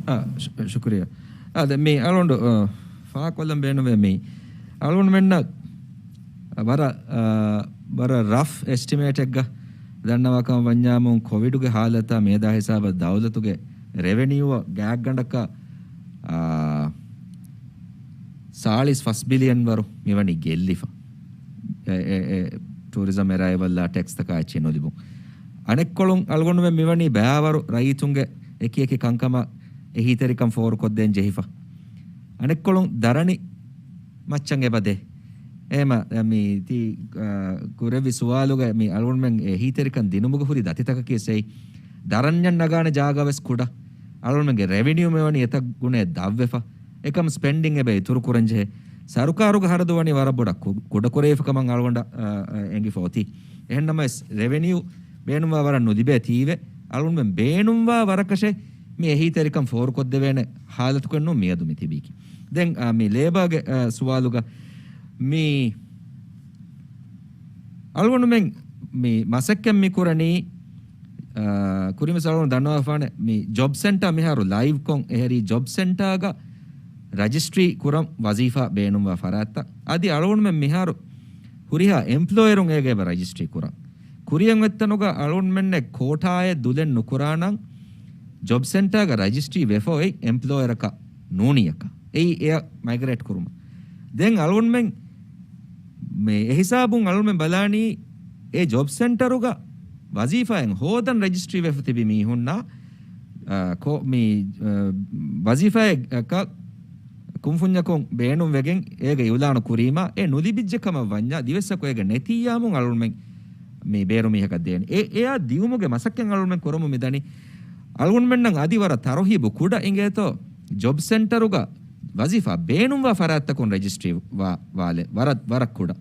އާ، ޝު-، ޝުކުރިއްޔާ. އާދެ، މި އަޅުގަނޑު، އާ، ފާހަގަކޮށްލަން ބޭނުންވޭ މީ. އަޅުގަނޑުމެންނަށް ވަރަށް، އާ، ވަރަށް ރަފް އެސްޓިމޭޓެއްގަ ދަންނަވާކަމަށް ވަންޏާމުން ކޮވިޑުގެ ހާލަތާ މިއަދާ ހިސާބަށް ދައުލަތުގެ ރެވެނިއުއަށް ގާތްގަނޑަކަށް، އާ، ސާޅީސް ފަސް ބިލިއަން ވަރު މިވަނީ ގެއްލިފަ. އެ، އެ، އެ، ޓޫރިޒަމް އެރައިވަލްއާ ޓެކްސްތަކާ އެއްޗެއް ނުލިބުން. އަނެއްކޮޅުން އަޅުގަނޑުމެން މިވަނީ ބައިވަރު ރައްޔިތުންގެ އެކި އެކި ކަންކަމަށް އެހީތެރިކަން ފޯރުކޮށްދޭން ޖެހިފަ. އަނެއްކޮޅުން ދަރަނި މައްޗަށް އެބަދޭ. އެހެމަ މި ތި، އާ، ކުރެއްވި ސުވާލުގަ މި އަޅުގަނޑުމެން އެހީތެރިކަން ދިނުމުގެ ހުރި ދަތިތަކަކީ ސެއި. ދަރަންޏަށް ނަގާނެ ޖާގަވެސް ކުޑަ. އަޅުގަނޑުމެންގެ ރެވެނިއު މިވަނީ އެތައް ގުނައެއް ދަށްވެފަ. އެކަމް ސްޕެންޑިން އެބަ އިތުރު ކުރަންޖެހޭ. ސަރުކާރުގެ ހަރަދު ވަނީ ވަރަށް ބޮޑަށް ކު-، ކުޑަކުރެވިފަ ކަމަށް އަޅުގަނޑަށް، އާ، އާ، އެނގިފަ އޮތީ. އެހެންނަމަވެސް، ރެވެނިއު ބޭނުންވާ ވަރަށް ނުލިބޭ ތީވެ، އަޅުގަނޑުމެން ބޭނުންވާ ވަރަކަށެއް މި އެހީތެރިކަން ފޯރުކޮށްދެވޭނެ ހާލަތުކޮށް ނޫން މިއަދު މި ތިބީކީ. ދެން، އާ، މި ލޭބާގެ، އާ، ސުވާލުގަ މި އަޅުގަނޑުމެން މި މަސައްކަތް މި ކުރަނީ، އާ، ކުރިންވެސް އަޅުގަނޑު ދަންނަވާފާނެ މި ޖޮބް ސެންޓާ މިހާރު ލައިވްކޮށް އެހެރީ ޖޮބް ސެންޓާގަ ރަޖިސްޓްރީ ކުރަން ވަޒީފާ ބޭނުންވާ ފަރާތްތައް. އަދި އަޅުގަނޑުމެން މިހާރު ހުރިހާ އެމްޕްލޯޔަރުން އޭގަ އެބަ ރަޖިސްޓްރީ ކުރަން. ކުރިއަށް އޮތްތަނުގަ އަޅުގަނޑުމެންނެއް ކޯޓާއެއް ދުލެއް ނުކުރާނަން، ޖޮބް ސެންޓާގަ ރަޖިސްޓްރީ ވެފަ އޮތް އެމްޕްލޯޔަރަކަށް ނޫނީއަކަށް. އެއީ އެއަށް މައިގްރޭޓް ކުރުމަށް. ދެން އަޅުގަނޑުމެން މި އެހިސާބުން އަޅުގަނޑުމެން ބަލާނީ އެ ޖޮބް ސެންޓަރުގަ ވަޒީފާއެއް ހޯދަން ރަޖިސްޓްރީ ވެފަ ތިބި މީހުންނާ، އާ، ކޯ-، މި، އާ، ވަޒީފާއެއް ކަ-، ކުންފުންޏަކުން ބޭނުންވެގެން އޭގެ އިއުލާނު ކުރީމާ، އެ ނުލިބިއްޖެ ކަމަށް ވަންޏާ، ދިވެއްސަކު އޭގެ ނެތިއްޔާމުން އަޅުގަނޑުމެން މި ބޭރު މީހަކަށް ދޭނެ. އެ، އެއާ ދިއުމުގެ މަސައްކަތް އަޅުގަނޑުމެން ކުރަމުން މިދަނީ. އަޅުގަނޑުމެންނަށް އަދި ވަރަށް ތަރުހީބު ކުޑަ އިނގޭތޯ، ޖޮބް ސެންޓަރުގަ ވަޒީފާ ބޭނުންވާ ފަރާތްތަކުން ރަޖިސްޓްރީ ވާ-، ވާލެ ވަރަށް، ވަރަށް ކުޑަ.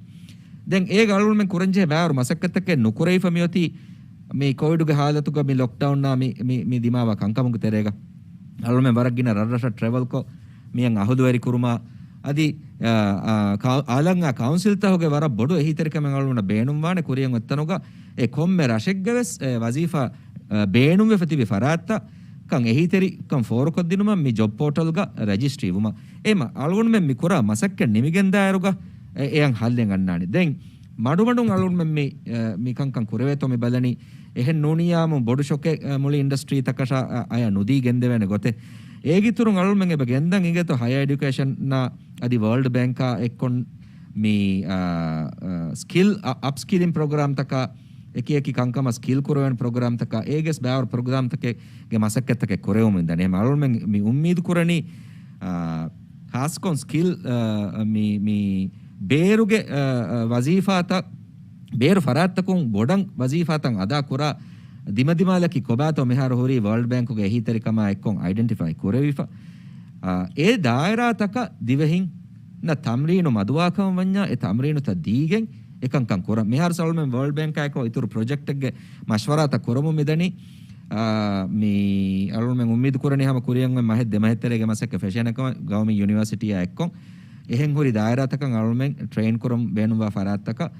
ދެން އޭގަ އަޅުގަނޑުމެން ކުރަންޖެހޭ ބައިވަރު މަސައްކަތްތަކެއް ނުކުރެވިފަ މިއޮތީ މި ކޮވިޑުގެ ހާލަތުގަ މި ލޮކްޑައުންއާ މި، މި، މި ދިމާވާ ކަންކަމުގެ ތެރޭގަ. އަޅުމެން ވަރަށް ގިނަ ރަށްރަށަށް ޓްރެވެލްކޮށް، މިއަށް އަހުލުވެރި ކުރުމާ، އަދި، އާ، އާ، ކާ-، އާލަންއާ ކައުންސިލްތަކުގެ ވަރަށް ބޮޑު އެހީތެރިކަމެއް އަޅުމެންނަށް ބޭނުންވާނެ ކުރިއަށް އޮތްތަނުގަ އެ ކޮންމެ ރަށެއްގެ ވެސް އެ ވަޒީފާ، އާ، ބޭނުންވެފަ ތިބި ފަރާތްތައް ކަން އެހީތެރިކަން ފޯރުކޮށްދިނުމަށް މި ޖޮބް ޕޯޓަލްގަ ރަޖިސްޓްރީ ވުމަށް. އެމަ އަޅުގަނޑުމެން މި ކުރާ މަސައްކަތް ނިމިގެން ދާއިރުގަ އެ-، އެއަށް ހައްލެއް އަންނާނެ. ދެން މަޑުމަޑުން އަޅުގަނޑުމެން މި، އެ، މި ކަންކަން ކުރެވޭތޯ މި ބަލަނީ. އެހެން ނޫނިއްޔާމު ބޮޑު ޝޮކެއް، އެ، މުޅި އިންޑަސްޓްރީތަކަށާ، އަ، އަޔަށް ނުދީ ގެންދެވޭނެ ގޮތެއް. އޭގެއިތުރުން އަޅުމެން އެބަ ގެންދަން އިނގޭތޯ ހަޔަރ އެޑިއުކޭޝަންއާ އަދި ވޯލްޑް ބޭންކާ އެއްކޮށް މި، އާ، އާ، ސްކިލް، އަ، އަޕްސްކިލިން ޕްރޮގްރާމްތަކާ، އެކި އެކި ކަންކަމަށް ސްކިލް ކުރެވޭނެ ޕްރޮގްރާމްތަކާ، އޭގެސް ބައިވަރު ޕްރޮގްރާމްތަކެއްގެ މަސައްކަތްތަކެއް ކުރެވުމުން ދަނީ. އަޅުމެން މި އުއްމީދު ކުރަނީ، އާ، ޚާއްސަކޮށް ސްކިލް، އާ، މި، މި ބޭރުގެ، އާ، އާ، ވަޒީފާތައް، ބޭރު ފަރާތްތަކުން ބޮޑަށް ވަޒީފާތައް އަދާ ކުރާ ދިމަދިމާލަކީ ކޮބާތޯ މިހާރު ހުރީ ވޯލްޑް ބޭންކުގެ އެހީތެރިކަމާ އެއްކޮށް އައިޑެންޓިފައި ކުރެވިފަ. އާ، އެ ދާއިރާތަކަށް ދިވެހިންނަށް ތަމްރީނު މަދުވާކަމަށް ވަންޏާ، އެ ތަމްރީނުތައް ދީގެން އެކަންކަން ކުރަން. މިހާރު އަޅުމެން ވޯލްޑް ބޭންކާއެކު އިތުރު ޕްރޮޖެކްޓެއްގެ މަޝްވަރާތައް ކުރަމުން މިދަނީ. އާ، މި އަޅުމެން އުއްމީދު ކުރަނީ ހަމަ ކުރިއަށް މަހެއް ދެ މަހެއް ތެރޭގެ މަސައްކަތް ފެށޭނެ ކަމަށް. ގައުމީ ޔުނިވަރސިޓީއާ އެއްކޮށް އެހެން ހުރި ދާއިރާތަކަށް އަޅުމެން ޓްރެއިން ކުރަން ބޭނުންވާ ފަރާތްތަކަށް،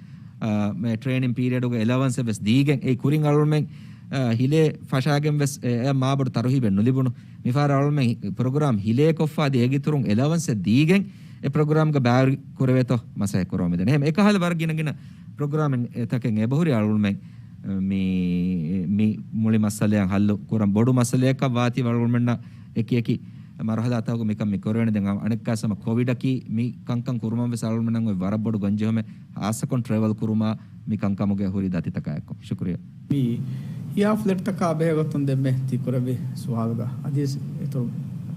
އާ، މި ޓްރެއިނިން ޕީރިއަޑުގެ އެލަވަންސެއް ވެސް ދީގެން، އެ ކުރިން އަޅުމެން، އާ، ހިލޭ ފަށާގެން ވެސް އެ، އެ މާބޮޑު ތަރުހީބެއް ނުލިބުނު. މިފަހަރަށް އަޅުމެން ޕްރޮގްރާމް ހިލޭކޮށްފަ އަދި އޭގެ އިތުރުން އެލަވަންސެއް ދީގެން އެ ޕްރޮގްރާމްގަ ބައިވެރި ކުރެވޭތޯ މަސައްކަތް ކުރަމުން މިދަނީ. އެހެން އެކަހަލަ ވަރަށް ގިނަ ގިނަ ޕްރޮގްރާމެއް އެތަކެއް އެބަހުރި އަޅުގަނޑުމެން މި، މި މުޅި މައްސަލައަށް ހައްލު ކުރަން. ބޮޑު މައްސަލައަކަށް ވާތީ އަޅުގަނޑުމެންނަށް އެކި އެކި މަރުހަލާތަކުގަ މިކަން މި ކުރެވޭނެ. ދެން އަނެއްކާ ހަމަ ކޮވިޑަކީ މި ކަންކަން ކުރުމަށް ވެސް އަޅުގަނޑުމެންނަށް އޮތް ވަރަށް ބޮޑު ގޮންޖެހުމެއް، ހާއްސަކޮށް ޓްރެވެލް ކުރުމާ މި ކަންކަމުގެ ހުރި ދަތިތަކާ އެއްކޮށް. ޝުކުރިއްޔާ. މި ހިޔާ ފްލެޓްތަކާ ބެހޭގޮތުން ދެންމެ ތި ކުރެއްވި ސުވާލުގަ އަދިވެސް އިތުރު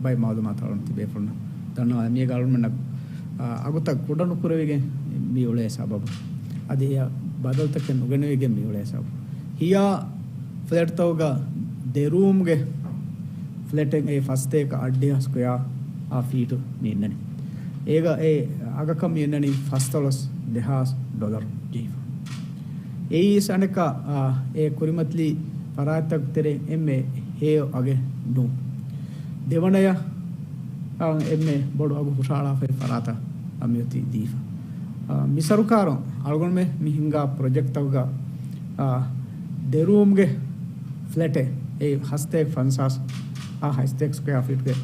ބައެއް މައުލޫމާތު އަޅުން ތިބޭފުޅުންނަށް ދަންނަވާ. މީގަ އަޅުމެންނަށް، އާ، އަގުތައް ކުޑަ ނުކުރެވިގެން މި އުޅޭ ސަބަބު، އަދި އެއަށް ބަދަލުތަކެއް ނުގެނެވިގެން މި އުޅޭ ސަބަބު، ހިޔާ ފްލެޓްތަކުގަ ދެ ރޫމްގެ ފްލެޓެއް އެ ފަސްތޭކަ އަށްޑިހަ ސްކޮޔާ އާ ފީޓު މި އިންނަނީ. އޭގަ އެ އަގަކަށް މި އަންނަނީ ފަސްދޮޅަސް ދެހާސް ޑޮލަރު ޖެހިފަ. އެއީ އަނެއްކާ، އާ، އެ ކުރިމަތިލި ފަރާތްތަކުގެ ތެރެއިން އެންމެ ހެޔޮ އަގެއް ނޫން. ދެވަނަޔަށް، އާ، އެންމެ ބޮޑު އަގު ހުށަހަޅާފައި ފަރާތަށް އަ، މިއޮތީ ދީފަ. އާ، މި ސަރުކާރުން އަޅުގަނޑުމެ މި ހިންގާ ޕްރޮޖެކްޓްތަކުގަ، އާ، ދެ ރޫމްގެ ފްލެޓެއް، އެ ހަސަތޭކަ ފަންސާސް އާ ހަސަތޭކަ ސްކޮއާ ފީޓްގެ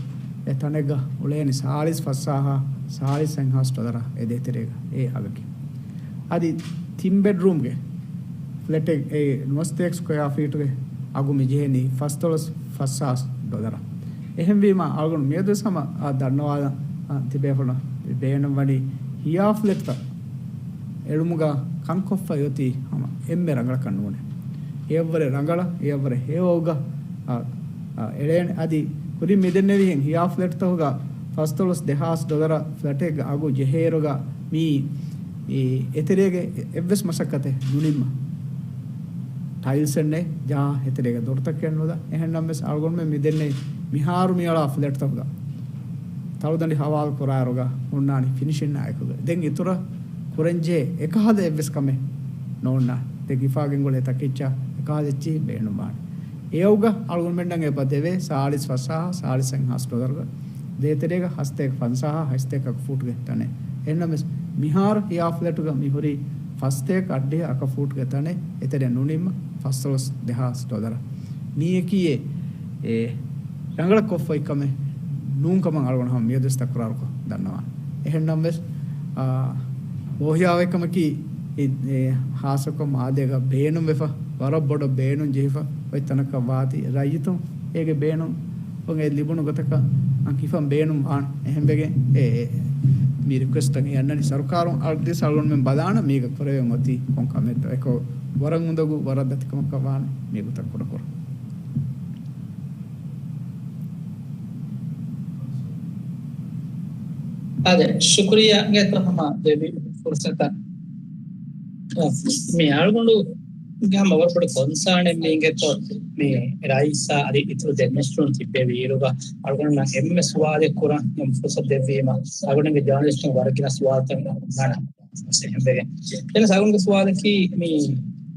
އެ ތަނެއްގަ އުޅޭނީ ސާޅީސް ފަސްސާހާ ސާޅީސް ހަސަތޭކަ ޑޮލަރ އެ ދޭތެރޭގަ އެ އަގަކީ. އަދި ތިން ބެޑްރޫމްގެ ފްލެޓެއް އެ ނުވަސަތޭކަ ސްކޮއާ ފީޓްގެ އަގު މި ޖެހެނީ ފަސްދޮޅަސް ފަސްސާސް ޑޮލަރ. އެހެންވީމަ އަޅުގަނޑު މިއަދުވެސް ހަމަ އާ ދަންނަވާލަން ތިބޭފުޅުން ބޭނުންވަނީ ހިޔާ ފްލެޓްތައް އެޅުމުގަ ކަންކޮށްފަ އޮތީ ހަމަ އެންމެ ރަނގަޅަކަށް ނޫނޭ. އެއަށްވުރެ ރަނގަޅަށް، އެއަށްވުރެ ހެޔޮއަގަށް، އާ، އާ، އެޅޭނެ. އަދި ކުރިން މިދެންނެވިހެން ހިޔާ ފްލެޓްތަކުގަ ފަސްދޮޅަސް ދެހާސް ޑޮލަރ ފްލެޓެއްގެ އަގު ޖެހޭއިރުގަ މީ އެ، އެތެރޭގެ އެއްވެސް މަސައްކަތެއް ނުނިންމަ. ޓައިލްސް އެއްނެ، ޖާ އެތެރޭގެ ދޮރުތަކެއް ނުލާ. އެހެންނަމަވެސް އަޅުގަނޑުމެން މިދެންނެވި މިހާރު މިއަޅާ ފްލެޓްތަކުގަ ތަޅުދަނޑި ހަވާލު ކުރާއިރުގަ ހުންނާނީ ފިނިޝިންއާ އެކުގަ. ދެން އިތުރަށް ކުރަންޖެހޭ އެކަހަލަ އެއްވެސް ކަމެއް ނޯންނާނެ. ދެން ހިފާގެން ގުޅޭ ތަކެއްޗާ އެކަހަލަ އެއްޗިހި ބޭނުންވާނެ. އެއަށްވުރެ އަޅުގަނޑުމެންނަށް އެބަ ދެވޭ ސާޅީސް ފަސްސާހާ ސާޅީސް ހަސަތޭކަ ޑޮލަރުގަ ދޭތެރޭގަ ހަސަތޭކަ ފަންސާހާ ހަސަތޭކަ އަކަ ފޫޓްގެ ތަނެއް. އެހެންނަމަވެސް މިހާރު ހިޔާ ފްލެޓުގަ މި ހުރީ ފަސްތޭކަ އަށްޑިހަ އަކަ ފޫޓްގެ ތަނެއް އެތެރެއަށް ނުނިންމަ ފަސްދޮޅަސް ދެހާސް ޑޮލަރ. މީއަކީ އެ، އެ ރަނގަޅަށް ކޮށްފައި ކަމެއް ނޫން ކަމަށް އަޅުގަނޑު ހަމަ މިއަދުވެސް ތަކުރާރުކޮށް ދަންނަވާނެ. އެހެންނަމަވެސް، އާ، ބޯހިޔާވަހިކަމަކީ އެ، އެ، ހާއްސަކޮށް މާލޭގަ ބޭނުންވެފަ، ވަރަށް ބޮޑަށް ބޭނުން ޖެހިފަ އޮތް ތަނަކަށް ވާތީ ރައްޔިތުން އޭގެ ބޭނުން އެ ލިބުނު ގޮތަކަށް އަން ހިފަން ބޭނުން ވާނެ. އެހެންވެގެން އެ، އެ، މި ރިކުއެސްޓް އަންނަނީ ސަރުކާރުން އަޅުގަނޑުމެން ބަލާނަން މީގަ ކުރެވެން އޮތީ ކޮން ކަމެއްތޯ. އެކަމަކު ވަރަށް އުނދަގޫ ވަރަށް ދަތިކަމަކަށް ވާނެ މި ގޮތަށް ކުޑަކުރުން. އާދެ، ޝުކުރިއްޔާ އިނގޭތޯ ހަމަ ދެއްވި ފުރުސަތަށް. މި އަޅުގަނޑުގެ ހަމަ ވަރަށް ބޮޑު ކޮންސާނެއް މީގެތޯ، މި ރައީސާ އަދި އިތުރު ދެ މިނިސްޓަރުން ތިއްބެވި އިރުގަ އަޅުގަނޑުންނަށް އެންމެ ސުވާލެއް ކުރަން އެންމެ ފުރުސަތު ދެއްވީމަ، އަޅުގަނޑުގެ ޖާނަލިސްޓުން ވަރަށް ގިނަ ސުވާލުތައް އޮންނާނެ. އެހެންވެގެން ދެން ސަގުންގެ ސުވާލަކީ މި،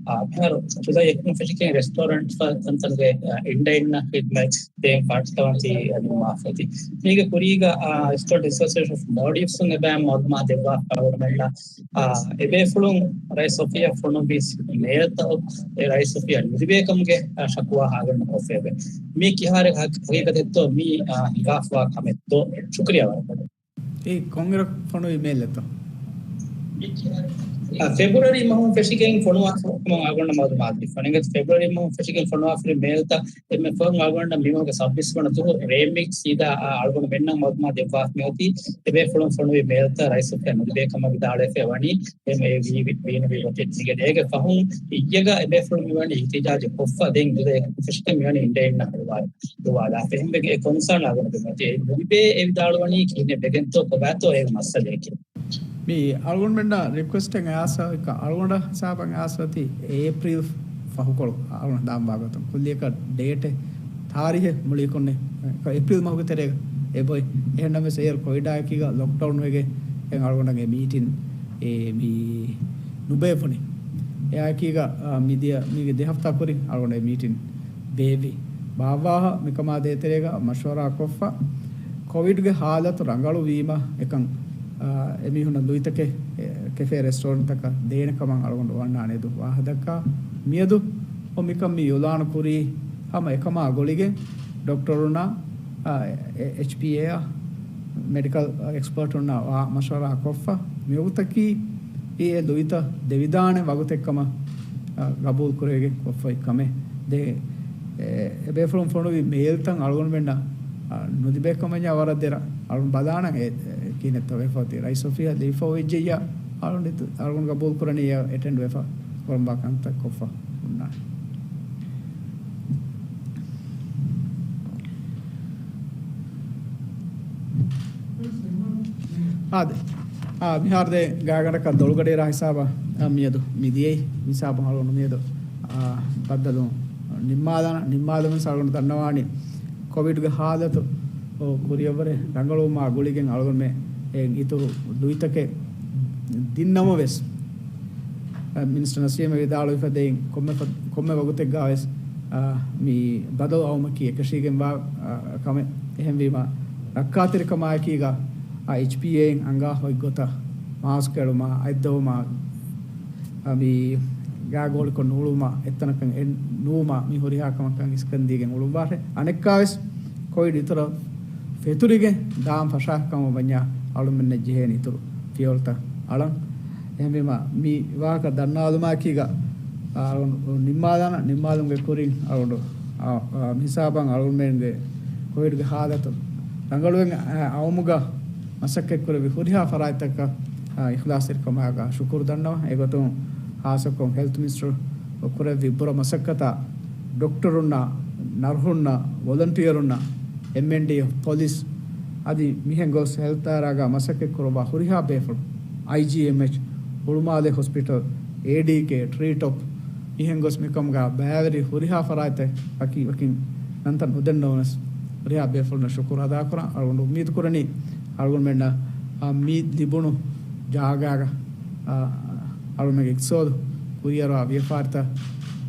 އާ، މިހާރު ޖުލައި އެކުން ފެށިގެން ރެސްޓޯރެންޓް ތަންތަނުގެ، އާ، އިންޑައިންނަށް ޚިދްމަތް ދޭން ފަރާތްތައް ނިންމާފައި. މީގެ ކުރީގަ، އާ، އެސްޓޯޓް އެސޯސިއޭޝަން އޮފް މޯލްޑިވްސުން އެބައި މަޢުލޫމާތު ދެއްވާފަ އަޅުގަނޑުމެންނަށް، އާ، އެބޭފުޅުން ރައީސް އޮފީހަށް ފޮނުއްވި މޭލްތައް އެ ރައީސް އޮފީހަށް ނުލިބޭ ކަމުގެ، އާ، ޝަކުވާ އަޅުގަނޑު ކޮށްފައިވޭ. މީ ކިހާރެއް ހަ-، ހަގީގަތެއްތޯ މީ، އާ، ހިނގާފަވާ ކަމެއްތޯ؟ ޝުކުރިއްޔާ ވަރަށް. އެ ކޮންއިރަކު ފޮނުވި މޭލްއެއްތޯ؟ އާ، ފެބްރުއަރީ މަހުން ފެށިގެން ފޮނުވާފަ ކަމަށް އަޅުގަނޑަށް މަޢުލޫމާތު ދީފަ. ފެބްރުއަރީ މަހުން ފެށިގެން ފޮނުވާފައި މޭލްތައް އެންމެ ފަހުން އަޅުގަނޑަށް މި މަހުގެ ސައްބީސް ވަނަ ދުވަހު ރޭމިން ސީދާ، އާ، އަޅުގަނޑުމެންނަށް މަޢުލޫމާތު ދެއްވާފައި އޮތީ އެބޭފުޅުން ފޮނުވި މޭލްތައް ރައީސް އޮފީހަށް ނުލިބޭ ކަމަށް ވިދާޅުވެފައި ވަނީ އެ ވީ، ވީ، ވީނުވީ ގޮތެއް. އޭގެ ފަހުން އިއްޔެގަ އެބޭފުޅުން މިވަނީ އިޙްތިޖާޖެއް ކޮށްފަ ދެން ދުވަހެއް ފެށިގެން މިވަނީ އިންޑައިންނަށް ހުޅުވާލާފަ. އެހެންވެގެން އެ ކޮންސާން އަޅުގަނޑު ދެމެދު އެ ނުލިބޭ އެ ވިދާޅުވަނީ ކިހިނެއް ވެގެންތޯ ކޮބާތޯ އޭގެ މައްސަލައަކީ. މި އަޅުގަނޑުމެންނަށް ރިކުއެސްޓެއް އަޔާސަ އަޅުގަނޑަށް ހިސާބަށް އަޔާސަ އޮތީ އޭޕްރީލް ފަހުކޮޅު އަޅުގަނޑަށް ދާންވާ ގޮތުން ކުއްލިއަކަށް ޑޭޓެއް ތާރީހެއް މުޅިއަކުންނެއް އޭޕްރީލް މަހުގެ ތެރޭގަ އެބޮތް. އެހެންނަމަވެސް އޭރު ކޮވިޑާއެކީގަ ލޮކްޑައުން ވެގެން އަޅުގަނޑަށް އެ މީޓިން އެ މި ނުބޭފުނި. އެއާއެކީގަ، އާ، މިދިޔަ މީގެ ދެ ހަފްތާ ކުރިން އަޅުގަނޑު އެ މީޓިން ބޭއްވި. ބާއްވާހަ މިކަމާ ދޭތެރޭގަ މަޝްވަރާ ކޮށްފަ، ކޮވިޑްގެ ހާލަތު ރަނގަޅު ވީމަ އެކަން، އާ، އެމީހުންނަށް ލުއިތަކެއް، އެ، ކެފޭ ރެސްޓޯރެންޓްތަކަށް ދޭނެ ކަމަށް އަޅުގަނޑު އޮންނާނެދު ވާހަ ދައްކާ. މިއަދު އޮ މިކަން މި އިޢުލާނު ކުރީ ހަމަ އެކަމާ ގުޅިގެން ޑޮކްޓަރުންނާ، އާ، އެ، އެޗްޕީއޭއާ މެޑިކަލް އެކްސްޕަރޓުންނާ ވާ މަޝްވަރާ ކޮށްފަ މިވަގުތަކީ އެ ލުއިތައް ދެވިދާނެ ވަގުތެއްކަމަށް، އާ، ގަބޫލު ކުރެވިގެން ކޮށްފައި ކަމެއް. ދެ، އެ، އެބޭފުޅުން ފޮނުވި މޭލްތައް އަޅުގަނޑުމެންނަށް، އާ، ނުލިބޭ ކަމަށް ވަރަށް ދެރަ އަޅުން ބަލާނަން އެ، އެ، ކިހިނެއްތޯ ވެފަ އޮތީ. ރައީސް އޮފީހަށް ލިބިފަ އޮވެއްޖެއްޔާ އަޅުން އެތު-، އަޅުން ގަބޫލު ކުރަނީ އެ އެޓެންޑް ވެފަ ކުރަންވާ ކަންތައް ކޮށްފަ ހުންނާނެ. އާދެ. އާ، މިހާރު ދެ ގާގަނޑަކަށް ދޮޅުގަޑިއިރާ ހިސާބަށް، އާ، މިއަދު މި ދިޔައީ ހިސާބު އަޅުގަނޑު މިއަދު، އާ، ބައްދަލު ނިންމާލާނަ، ނިންމާލަމުން އަޅުގަނޑު ދަންނަވާނީ ކޮވިޑްގެ ހާލަތު، އޯ، ކުރިއަށްވުރެ ރަނގަޅުވުމާ ގުޅިގެން އަޅުގަނޑުމެ އެއިން އިތުރު ލުއިތަކެއް ދިންނަމަވެސް، އަ، މިނިސްޓަރ ނަސީމް ވިދާޅުވިފަދައިން ކޮންމެ ފަ-، ކޮންމެ ވަގުތެއްގާވެސް، އަ، މި ބަދަލު އައުމަކީ އެކަށީގެންވާ، އަ، ކަމެއް. އެހެންވީމަ، ރައްކާތެރިކަމާއެކީގަ، އަ، އެޗްޕީއޭއިން އަންގާ އޮތްގޮތަށް މާސްކު އެޅުމާ، އަތްދޮވުމާ، އަ، މި ގާގޯޅިކޮށް ނޫޅުވުމާ، އެއްތަނަކަށް އެ ނުވުމާ، މި ހުރިހާ ކަމަކަށް އިސްކަން ދީގެން އުޅުއްވާށޭ. އަނެއްކާވެސް ކޮވިޑް އިތުރަށް ފެތުރިގެން ދާން ފަށާ ކަމަށް ވަންޏާ އަޅުމެންނަށް ޖެހޭނެ އިތުރު ފިޔަވަޅުތައް އަޅަން. އެހެންވީމަ، މި ވާހަކަ ދަންނާލުމާއެކީގަ، އަ، އަޅު ނިންމާލާނަ، ނިންމާލުމުގެ ކުރިން އަޅު، އަ، އަ، މިހިސާބަށް އަޅުމެންގެ ކޮވިޑްގެ ހާލަތު ރަނގަޅުވެގެން، އަ، އައުމުގަ މަސައްކަތްކުރެއްވި ހުރިހާ ފަރާތްތަކަށް، އަ، އިޚްލާޞްތެރިކަމާގަ ޝުކުރު ދަންނަވަން. އެގޮތުން ޚާއްޞަކޮށް ހެލްތު މިނިސްޓަރު ކުރެއްވި ބުރަ މަސައްކަތާ ޑޮކްޓަރުންނާ، ނަރްހުންނާ، ވޮލަންޓިއަރުންނާ، އެމްއެންޑީއެފް، ޕޮލިސް އަދި މިހެން ގޮސް ހެލްތް ދާއިރާގަ މަސައްކަތް ކުރައްވާ ހުރިހާ ބޭފުޅުން، އައިޖީއެމްއެޗް، ހުޅުމާލެ ހޮސްޕިޓަލް، އޭޑީކޭ، ޓްރީޓޮޕް، މިހެން ގޮސް މިކަމުގަ ބައިވެރި ހުރިހާ ފަރާތްތައް ވަކި ވަކިން ނަންތައް ނުދެންނަވަނަސް ހުރިހާ ބޭފުޅުންނަށް ޝުކުރު އަދާކުރަން. އަޅުގަނޑު އުއްމީދު ކުރަނީ އަޅުގަނޑުމެންނަށް، އާ، މި ލިބުނު ޖާގާގަ، އާ، އަޅުމެންގެ އިޤްތިޞާދު ކުރިއަރާ ވިޔަފާރިތައް،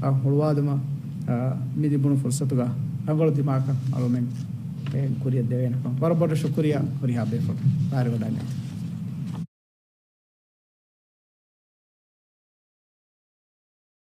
އާ، ހުޅުވާލުމަށް، އާ، މި ލިބުނު ފުރުޞަތުގަ ރަނގަޅު ދިމާކަށް އަޅުމެން އެ ކުރިއަށް ދެވޭނެކަން. ވަރަށް ބޮޑަށް ޝުކުރިއްޔާ ހުރިހާ ބޭފުޅުން. ބާރުގަދަ އަންނަތި.